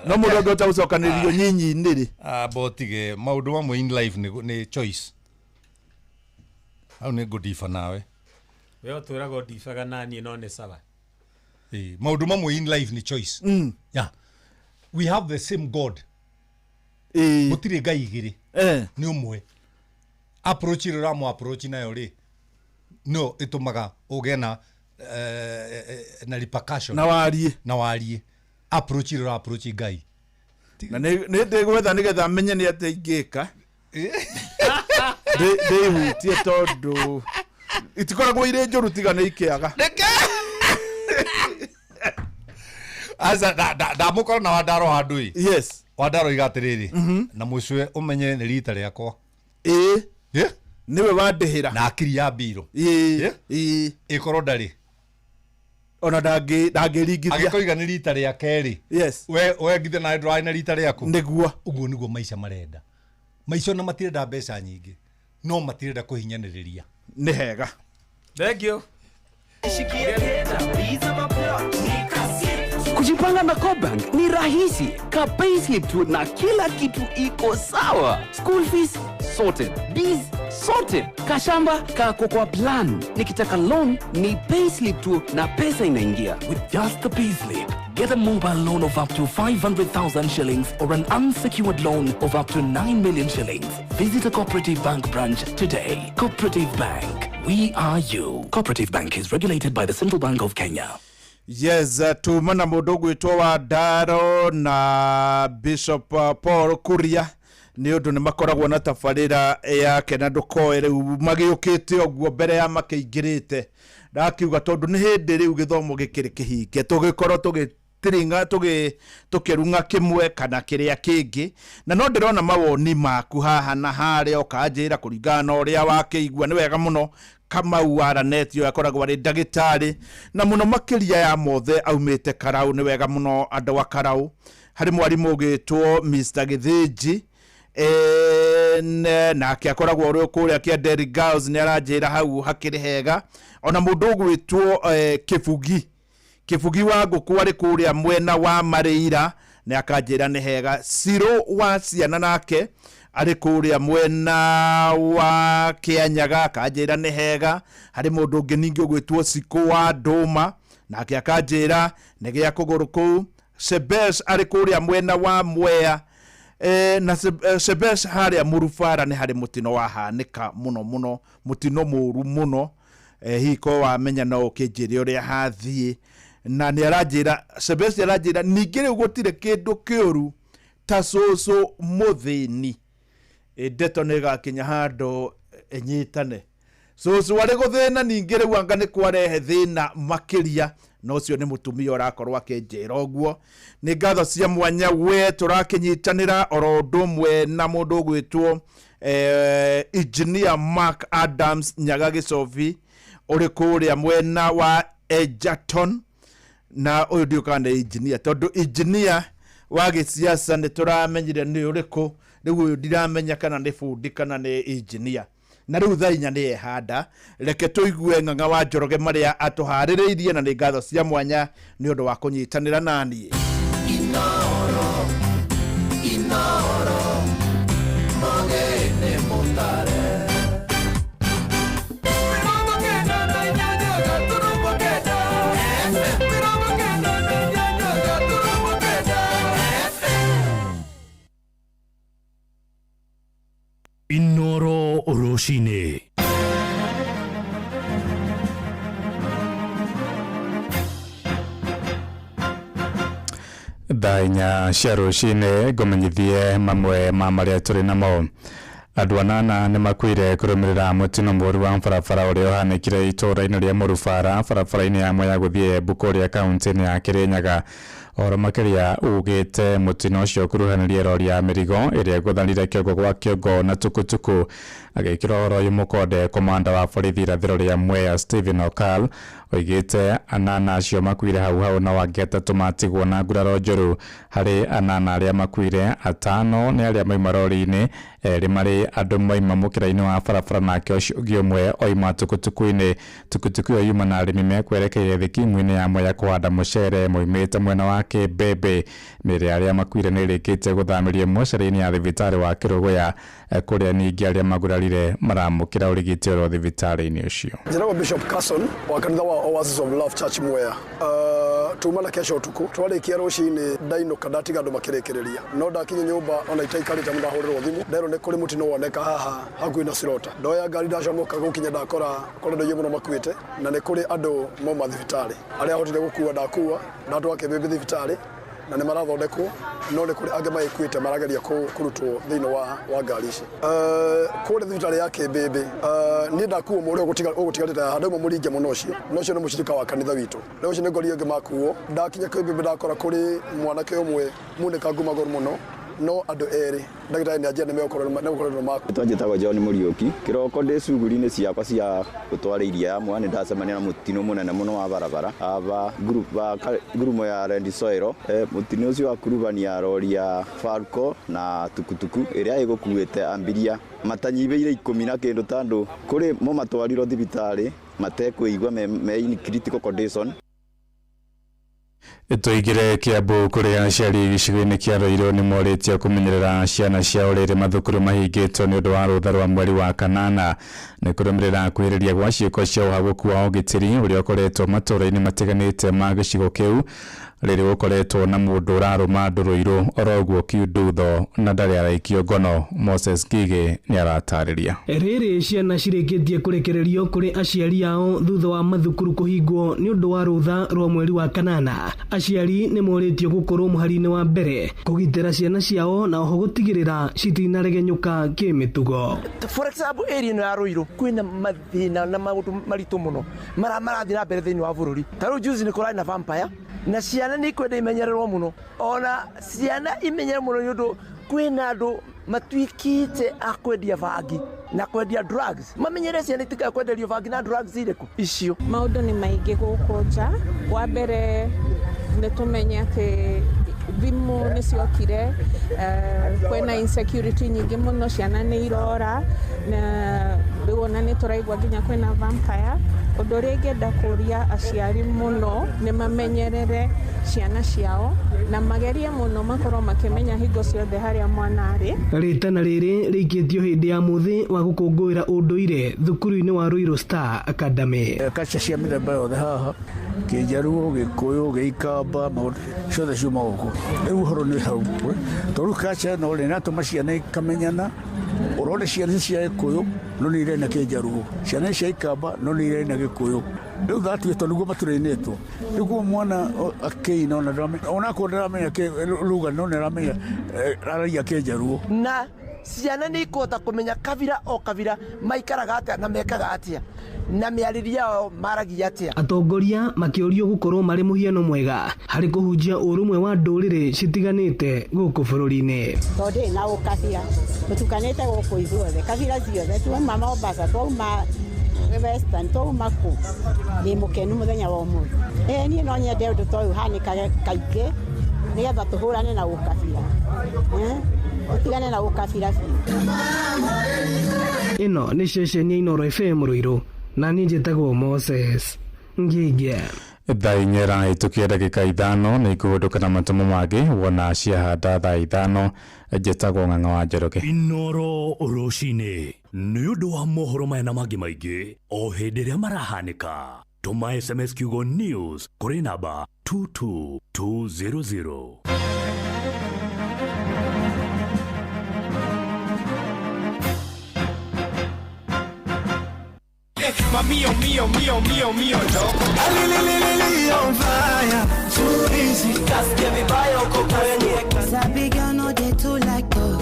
No mũndũ angĩhota gũcokanĩrĩrio nyinyi-inĩ rĩ. Botige maũndũ mamwe in life nĩ choice. Hau nĩ ngũndiba nawe. We ũtũraga ũndibaga naniĩ, no nĩ sawa. Ĩ, maũndũ mamwe in life nĩ choice. Yeah. We have the same God. Gũtirĩ Ngai igĩrĩ, nĩ ũmwe. Approach ĩrĩa ũramũ approach nayo rĩ, no ĩtũmaga ũgĩe na repercussion. Na warie. Na warie approach ĩrĩa ũra approach Ngai. Na nĩ ndĩgwetha nĩgetha menye nĩ atĩa ingĩka ndĩhutie, tondũ itikoragwo irĩ njũru tiga nĩ ikĩaga. Aca, ndamũkora na Wandaro handũ ĩ. Wandaro iga atĩrĩrĩ, na mũcwe ũmenye nĩ rita rĩakwa. Ĩĩ, nĩwe wandĩhĩra na akiri ya mbirũ. Ĩĩ, ĩĩ. Ĩkorwo ndarĩ ona ndangĩringithia. Angĩkoiga nĩ rita rĩa kerĩ. Yes. We ngithe nawe ndũrarĩ na rita rĩaku. Nĩguo. Ũguo nĩguo maica marenda. Maica ona matirenda mbeca nyingĩ, no matirenda kũhinyanĩrĩria. Nĩ hega. Thank you. Kujipanga na CoBank ni rahisi. Ka payslip tu na kila kitu iko sawa. School fees sorted, bills sorted, kashamba kako kwa plan. Nikitaka loan ni payslip tu na pesa inaingia. With just the payslip, get a mobile loan of up to 500,000 shillings or an unsecured loan of up to 9 million shillings. Visit a Cooperative Bank branch today. Cooperative Bank, we are you. Cooperative Bank is regulated by the Central Bank of Kenya. Yes, tuma na mũndũ ũgwĩtwo wa Ndaro na Bishop Paul Kuria nĩ ũndũ nĩ makoragwo na tabarĩra yake na ndũkoe rĩu magĩũkĩte ũguo mbere ya makĩingĩrĩte. Ndakiuga tondũ nĩ hĩndĩ rĩu gĩthomo gĩkĩrĩ kĩhinge, tũgĩkorwo tũgĩtiringa tũkĩrung'a kĩmwe kana kĩrĩa kĩngĩ, na no ndĩrona mawoni maku haha na harĩa ũkanjĩra kũringana na ũrĩa wakĩigua. Nĩ wega mũno. Kamau wa Raneti ũyũ akoragwo arĩ ndagĩtarĩ na mũno makĩria ya mothe aumĩte Karau. Nĩ wega mũno andũ a Karau. Harĩ mwarimũ ũgĩtwo Mr Gĩthĩnji, nake akoragwo ũrĩ kũrĩa Kĩanderi Girls, nĩ aranjĩra hau hakĩrĩ hega. Ona mũndũ ũgwĩtwo Kĩbugi, Kĩbugi wa ngũkũ arĩ kũrĩa mwena wa Marĩira, nĩ akanjĩra nĩ hega. Ciro wa ciana nake arĩ kũrĩa mwena wa Kĩanyaga, akanjĩra nĩ hega. Harĩ mũndũ ũngĩ ningĩ ũgwĩtwo Cikũ wa Ndũma, nake akanjĩra nĩ gĩa kũgũrũ kũu. Shebesh arĩ kũrĩa mwena wa Mwea, na Shebesh harĩa Mũrubara nĩ harĩ mũtino wahanĩka mũno mũno, mũtino mũru mũno. Hihi ko wamenya no ũkĩnjĩre ũrĩa hathiĩ. Na nĩ aranjĩra Shebesh aranjĩra ningĩ rĩu gũtirĩ kĩndũ kĩũru ta cũcũ mũthĩni. Ndeto nĩ ĩgakinya handũ ĩnyitane. Cũcũ arĩ gũthĩna ningĩ rĩu anga nĩ kwarehe thĩna makĩria, na ũcio nĩ mũtumia ũrakorwo akĩnjĩra ũguo. Nĩ ngatho cia mwanya we tũrakĩnyitanĩra oro ũndũ ũmwe na mũndũ ũgwĩtwo Engineer Mark Adams Nyaga Gĩcobi ũrĩ kũrĩa mwena wa Egerton. Na ũyũ ndiũĩ kana nĩ engineer, tondũ engineer wa gĩciaca nĩ tũramenyire nĩ ũrĩkũ. Rĩu ũyũ ndiramenya kana nĩ bundi kana nĩ engineer. Na rĩu thaa inya nĩ ehanda. Reke tũigue Ng'ang'a wa Njoroge marĩa atũharĩrĩirie, na nĩ ngatho cia mwanya nĩ ũndũ wa kũnyitanĩra naniĩ. Inoro, Inoro, Mogene Mutare. Inoro Rũcinĩ. Thaa inya cia rũcinĩ ngũmenyithie mamwe ma marĩa tũrĩ namo. Andũ anana nĩ makuire kũrũmĩrĩra mũtino mũũru wa barabara ũrĩa ũhanĩkire itũũra-inĩ rĩa Mũrubara barabara-inĩ ya Mwea gũthiĩ Embu kũrĩa kaunti-inĩ ya Kĩrĩnyaga. Ũhoro makĩria ugĩte mũtino ũcio ũkuruhanirie rori ya mĩrigo ĩrĩa ĩgũthanire kĩongo gwa kĩongo na tukutuku. Agĩkĩra ũhoro ũyũ mũkonde, komanda wa borithi irathĩro rĩa Mwea Stephen Okal oigĩte anana acio makuire hau hau na angĩ atatũ matigwo na nguraro njũru. Harĩ anana arĩa makuire, atano nĩ arĩa mauma rori-inĩ, erĩ marĩ andũ mauma mũkĩra-inĩ wa barabara nake ũcio ũngĩ ũmwe oima tukutuku-inĩ. Tukutuku ĩyo yuma na arĩmi mekwerekeire thikimu-inĩ ya Mwea kũhanda mũcere moimĩte mwena wa Kĩmbembe. Mĩĩrĩ ya arĩa makuire nĩ ĩrĩkĩtie gũthamĩrio mocarĩ-inĩ ya thibitarĩ wa Kĩrũgũya, kũrĩa ningĩ arĩa magurarire maramũkĩra ũrigiti oro thibitarĩ-inĩ ũcio. Njĩragwo Bishop Carson wa kanitha wa Oasis of Love Church Mwea. Tuma na kesho ũtukũ twarĩkia rũcinĩ ndainũka ndatiga andũ makĩrĩkĩrĩria, no ndakinya nyũmba ona itaikarĩte mũno ndahũrĩrwo thimũ nderwo nĩ kũrĩ mũtino woneka haha hakuhĩ na Sirota. Ndoya ngari ndacomoka gũkinya ndakora kũrĩ andũ aingĩ mũno makuĩte, na nĩ kũrĩ andũ mauma thibitarĩ arĩa ahotire gũkua ndakua ndatwara Kĩmbĩmbĩ thibitarĩ na nĩ marathondekwo, no nĩ kũrĩ angĩ magĩkuĩte marageria kũrutwo thĩinĩ wa ngari ici. Kũrĩa thibitarĩ ya Kĩmbĩmbĩ, niĩ ndakuo mũrĩa ũgũtigarĩte haha ndauma mũringe mũno ũcio, na ũcio nĩ mũcirika wa kanitha witũ. Rĩu ũcio nĩ ngorire angĩ makuo. Ndakinya Kĩmbĩmbĩ ndakora kũrĩ mwanake ũmwe munĩkangu magũrũ mũno, No andũ erĩ ndagĩtarĩ nĩ anjia nĩ megũkoretwo maku. Njĩtagwo John Mũriũki. Kĩroko ndĩ cuguri-inĩ ciakwa cia gũtwara iria ya mwa nĩ ndacemania na mũtino mũnene mũno wa barabara aba ngurumo ya Red Soil. Mũtino ũcio wa kurubania rori ya Falco na tukutuku ĩrĩa ĩgũkuĩte ambiria matanyihĩire 10 na kĩndũ tandũ kũrĩ mo matwarirwo thibitarĩ matekũigua me in critical condition. Tũingĩre Kiambu kũrĩa aciari gĩcigo-inĩ kĩa Ruiru nĩ morĩtio kũmenyerera ciana ciao rĩrĩ mathukuru mahingĩtwo nĩ ũndũ wa rũtha rwa mweri wa kanana. Nĩ kũrũmĩrĩra kwĩhĩrĩria gwa ciĩko cia ũhagũku wa ũgitĩri ũrĩa ũkoretwo matũũra-inĩ matiganĩte ma gĩcigo kĩu rĩrĩ gũkoretwo na mũndũ ũrarũma andũ Ruiru oro ũguo Kiundutho na ndarĩ araikio ngono. Moses Ngigĩ nĩ aratarĩria. Rĩrĩ ciana cirĩkĩtie kũrekererio kũrĩ aciari ao thutha wa mathukuru kũhingwo nĩ ũndũ wa rũtha rwa mweri wa kanana. Aciari nĩ morĩtio gũkorwo mũhari-inĩ wa mbere kũgitĩra ciana ciao na oho gũtigĩrĩra citinaregenyũka kĩmĩtugo. For example, area ĩno ya Ruiru kwĩna mathĩna na maũndũ maritũ mũno marathiĩ na mbere thĩinĩ wa bũrũri. Ta rĩu juzi nĩ kũrarĩ na vampire na ciana nĩ ikwenda imenyererwo mũno, ona ciana imenyererwo mũno nĩ ũndũ kwĩna andũ matuĩkĩte a kwendia bangi na kwendia drugs. Mamenyere ciana itikae kwenderio bangi na drugs irĩkũ icio. Maũndũ nĩ maingĩ gũkũ nja. Wa mbere nĩ tũmenye atĩ thimũ nĩ ciokire, kwĩna insecurity nyingĩ mũno, ciana nĩ irora na rĩu ona nĩ tũraigua nginya kwĩna vampire. Ũndũ ũrĩa ingĩenda kũria aciari mũno nĩ mamenyerere ciana ciao na magerie mũno makorwo makĩmenya hingo ciothe harĩa mwana arĩ. Rĩtana rĩrĩ rĩikĩtio hĩndĩ ya mũthĩ wa gũkũngũĩra ũndũire thukuru-inĩ wa Ruiru Star Academy. Kaca cia mĩthemba yothe haha, Kĩnjaruo, Gĩkũyũ, Gĩikamba, maũndũ ciothe ciuma gũkũ. Rĩu ũhoro nĩ hau tondũ kaca ĩno rĩ nĩratũma ciana ikamenyana. Ũrona ciana cia Gĩkũyũ no nĩ irĩ na Kĩnjaruo, ciana cia Ikamba no nĩ irĩ na Gĩkũyũ. Rĩu thatuĩtwo nĩguo matũrĩnĩtwo, nĩguo mwana akĩina onakorwo ndaramenya ruga no nĩ aramenya araria Kĩnjaruo. Na ciana nĩ ikũhota kũmenya kabira o kabira maikaraga atĩa na mekaga atĩa na mĩarĩrie yao maragia atĩa. Atongoria makĩũrio gũkorwo marĩ mũhiano mwega harĩ kũhunjia ũrũmwe wa ndũrĩrĩ citiganĩte gũkũ bũrũri-inĩ. Tondũ na ũkabira tũtukanĩte gũkũ ithuothe, kabira ciothe, twauma Mombasa, twauma Western, twauma kũ. Ndĩ mũkenu mũthenya wa ũmũthĩ. Niĩ no nyende ũndũ ta ũyũ ũhanĩkage kaingĩ nĩgetha tũhũrane na ũkabira, tũtigane na ũkabira biũ. Ĩno nĩ ceceni ya Inooro FM Ruiru na niĩ njĩtagwo Moses Ngigĩ. Thaa 4 ĩrahĩtũkia ndagĩka 5 nĩ ikũhũndũka na matũmo mangĩ wona ciahanda thaa 5. Njĩtagwo Ng'ang'a wa Njoroge. Inooro rũcinĩ nĩ ũndũ wa mohoro maya na mangĩ maingĩ o hĩndĩ ĩrĩa marahanĩka. Tũma SMS kiugo news kũrĩ namba 22200. Mio, mio, mio, mio, mio, loco. Alililili on fire. Too easy. Kasikia vibaya uko kwenye. Sabi girl no dey too like talk.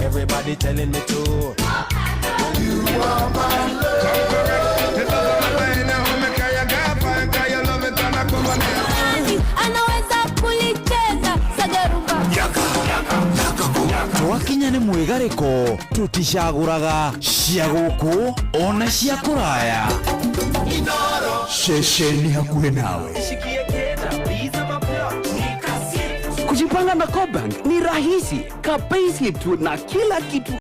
Everybody telling me to. You are my love. Anaweza kulicheza sagarumba. Twakinya nĩ mwĩgarĩko tũticagũraga cia gũkũ ona cia kũraya. Ceceni hakuhĩ nawe. Kujipanga na CoBank ni rahisi, ka payslip tu na kila kitu.